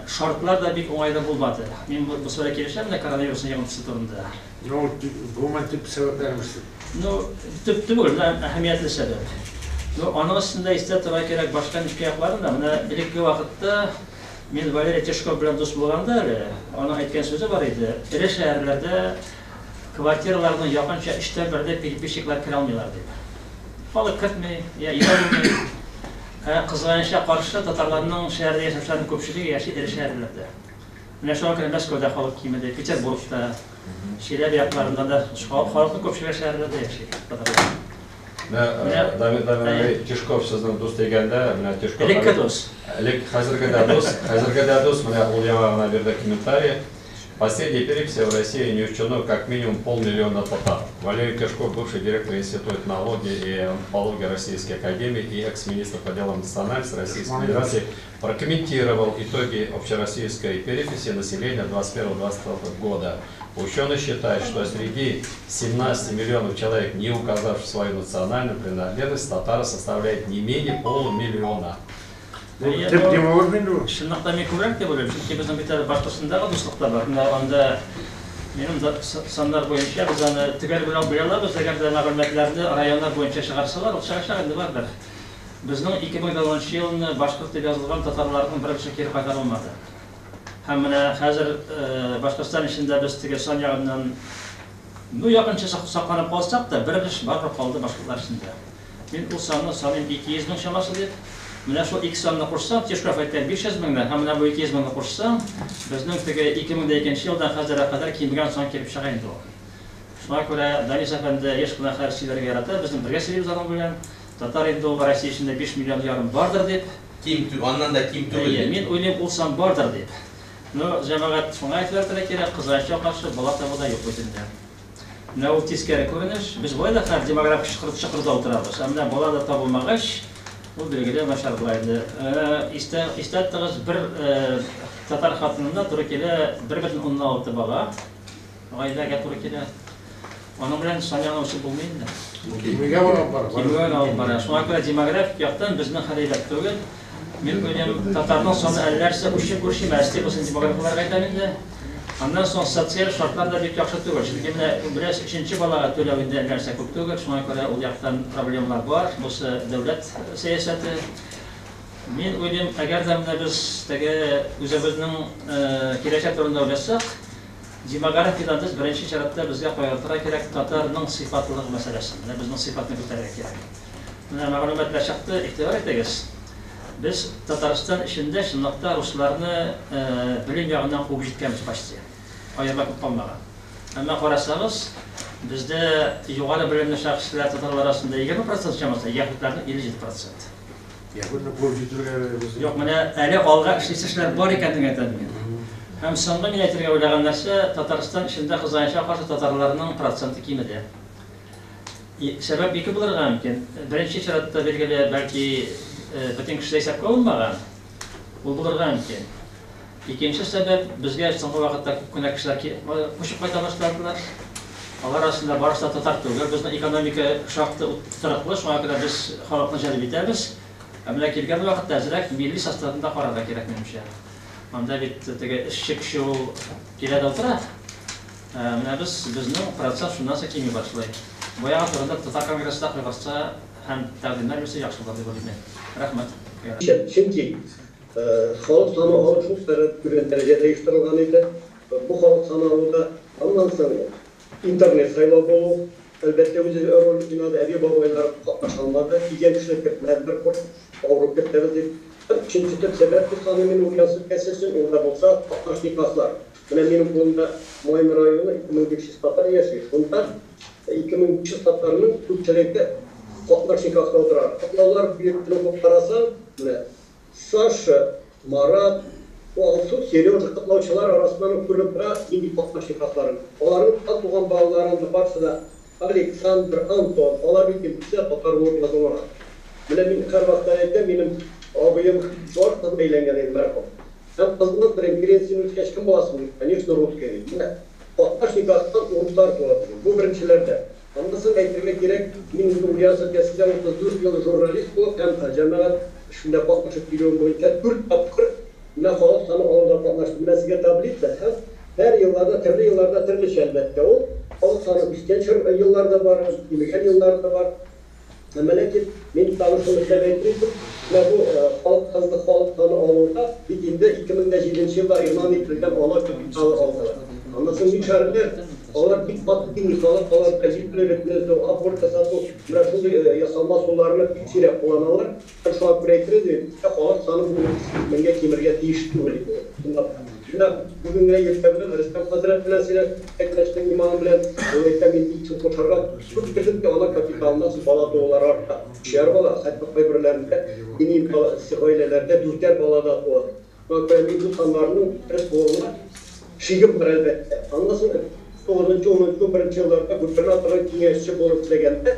Speaker 5: шартлар да бик уңайлы булмады. Мин бу белән килешәм дә коронавирусның йогынтысы турында.
Speaker 4: Ну, гомумән төп сәбәпләребез.
Speaker 5: Ну, төп түгел, менә әһәмиятле сәбәп. Ну, аның өстендә истә тора кирәк башка нечкә якларын да. Менә элекке вакытта мин Валерий Тишков белән дус булганда әле, аның әйткән сүзе бар иде. Эре шәһәрләрдә квартираларның якынча 1/3-дә переписчиклар керә алмыйлар дип. Халык кертми, я өйдә булмый. Ә кызганычка каршы, татарларның шәһәрдә яшәүчеләрнең күпчелеге яши эре шәһәрләрдә. Менә шуңа күрә Мәскәүдә халык кимеде, Петербургта, Чиләбе якларында да халыкның күпчелеге шәһәрләрдә яши татарлар.
Speaker 1: Менә Давид Давидович Тишков сезнең дус дигәндә, менә Тишков
Speaker 5: Элекке дус.
Speaker 1: Элек хәзерге дә дус, хәзерге дә дус, менә ул яңа гына бирде комментарий. Последней переписи в России не учтено как минимум 500 000 татар. Валерий Тишков, бывший директор Института этнологии и антропологии Российской Академии и экс-министр по делам национальности Российской Федерации, прокомментировал итоги общероссийской переписи населения 2021-2022 года. Ученый считает, что среди 17 миллионов человек, не указавших свою национальную принадлежность, татары составляет не менее 500 000.
Speaker 5: Чынлыкта мин күбрәк дип уйлыйм, чөнки безнең бит әле Башкортстандагы дуслык та бар. Менә анда минем саннар буенча без аны төгәл белә алабыз, әгәр дә мәгълүматларны районнар буенча чыгарсалар, ул чыгачак инде барыбер. Безнең 2010 елны башкорт дип язылган татарларның беренче кире кайтарылмады. Һәм менә хәзер Башкортстан эчендә без теге сан ягыннан, ну, якынча сакланып калсак та, бер эш барыбер калды башкортлар эчендә. Мин ул санны саныйм 200 мең чамасы дип. Менә шул ике санны кушсаң, Тишков әйткән 500 меңне, һәм менә бу 200 меңне кушсаң, безнең теге 2002 елдан хәзергә кадәр кимегән сан килеп чыга инде ул. Шуңа күрә Данис әфәнде еш кына хәзер сөйләргә ярата, безнең бергә сөйлибез аның белән. Татар инде ул Россия эчендә 5 миллион ярым бардыр дип.
Speaker 7: Ким, аннан да ким түгел.
Speaker 5: Әйе, мин уйлыйм, ул сан бардыр дип. Но җәмәгать шуңа әйтелә кирәк, кызганычка каршы бала табу да юк бит инде. Менә ул тискәре күренеш. Без болай да хәзер демографик чокырда утырабыз. Ә менә бала да табылмагач, ул билгеле начар була инде. Истә тыгыз бер татар хатынына туры килә 1,6 бала. Гаиләгә туры килә. Аның белән сан ягына үсеп булмый инде.
Speaker 4: Кимегә алып бара.
Speaker 5: Кимегә алып бара. Шуңа күрә демографик яктан безнең хәл әйбәт түгел. Мин уйлыйм, татарның саны әлләрсә үчеп үрчемәс дип булсын демографларга әйтәм инде. Аннан соң социаль шартлар да бик яхшы түгел. Чөнки менә бераз өченче балага түләү инде әлләрсә күп түгел. Шуңа күрә ул яктан проблемалар бар. Бусы дәүләт сәясәте. Мин уйлыйм, әгәр дә менә без теге үзебезнең киләчәк турында уйласак, демографиядән тыш беренче чиратта безгә кайгыртырга кирәк татарның сыйфатлылыгы мәсьәләсен. Менә безнең сыйфатны күтәрергә кирәк. Менә мәгълүматлар чыкты, игътибар итегез. Без Татарстан эчендә чынлыкта русларны белем ягыннан куып җиткәнбез почти. Аерма күп калмаган. Әмма карасагыз, бездә югары белемле шәхесләр татарлар арасында 20% чамасы, яһүдләрнең 57%.
Speaker 4: Яһүдне куып җитүгә без
Speaker 5: Юк, менә әле алга эшлисе эшләр бар икәнлеген әйтәм мин. Һәм соңгы мин әйтергә уйлаган нәрсә, Татарстан эчендә кызганычка каршы татарларның проценты кимеде. Сәбәп ике булырга мөмкин. Беренче чиратта билгеле, бәлки бөтен кеше исәпкә алынмаган, ул булырга мөмкин. Икенче сәбәп, безгә соңгы вакытта күп кенә кешеләр күчеп кайта башладылар. Алар арасында барысы да татар түгел. Безнең экономика шактый тотрыклы, шуңа күрә без халыкны җәлеп итәбез. Ә менә килгән вакытта әзрәк милли составын да карарга кирәк минемчә. Анда бит теге эшче кеше ул килә дә утыра. Менә без безнең процесс шуннан соң кими башлый. Бу ягы турында татар конгрессы кайгыртса һәм тәкъдимнәр бирсә яхшы булыр дип уйлыйм. Рәхмәт.
Speaker 17: Чөнки халык саны алу шул түбән дәрәҗәдә оештырылган иде. Бу халык саны алуда аннан соң интернет сайлау булу, әлбәттә, үзе роль уйнады, әби-бабайлар катнаша алмады, килгән кешеләр кертмәде, бер корт авырып кертәбез дип. Өченче төп сәбәп дип саныйм мин Ульяновск өлкәсе өчен, ул да булса катнаш никахлар. Менә минем кулымда Майна районы 2500 татар яши. Шунда 2500 татарның күпчелеге катнаш никахта утыра. Котлаулар биреп укып карасаң, менә Саша, Марат, Алсу, Сережа котлаучылар арасыннан ук күренеп тора нинди катнаш никахларын. Аларның туган балаларының барысы да Александр, Антон, алар бит инде татар булып язылмаган. Менә мин һәрвакытта әйтәм, минем абыем чуаш кызына өйләнгән иде мәрхүм. Һәм кызыннан сорыйм, Ирен, син үскәч кем буласың? Ди. Конечно, русская, ди. Менә катнаш никахтан урыслар туа ди. Бу беренчеләрдән. Аннан соң әйтергә кирәк, мин инде Ульяновск өлкәсендә 34 ел журналист булып һәм җәмәгать эшендә катнашып килүем буенча дүрт тапкыр менә халык саны алуда катнаштым. Менә сезгә таблица һәм һәр елларда, төрле елларда төрлечә, әлбәттә, ул. Халык саны үскән чор еллар да бар, кимегән еллар да бар. Әмма ләкин мин тагын шуны эшләп әйтер идем, менә бу халык кызды халык саны алуда бит инде 2007 нче елда игълан ителгән ана капиталы алдылар. Аннан соң мишәрләр, алар бик каты дини халык, алар җитлелекне, аборт ясату, менә шундый ясалма ысулларны бик сирәк кулланалар. Һәм шуңа күрә әйтер идем, бездә халык саны бүген 38 меңгә кимергә тиеш түгел иде. Чынлап та. Менә бүген генә иртә белән Рөстәм хәзрәт белән сөйләштек, Әкрәчнең имамы белән. Ул әйтә, мин бик шул кушарга күп бирдем ки, ана капиталыннан соң бала туулар арта. Өчәр бала, хәтта кайберләрендә дини гаиләләрдә дүртәр бала да туа. Шуңа күрә мин бу саннарның дөрес булуына шигем бар, әлбәттә. Аннан соң тугызынчы, унынчы, унберенче елларда губернаторның киңәшче булып эшләгәндә,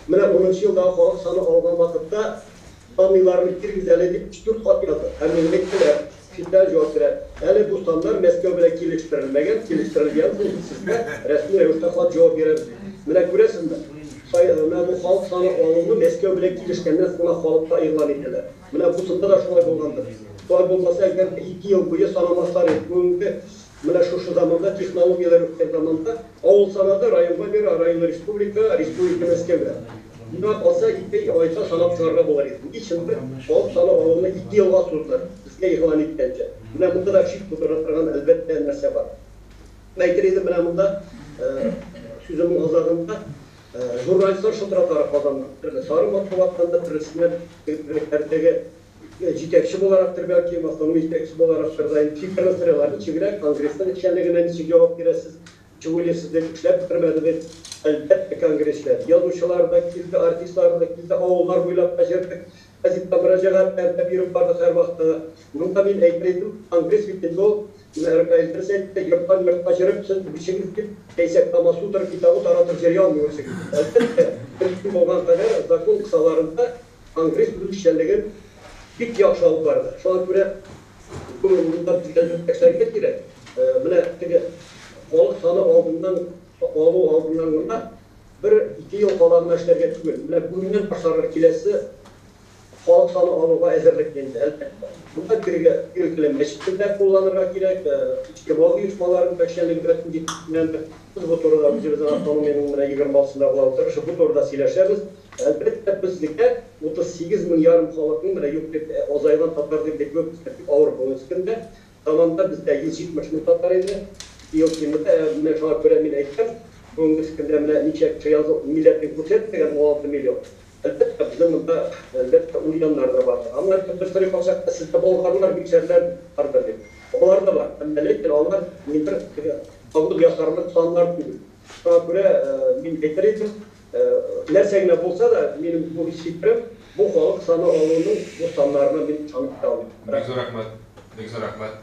Speaker 17: менә унынчы елдагы халык саны алган вакытта данныйларны бирегез әле дип өч-дүрт хат яздык. Һәм миңа әйттеләр, официаль җавап бирә, әле бу саннар Мәскәү белән килештерелмәгән, килештерелгән соң без сезгә рәсми рәвештә хат җавап бирәбез дип. Менә күрәсезме, менә бу халык саны алуны Мәскәү белән килешкәннән соң гына халыкка игълан итәләр. Менә бусында да шулай булгандыр. Шулай булмаса, әгәр дә ике ел буе санамаслар иде. Бүгенге менә шушы заманда, технологияләр үскән заманда, авыл санады, районга бирә, район республикага, республика Мәскәүгә. Миңа калса, ике айда санап чыгарга булыр иде. Ни өчендер халык саны алуны ике елга суздылар, безгә игълан иткәнче. Менә монда да шик тудыра торган, әлбәттә, нәрсә бар. Әйтер идем, менә монда сүземнең азагында, Журналистлар шылтыраталар Казаннан, төрле сары матбугаттан да, төрлесеннән, төбәкләрдәге җитәкче буларактыр бәлки, автономия җитәкчесе буларактыр да, инде фикерне сорыйлар, ничегрәк, конгрессның эшчәнлегенә ничек җавап бирәсез, ничек уйлыйсыз дип, эшләп бетермәде бит. Әлбәттә, конгресс эшләде. Язучылар да килде, артистлар да килде, авыллар буйлап та җөрдек, газетка мөрәҗәгатьләр дә биреп бардык һәрвакытта да. Монда мин әйтер идем, конгресс бит инде ул Менә Ркаил дөрес әйтте, йорттан йортка йөреп, сез ничек дип, әйсәк Камасутра китабы таратып йөри алмый үзегез. Әлбәттә, мөмкин булган кадәр закон кысаларында Конгресс үз эшчәнлеген бик яхшы алып барды. Шуңа күрә бу урында безгә эшләргә кирәк. Менә теге халык саны алдыннан алу алдыннан гына бер-ике ел кала гына эшләргә түгел. Менә бүгеннән башларга киләсе Халык саны алуга әзерлек инде, әлбәттә. Монда бирегә билгеле мәчетне дә кулланырга кирәк, иҗтимагый оешмаларның да эшчәнлеге бәлкем җитешмәгәндер. Без бу турыда үзебезнең автономиянең менә 26-сында була утырышы, бу турыда сөйләшәбез. Әлбәттә, безгә 38 мең ярым халыкның менә юк дип, азайган татар дип әйтүе безгә бик авыр бүгенге көндә. Заманда бездә 170 мең татар иде. Ел кимеде. Менә шуңа күрә мин әйтәм, бүгенге көндә менә ничә кеше язу милләтнең күрсәтмәгән 16 миллион. Әлбәттә, безнең монда, әлбәттә, ульяннар да бар. Аннары кемдер сорый калчакта, сездә болгарлар, мишәрләр бардыр дип. Алар да бар, әмма ләкин алар нидер теге авыл ясарлык саннар түгел. Шуңа күрә мин әйтер идем, нәрсә генә булса да, минем бу фикерем, бу халык саны алуның бу саннарына мин ышанып бетә алмыйм.
Speaker 1: Бик зур рәхмәт, бик зур рәхмәт.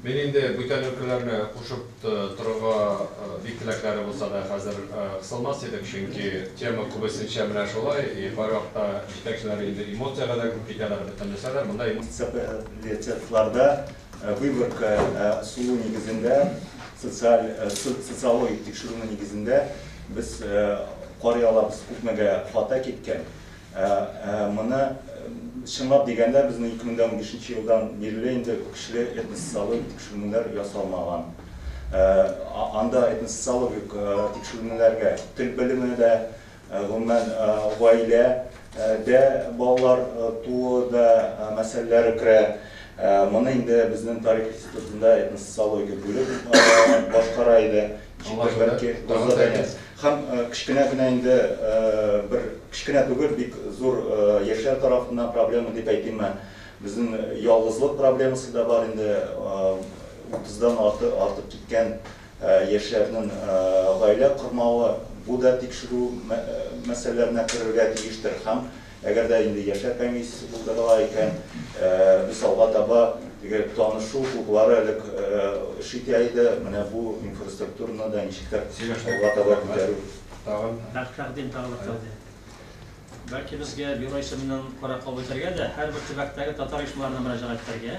Speaker 1: Мин инде бүтән өлкәләрне кушып торырга бик теләкләре булса да, хәзер кысылмас идем, чөнки тема күбесенчә менә шулай, и кайвакытта җитәкчеләр инде эмоциягә дә кереп китәләр, бөтен нәрсәләр. Монда
Speaker 12: Муниципалитетларда выборка ысулы нигезендә, социаль, социологик тикшерү нигезендә без карый алабыз, күпмегә хата киткән. Ә моны чынлап дигәндә, безнең 2015 нче елдан бирле инде көчле этносоциологик тикшеренүләр ясалмаган. Анда этносоциологик тикшеренүләргә тел белеме дә, гомумән, гаилә дә балалар тууы да мәсьәләләре керә. Моны инде безнең тарих институтында этносоциология бүлек башкара иде. Ничектер бәлки Һәм кечкенә генә инде бер кечкенә түгел, бик зур яшьләр тарафыннан проблема дип әйтимме, безнең ялгызлык проблемасы да бар инде, утыздан артып киткән яшьләрнең гаилә кормавы, бу да тикшерү мәсьәләләренә керергә тиештер. Һәм әгәр дә инде яшьләр комиссиясе булдырыла икән, без алга таба Теге танышу клублары элек эш итә иде. Менә бу инфраструктураны да ничектер алга таба күтәрү.
Speaker 5: Тагын. Тәкъдим, тагын бер тәкъдим. Бәлки безгә бюро исеменнән карар кабул итәргә дә, һәрбер төбәктәге татар оешмаларына мөрәҗәгать итәргә.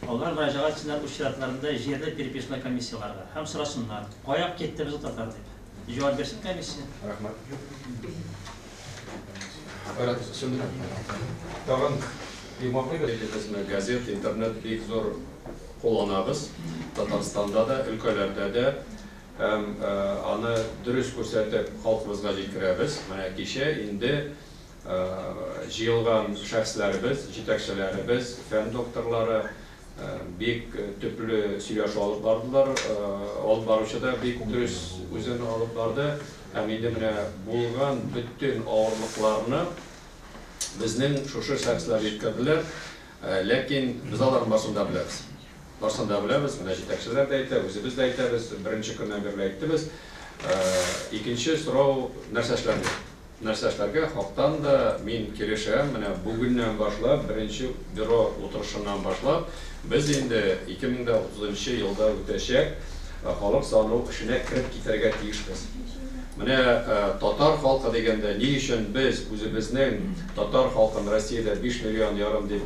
Speaker 5: Алар мөрәҗәгать итсеннәр үз чиратларында җирле переписной комиссияләргә һәм сорасыннар, кая китте безнең татар дип. Җавап бирсен комиссия.
Speaker 1: Рәхмәт. Тагын йомгаклыйбыз. Безне газет, интернет бик зур кулланабыз. Татарстанда да, өлкәләрдә дә. Һәм аны дөрес күрсәтеп халкыбызга җиткерәбез. Менә кичә инде җыелган шәхесләребез, җитәкчеләребез, фән докторлары бик төпле сөйләшү алып бардылар. Алып баручы да бик дөрес үзен алып барды. Һәм инде менә булган бөтен авырлыкларны безнең шушы шәхесләр җиткерделәр. Ләкин без аларның барысын да беләбез. Барысын да беләбез, менә җитәкчеләр дә әйтә, үзебез дә әйтәбез, беренче көннән бирле әйттебез. Икенче сорау, нәрсә эшләргә? Нәрсә эшләргә? Хактан да мин килешәм, менә бүгеннән башлап, беренче бюро утырышыннан башлап, без инде 2030 елда үтәчәк халык саны эшенә кереп китәргә тиешбез. Менә татар халкы дигәндә, ни өчен без үзебезнең татар халкын Россиядә 5 миллион ярым дип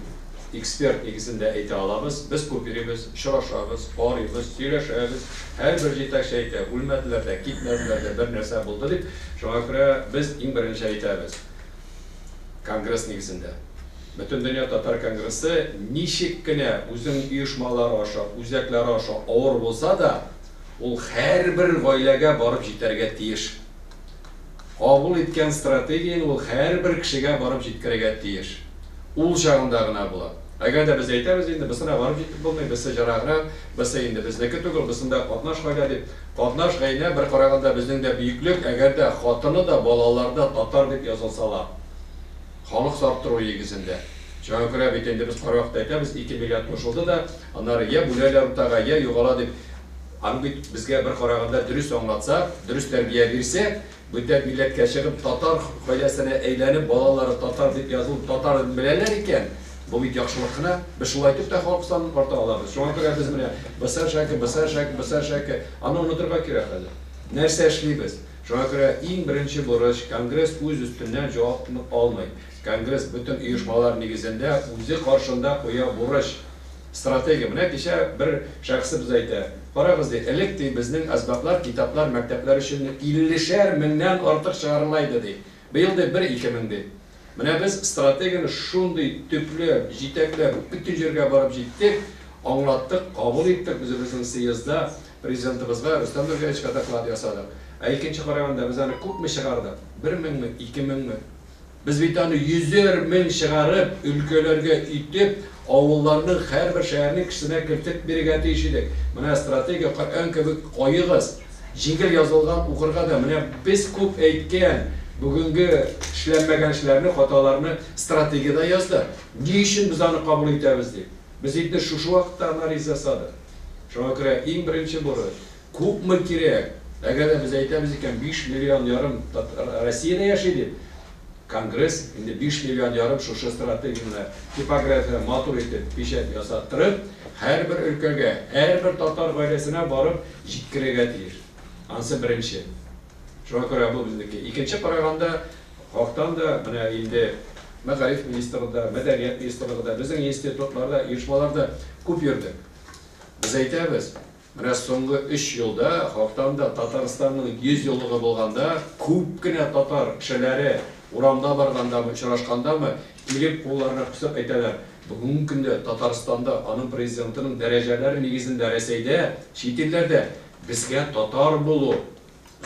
Speaker 1: эксперт нигезендә әйтә алабыз? Без күп йөрибез, очрашабыз, карыйбыз, сөйләшәбез. Һәрбер җитәкче әйтә, үлмәделәр дә, китмәделәр дә, бер нәрсә булды дип. Шуңа күрә без иң беренче әйтәбез, конгресс нигезендә. Бөтендөнья татар конгрессы ничек кенә үзенең оешмалары аша, үзәкләре аша авыр булса да, ул һәрбер гаиләгә барып җитәргә тиеш. Кабул иткән стратегияне ул һәрбер кешегә барып җиткерергә тиеш. Ул чагында гына була. Әгәр дә без әйтәбез инде, бусына барып җитеп булмый, бусы җыраграк, бусы инде безнеке түгел, бусында катнаш гаилә дип. Катнаш гаилә бер караганда безнең дә бөеклек, әгәр дә хатыны да, балалары да татар дип язылсалар. Халык сарттыру нигезендә. Шуңа күрә бит инде без кайвакытта әйтәбез, 2 миллиард кушылды да, аннары я бүләләр уртага, я югала дип. Аны бит безгә бер караганда дөрес аңлатсак, дөрес тәрбия бирсәк, бүтән милләткә чыгып, татар гаиләсенә әйләнеп, балалары татар дип язылып, татар беләләр икән, бу бит яхшылык кына. Без шулай итеп тә халык санын арта алабыз. Шуңа күрә без менә БСР шәке, БСР шәке, БСР шәке, аны онытырга кирәк хәзер. Нәрсә эшлибез? Шуңа күрә иң беренче бурыч, конгресс үз өстеннән җавап алмый. Конгресс бөтен оешмалар нигезендә үзе каршында куя бурыч. Стратегия. Менә кичә бер шәхесебез әйтә, карагыз ди, элек ди безнең әсбаплар, китаплар мәктәпләр өчен 50 меңнән артык чыгарыла иде ди. Быел ди 1-2 мең ди. Менә без стратегияне шундый төпле, җитәкләп, бөтен җиргә барып җиттек, аңлаттык, кабул иттек үзебезнең съездда президентыбызга Рөстәм Нургалиевичка доклад ясадык. Ә икенче караганда без аны күпме чыгардык? 1 меңме, 2 меңме? Без бит аны 100 мең чыгарып, өлкәләргә итеп, авылларның һәрбер шәһәрнең кешесенә кертеп бирергә тиеш идек. Менә стратегия Коръән кебек каегыз, җиңел язылган укырга да. Менә без күп әйткән бүгенге эшләнмәгән эшләрне, хаталарны стратегиядә яздык. Ни өчен без аны кабул итәбез дип. Без инде шушы вакытта анализ ясадык. Шуңа күрә иң беренче бурыч, күпме кирәк? Әгәр дә без әйтәбез икән, 5 миллион ярым Россиядә яши дип, конгресс инде 5 миллион ярым шушы стратегияне типография матур итеп печать ясаттырып, һәрбер өлкәгә, һәрбер татар гаиләсенә барып җиткерергә тиеш. Ансы беренче. Шуңа күрә бу безнеке. Икенче караганда, хактан да менә инде мәгариф министрлыгы да, мәдәният министрлыгы да, безнең институтларда, оешмаларда күп йөрдек. Без әйтәбез, менә соңгы 3 елда хактан да Татарстанның 100 еллыгы булганда күп кенә татар кешеләре урамда баргандамы, очрашкандамы, килеп кулларына кысып әйтәләр. Бүгенге көндә Татарстанда аның президентының дәрәҗәләре нигезендә Рәсәйдә, чит илләрдә безгә татар булу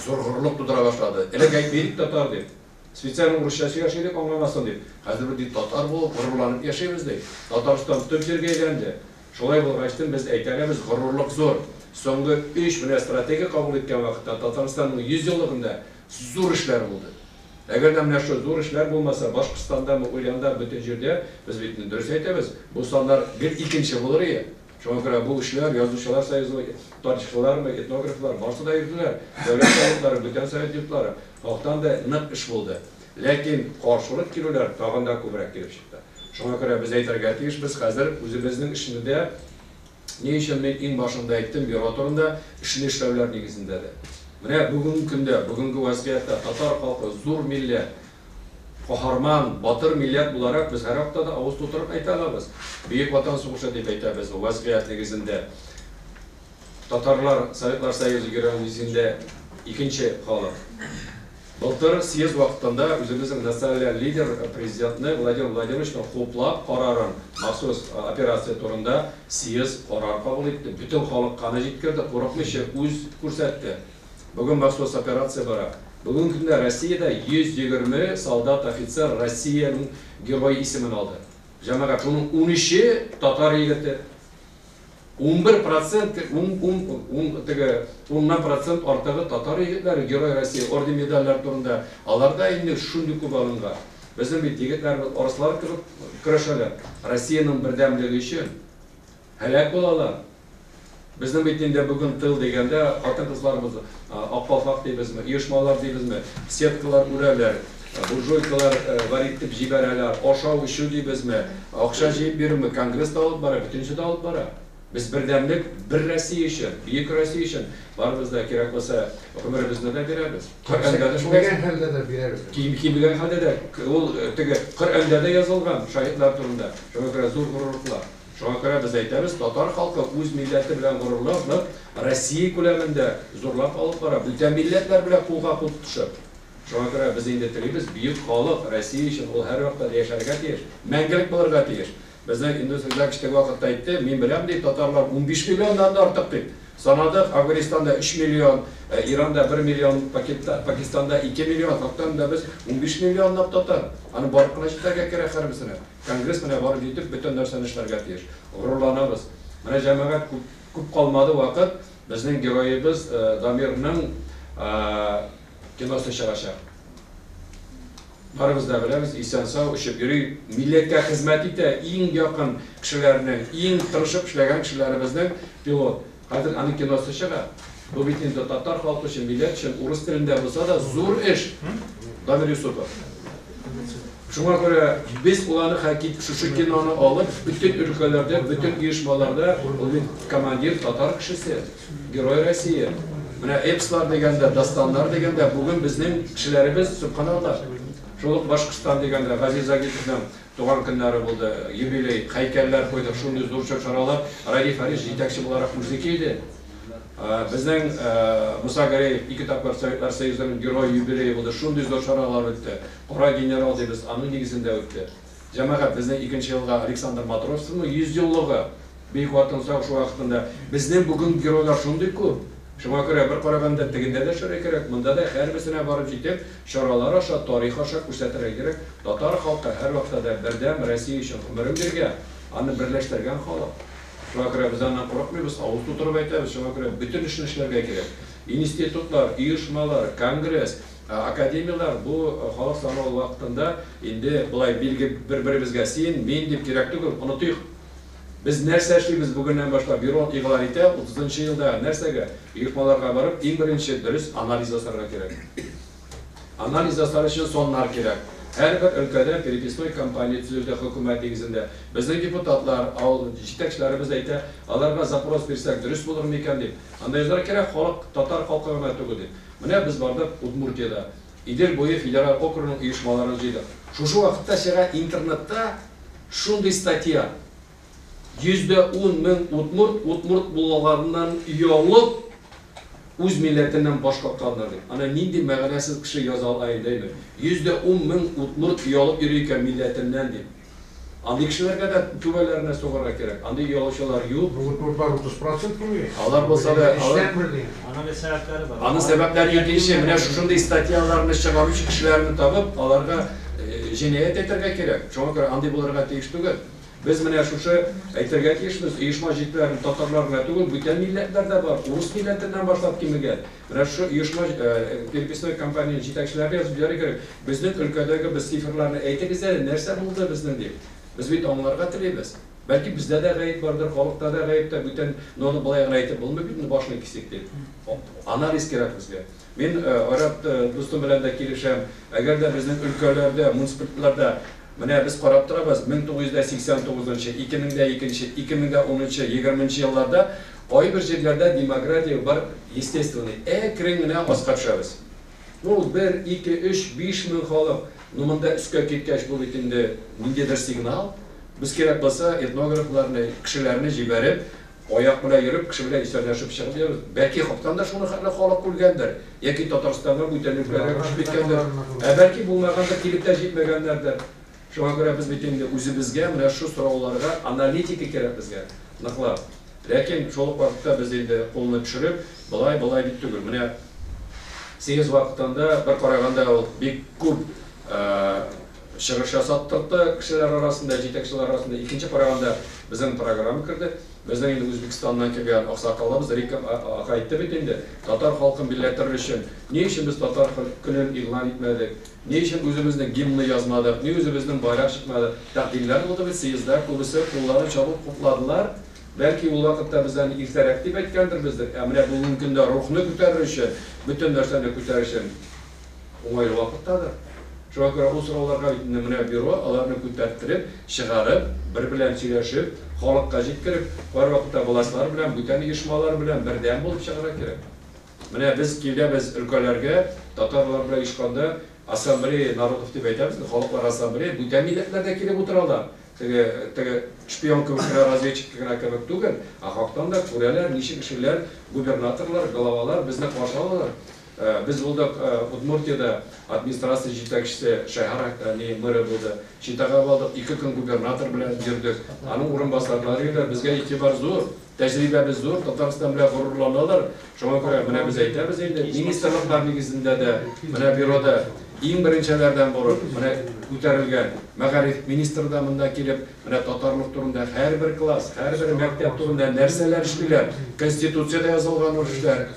Speaker 1: зур горурлык тудыра башлады. Элек әйтмидек татар дип. Специально урысча сөйләшә идек, аңламасын дип. Хәзер без татар булып горурланып яшибез ди. Татарстан төп җиргә әйләнде. Шулай булгачтын без әйтәләбез, горурлык зур. Соңгы 3 менә стратегия кабул иткән вакытта Татарстанның 100 еллыгында зур эшләр булды. Әгәр дә менә шул зур эшләр булмаса, Башкортстандамы, Ульянда, бөтен җирдә без бит дөрес әйтәбез, бу саннар гел икенче булыр иде. Шуңа күрә бу эшләр Язучылар союзы, тарихчылармы, этнографлар барсы да йөрделәр. Дәүләт советлары, бүтән совет йортлары. Хактан да нык эш булды. Ләкин каршылык килүләр тагын да күбрәк килеп чыкты.
Speaker 3: Шуңа күрә без әйтергә тиешбез, хәзер үзебезнең эшне дә, ни өчен мин иң башында әйттем, бюро турында, эшне эшләүләр нигезендә дә. Менә бүгенге көндә, бүгенге вазгыятьтә татар халкы зур милләт, каһарман, батыр милләт буларак без һәрвакытта да авыз тутырып әйтә алабыз. Бөек Ватан сугышы дип әйтәбез, вазгыять нигезендә. Татарлар Советлар Союзы герое нигезендә икенче халык. Былтыр съезд вакытында үзебезнең националь лидер президентны Владимир Владимировичның хуплап карарын, махсус операция турында съезд карар кабул итте. Бөтен халыкка аны җиткерде, курыкмыйча үз күрсәтте. Бүген махсус операция бара. Бүгенге көндә Россиядә 120 солдат-офицер Россиянең герой исемен алды. Җәмәгать, шуның 13-е татар егете. 11 процент, ун, ун, ун, теге, уннан процент артыгы татар егетләре Герой России орден медальләр турында. Алар да инде шундый күп алынган. Безнең бит егетләребез арыслар кебек көрәшәләр. Россиянең бердәмлеге өчен һәлак булалар. Безнең бит инде бүген тыл дигәндә хатын-кызларыбыз ак калфак дибезме, оешмалар дибезме, сеткалар үрәләр, буржуйкалар варить итеп җибәрәләр, ашау-эчү дибезме, акча җыеп бирүме, конгресс та алып бара, бөтенесе дә алып бара. Без бердәмлек, бер Россия өчен, бөек Россия өчен барыбыз да кирәк булса гомеребезне дә бирәбез. Коръәндә дә шулай.
Speaker 4: Кимегән хәлдә дә бирәбез.
Speaker 3: Кимегән хәлдә дә, ул теге Коръәндә дә язылган шаһитлар турында. Шуңа күрә зур горурлыклар. Шуңа күрә без әйтәбез, татар халкы үз милләте белән горурланып, Россия күләмендә зурлап алып бара, бүтән милләтләр белән кулга-кул тотышып. Шуңа күрә без инде телибез, бөек халык Россия өчен ул һәрвакытта да яшәргә тиеш, мәңгелек булырга тиеш. Безнең Индус Ризакович теге вакытта әйтте, мин беләм, ди, татарлар 15 миллионнан да артык дип. Санадык, Афганистанда 3 миллион, Иранда 1 миллион, Пакистанда 2 миллион, хактан да без 15 миллионлап татар. Аны барып кына җитәргә кирәк һәрберсенә. Конгресс менә барып җитеп, бөтен нәрсәне эшләргә тиеш. Горурланабыз. Менә җәмәгать күп, күп калмады вакыт, безнең героебыз Дамирның киносы чыгачак. Барыбыз да беләбез, исән-сау очып йөри, милләткә хезмәт итә, иң якын кешеләрнең, иң тырышып эшләгән кешеләребезнең пилот. Хәзер аның киносы чыга. Бу бит инде татар халкы өчен, милләт өчен, урыс телендә булса да зур эш. Дамир Юсупов. Шуңа күрә без уланы хәкит шушы киноны алып, бөтен өлкәләрдә, бөтен оешмаларда ул бит командир татар кешесе, герой России. Менә эпослар дигәндә, дастаннар дигәндә, бүген безнең кешеләребез, субханалла. Шул ук Башкортстан дигәндә, Газиз Загитовның туган көннәре булды, юбилей, һәйкәлләр куйдык, шундый зур чаралар. Радий Фарис җитәкче буларак үзе килде. Безнең Муса Гәрәев ике тапкыр Советлар Союзының герой юбилее булды, шундый зур чаралар үтте. Кара генерал дибез, аның нигезендә үтте. Җәмәгать, безнең икенче елга Александр Матросовның 100 еллыгы, Бөек Ватан сугышы вакытында. Безнең бүген геройлар шундый күп. Шуңа күрә бер караганда тегендә дә эшләргә кирәк, монда да һәрберсенә барып җитеп, чаралар аша, тарих аша күрсәтергә кирәк. Татар халкы һәрвакытта да бердәм Россия өчен гомерен биргән, аны берләштергән халык. Шуңа күрә без аннан курыкмыйбыз, авыз тутырып әйтәбез, шуңа күрә бөтен эшне эшләргә кирәк. Институтлар, оешмалар, конгресс, академияләр бу халык саны алу вакытында инде болай билге бер-беребезгә син, мин дип кирәк түгел, онытыйк. Без нәрсә эшлибез бүгеннән башлап, бюро игълан итә, 30 елда нәрсәгә? Оешмаларга барып, иң беренче дөрес анализ ясарга кирәк. Анализ ясар өчен соннар кирәк. Һәрбер өлкәдә переписной кампания төзелде хөкүмәт нигезендә. Безнең депутатлар, авыл җитәкчеләребез әйтә, аларга запрос бирсәк дөрес булыр микән дип. Анда язарга кирәк, халык татар халкы гына түгел дип. Менә без бардык Удмуртиядә. Идел буе федераль округының оешмаларын җыйдык. Шушы вакытта чыга интернетта шундый статья. 110 мең удмурт, удмурт булаларыннан оялып, үз милләтеннән баш какканнар дип. Ана нинди мәгънәсез кеше яза ала инде, әйме? 110 мең удмурт оялып йөри икән милләтеннән дип. Андый кешеләргә дә түбәләренә сугарга кирәк. Андый оялучылар юк.
Speaker 4: Удмуртлар 30% күбрәк.
Speaker 3: Алар булса да, алар
Speaker 5: Аның сәбәпләре бар.
Speaker 3: Аның сәбәпләре икенче. Менә шушындый статьяларны чыгаручы кешеләрне табып, аларга җинаять әйтергә кирәк. Шуңа күрә андый булырга тиеш түгел. Без менә шушы әйтергә тиешбез, оешма җитәкләрен татарлар гына түгел, бүтән милләтләр дә бар, урыс милләтеннән башлап кимегән. Менә шушы оешма переписной компания җитәкчеләре язып җибәрергә кирәк. Безнең өлкәдәге без цифрларны әйтегез әле, нәрсә булды безнең дип. Без бит аңларга телибез. Бәлки бездә дә гаеп бардыр, халыкта да гаеп тә, бүтән, но аны болай гына әйтеп булмый бит, башны кисик дип. Анализ кирәк безгә. Мин Айрат дустым белән дә килешәм. Әгәр дә безнең өлкәләрдә, муниципалитетларда Менә без карап торабыз, 1989, 2002, 2010, 20 елларда кайбер җирләрдә демография бар, естественный, әкрен генә аска төшәбез. Ну, 1, 2, 3, 5 мең халык. Ну, монда өскә киткәч, бу бит инде ниндидер сигнал. Без кирәк булса, этнографларны, кешеләрне җибәреп, аяк белән йөреп, кеше белән исәнләшеп чыгып йөрбез. Бәлки хактан да шуны хәтле халык үлгәндер, яки Татарстанга бүтән өлкәләргә күчеп киткәндер. Ә бәлки булмагандыр, килеп тә җитмәгәннәрдер. Шуңа күрә без бит инде үзебезгә менә шу сорауларга аналитика кирәк безгә, ныклап. Ләкин шул ук вакытта без инде кулны төшереп, болай, болай дип түгел. Менә съезд вакытында бер караганда ул бик күп чыгыш ясаттырды кешеләр арасында, җитәкчеләр арасында. Икенче караганда безнең программа керде. Безнең инде Үзбәкстаннан килгән аксакалыбыз Рикам ага әйтте бит инде, татар халкын берләштерер өчен ни өчен без татар көнен игълан итмәдек, ни өчен үзебезнең гимнны язмадык, ни үзебезнең байрак чыкмады. Тәкъдимнәр булды бит съездда, күбесе кулларын чабып хупладылар. Бәлки ул вакытта без аны иртәрәк дип әйткәндербездер, ә менә бүгенге көндә рухны күтәрер өчен, бөтен нәрсәне күтәрер өчен уңайлы вакыттадыр. Шуңа күрә ул сорауларга бит инде менә бюро аларны күтәрттереп, чыгарып, бер белән сөйләшеп, халыкка җиткереп, һәрвакытта властьлар белән, бүтән оешмалар белән бердәм булып чыгарга кирәк. Менә без киләбез өлкәләргә, татарлар белән оешканда ассамблея народов дип әйтәбез, халыклар ассамблея, бүтән милләтләр дә килеп утыралар. Теге, теге шпион кебек кенә, разведчик кенә кебек түгел, ә хактан да күрәләр, ничек эшлиләр, губернаторлар, главалар безне каршы алалар. Без булдык Удмуртиядә, администрация җитәкчесе, шәһәр ни мэры булды. Читага бардык, 2 көн губернатор белән йөрдек. Аның урынбасарлары йөрделәр. Безгә игътибар зур, тәҗрибәбез зур, Татарстан белән горурланалар. Шуңа күрә менә без әйтәбез инде, министрлыклар нигезендә дә, менә бюрода иң беренчеләрдән булып, менә күтәрелгән мәгариф министры да монда килеп, менә татарлык турында һәрбер класс, һәрбер мәктәп турында нәрсәләр эшлиләр, Конституциядә язылган ул эшләр.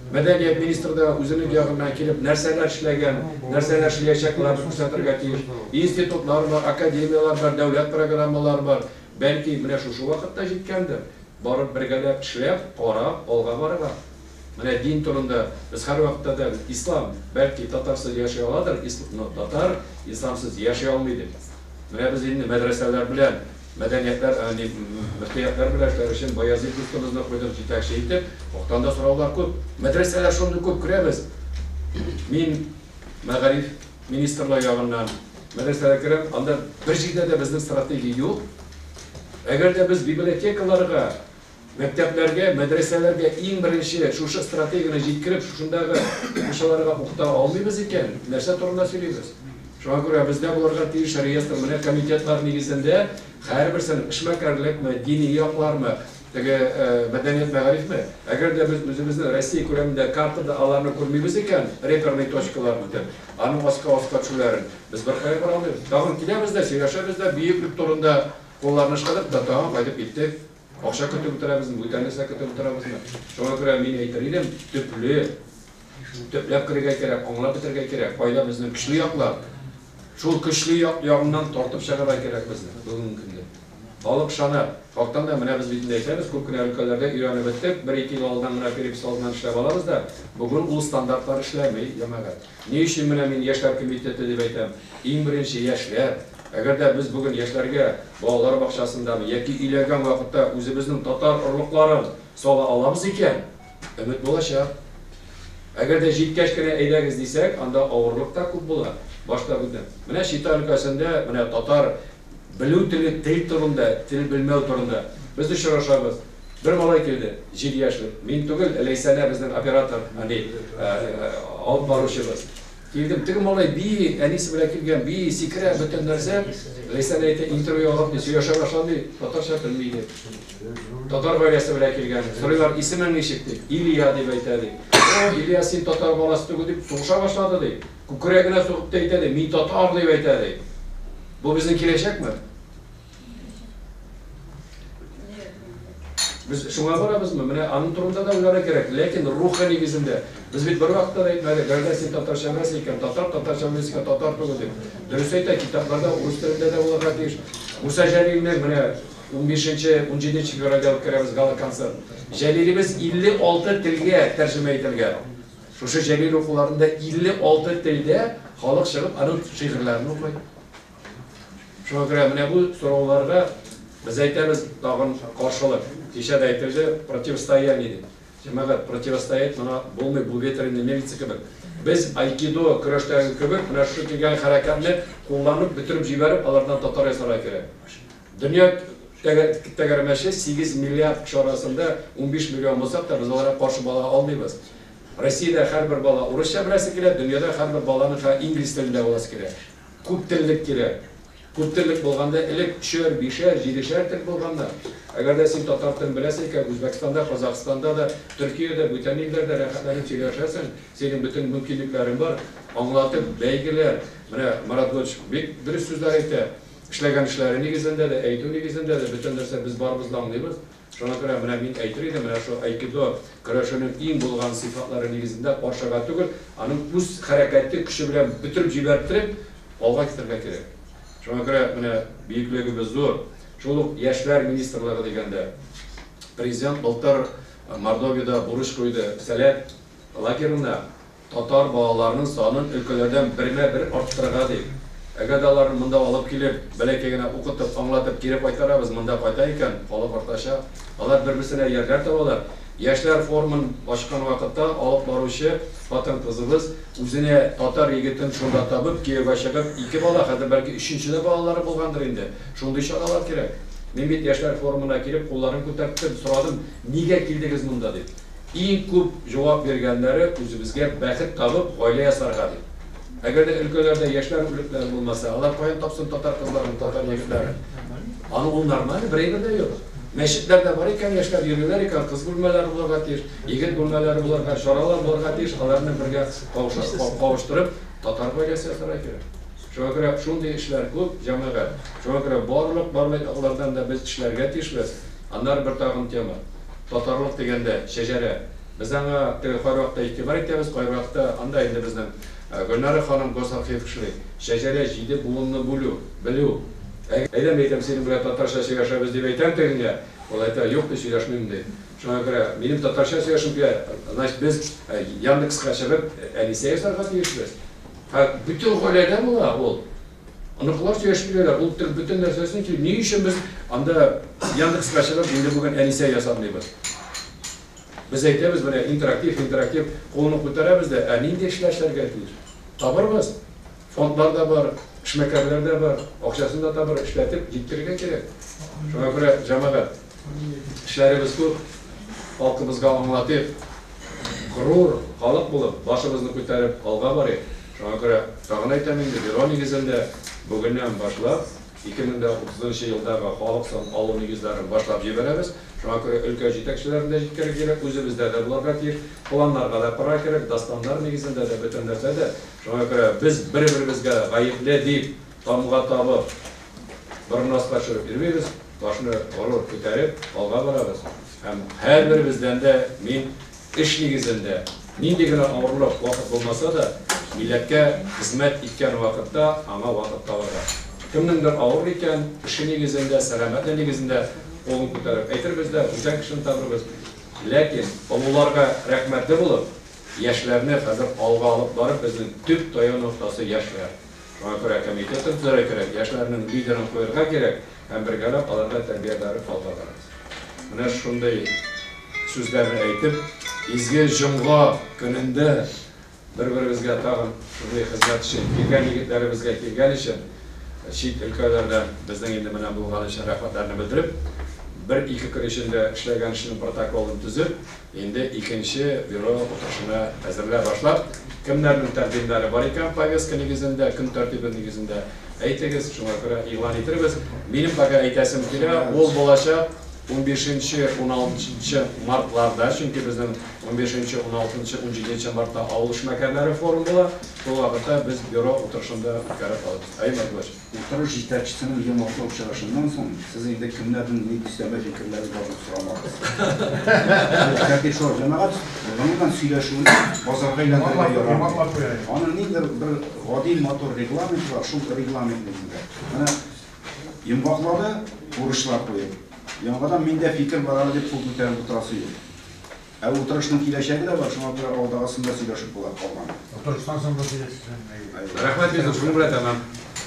Speaker 3: Мәдәният министры да үзенең ягыннан килеп нәрсәләр эшләгән, нәрсәләр эшләячәк, аларны күрсәтергә тиеш. Институтлар бар, академияләр бар, дәүләт программалары бар. Бәлки менә шушы вакытта җиткәндер. Барып бергәләп эшләп, карап, алга барырга. Менә дин турында без һәрвакытта да ислам, бәлки татарсыз яши аладыр, но татар исламсыз яши алмый дип. Менә без инде мәдрәсәләр белән, мәдәниятләр, мөфтиятләр белән эшләр өчен Баязит дустыбызны куйдык җитәкче итеп. Хактан да сораулар күп. Мәдрәсәләр шундый күп керәбез. Мин мәгариф министрлыгы ягыннан мәдрәсәләргә керәм, анда бер җирдә дә безнең стратегия юк. Әгәр дә без библиотекаларга, мәктәпләргә, мәдрәсәләргә иң беренче шушы стратегияне җиткереп, шушындагы укучыларга укыта алмыйбыз икән, нәрсә турында сөйлибез? Шуңа күрә бездә булырга тиеш реестр, менә комитетлар нигезендә һәрберсенең эшмәкәрлекме, дини яклармы, теге мәдәният мәгарифме, әгәр дә без үзебезнең Россия күләмендә картада аларны күрмибез икән, реперный точкалар бүтән, аның аска-аска төшүләрен без бер кая бара алмыйбыз. Тагын киләбез дә, сөйләшәбез дә, бөеклек турында кулларны ышкыдык та тагын кайтып киттек. Акча көтеп утырабызмы, бүтән нәрсә көтеп утырабызмы? Шуңа күрә мин әйтер идем, төпле, төпләп керергә кирәк, аңлап бетерергә кирәк, кайда безнең көчле яклар. Шул көчле як ягыннан тартып чыгарга кирәк безне бүгенге көндә. Халык ышана. Хактан да менә без бит инде әйтәбез, күп кенә өлкәләрдә өйрәнеп беттек, бер-ике ел алдан гына перепись алдыннан эшләп алабыз да, бүген ул стандартлар эшләми, җәмәгать. Ни өчен менә мин яшьләр комитеты дип әйтәм? Иң беренче яшьләр. Әгәр дә без бүген яшьләргә балалар бакчасындамы яки өйләнгән вакытта үзебезнең татар орлыкларын сала алабыз икән, өмет булачак. Әгәр дә җиткәч кенә әйдәгез дисәк, анда авырлык та күп була. Башта бүтән. Менә Чита өлкәсендә менә татар белү теле, тел турында, тел белмәү турында без очрашабыз. Бер малай килде, 7 яшьлек. Мин түгел, Ләйсәнә безнең оператор, әни, алып баручыбыз. Килдем, теге малай бии, әнисе белән килгән, бии, сикерә, бөтен нәрсә. Ләйсәнә әйтә, интервью алып, ди, сөйләшә башлады, ди, татарча белми, ди. Татар гаиләсе белән килгән. Сорыйлар, исемең ничек, ди. Илья дип әйтә, ди. О, Илья, син татар баласы түгел, дип сугыша башлады, ди. Күкрәгенә сугып та әйтә, ди, мин татар дип әйтә, ди. Бу безнең киләчәкме? Без шуңа барабызмы? Менә аның турында да уйларга кирәк. Ләкин рухы нигезендә. Без бит бер вакытта да әйтмәдек, әгәр син татарча беләсең икән, татар татарча белмәсең икән, татар түгел дип. Дөрес әйтә, китапларда урыс телендә дә булырга тиеш. Муса Җәлилнең менә 15-нче, 17 февральдә үткәрәбез гала-концерт. Җәлилебез 56 телгә тәрҗемә ителгән. Шушы Җәлил укуларында 56 телдә халык чыгып аның шигырьләрен укый. Шуңа күрә менә бу сорауларга без әйтәбез тагын каршылык. Кичә дә әйтелде, противостояние дип. Җәмәгать, противостоять моңа булмый, бу ветреный мельница кебек. Без айкидо көрәштәге кебек менә шушы килгән хәрәкәтне кулланып, бөтереп җибәреп, алардан татар ясарга кирәк. Дөнья тәгәрмәче 8 миллиард кеше арасында 15 миллион булсак та, без аларга каршы бала алмыйбыз. Россиядә һәрбер бала урысча беләсе килә, дөньяда һәрбер баланың инглиз телендә буласы килә. Күп теллек кирәк. Күп теллек булганда элек өчәр, бишәр, җидешәр тел булганнар. Әгәр дә син татар телен беләсең икән, Үзбәкстанда, Казахстанда да, Төркиядә, бүтән илләрдә рәхәтләнеп сөйләшәсең, синең бөтен мөмкинлекләрең бар. Аңлатып, бәйгеләр. Менә Марат Готч бик дөрес сүзләр әйтә. Эшләгән эшләре нигезендә дә, әйтү нигезендә дә бөтен нәрсә без барыбыз да аңлыйбыз. Шуңа күрә менә мин әйтер идем, менә шул айкидо көрәшенең иң булган сыйфатлары нигезендә каршыга түгел, аның үз хәрәкәте, көче белән бөтереп җибәрттереп, алга китәргә кирәк. Шуңа күрә менә бөеклегебез зур. Шул ук яшьләр министрлыгы дигәндә, президент былтыр Мордовиядә бурыч куйды, Сәләт лагерына татар балаларының санын өлкәләрдән бермә-бер арттырырга дип. Әгәр дә аларны монда алып килеп, бәләкәй генә укытып, аңлатып кире кайтарабыз, монда кайта икән, халык артачак. Алар бер-берсенә ярдәм табалар. Яшьләр форумын ачкан вакытта алып баручы хатын-кызыбыз үзенә татар егетен шунда табып, кияүгә чыгып, ике бала, хәзер бәлки өченче дә балалары булгандыр инде. Шундый чаралар кирәк. Мин бит яшьләр форумына килеп, кулларын күтәрттем, сорадым, нигә килдегез монда дип. Иң күп җавап биргәннәре үзебезгә бәхет табып, гаилә ясарга дип. Әгәр дә өлкәләрдә яшьләр үлекләре булмаса, алар каян тапсын татар кызларын, татар егетләрен? Аны ул нормаль, бер әйбер дә юк. Мәчетләрдә бар икән, яшьләр йөриләр икән, кыз бүлмәләре булырга тиеш, егет бүлмәләре булырга, чаралар булырга тиеш, аларны бергә кавыштырып, татар гаиләсе ясарга кирәк. Шуңа күрә шундый эшләр күп, җәмәгать. Шуңа күрә барлык барлык яклардан да без эшләргә тиешбез. Аннары бер тагын тема. Татарлык дигәндә, шәҗәрә. Без аңа теге кайвакытта игътибар итәбез, кайвакытта анда инде безнең Гөлнара ханым госархив эшли. Шәҗәрә җиде буынны бүлү, белү. Әйдә, мин әйтәм, синең белән татарча сөйләшәбез дип әйтәм тегеңә. Ул әйтә, юк, ди, сөйләшмим, ди. Шуңа күрә минем татарча сөйләшем килә. Значит, без Яндекска чыгып Әнисә ясарга тиешбез. Ә бөтен гаиләдә була ул. Оныклар сөйләшеп киләләр, ул тел бөтен нәрсәсен сөйли. Ни өчен без анда Яндекска чыгып инде бүген Әнисә ясатмыйбыз? Без әйтәбез, менә интерактив, интерактив, кулны күтәрәбез дә, ә нинди эшләр эшләргә тиеш? Табырбыз. Фондлар да бар, эшмәкәрләр дә бар, акчасын да табыр, эшләтеп җиткерергә кирәк. Шуңа күрә, җәмәгать, эшләребез күп, халкыбызга аңлатыйк. Горур халык булып, башыбызны күтәреп алга барыйк. Шуңа күрә тагын әйтәм инде, бюро нигезендә бүгеннән башлап 2030 елдагы халык сан алу нигезләрен башлап җибәрәбез. Шуңа күрә өлкә җитәкчеләрен дә җиткерергә кирәк, үзебездә дә булырга тиеш, планнарга да корырга кирәк, дастаннар нигезендә дә бөтен нәрсә дә. Шуңа күрә без бер-беребезгә гаепле дип тамга табып, борын аска төшереп йөрмибез, башны горур күтәреп алга барабыз. Һәм һәрберебездән дә мин эш нигезендә, нинди генә авырлык вакыт булмаса да, милләткә хезмәт иткән вакытта аңа вакыт табарга. Кемнеңдер авыр икән, эше нигезендә, сәламәтле нигезендә кулын күтәреп әйтербез дә, бүтән кешене табырбыз. Ләкин олыларга рәхмәтле булып, яшьләрне хәзер алга алып барып, безнең төп таяну ноктасы яшьләр. Шуңа күрә комитетын төзергә кирәк, яшьләрнең лидерын куярга кирәк һәм бергәләп аларга тәрбия бәреп алга барабыз. Менә шундый сүзләрне әйтеп, изге җомга көнендә бер-беребезгә тагын шундый хезмәт өчен, килгән егетләребезгә килгән өчен, чит өлкәләрдән безнең инде менә булган өчен рәхмәтләрне белдереп, бер-ике көн эчендә эшләгән эшнең протоколын төзеп, инде икенче бюро утырышына әзерлә башлап, кемнәрнең тәкъдимнәре бар икән повестка нигезендә, көн тәртибе нигезендә әйтегез, шуңа күрә игълан итербез. Минем пока әйтәсем килә, ул булачак 15-16 мартларда, чөнки безнең 15, 16, 17 мартта авыл эшмәкәрләре форум була. Шул вакытта без бюро утырышында үткәреп алабыз. Әйе, Марат.
Speaker 11: Утырыш җитәкчесенең йомгаклау чыгышыннан соң сез инде кемнәрнең нинди өстәмә фикерләре барлыгын сорамагыз. Тәртип шул, җәмәгать, гомумән сөйләшүне базарга әйләндерергә ярамый. Аның ниндидер бер гади матур регламенты бар, шул регламент нигезендә. Менә йомгаклады, бурычлар куеп. Яңадан миндә фикер бар әле дип кул күтәреп утырасы юк. Ә утырышның киләчәге дә бар, шуңа күрә алдагысын да сөйләшеп була калган.
Speaker 4: Утырыштан соң да сөйләшәсең.
Speaker 3: Рәхмәт, Юсуф, шуның белән тәмам.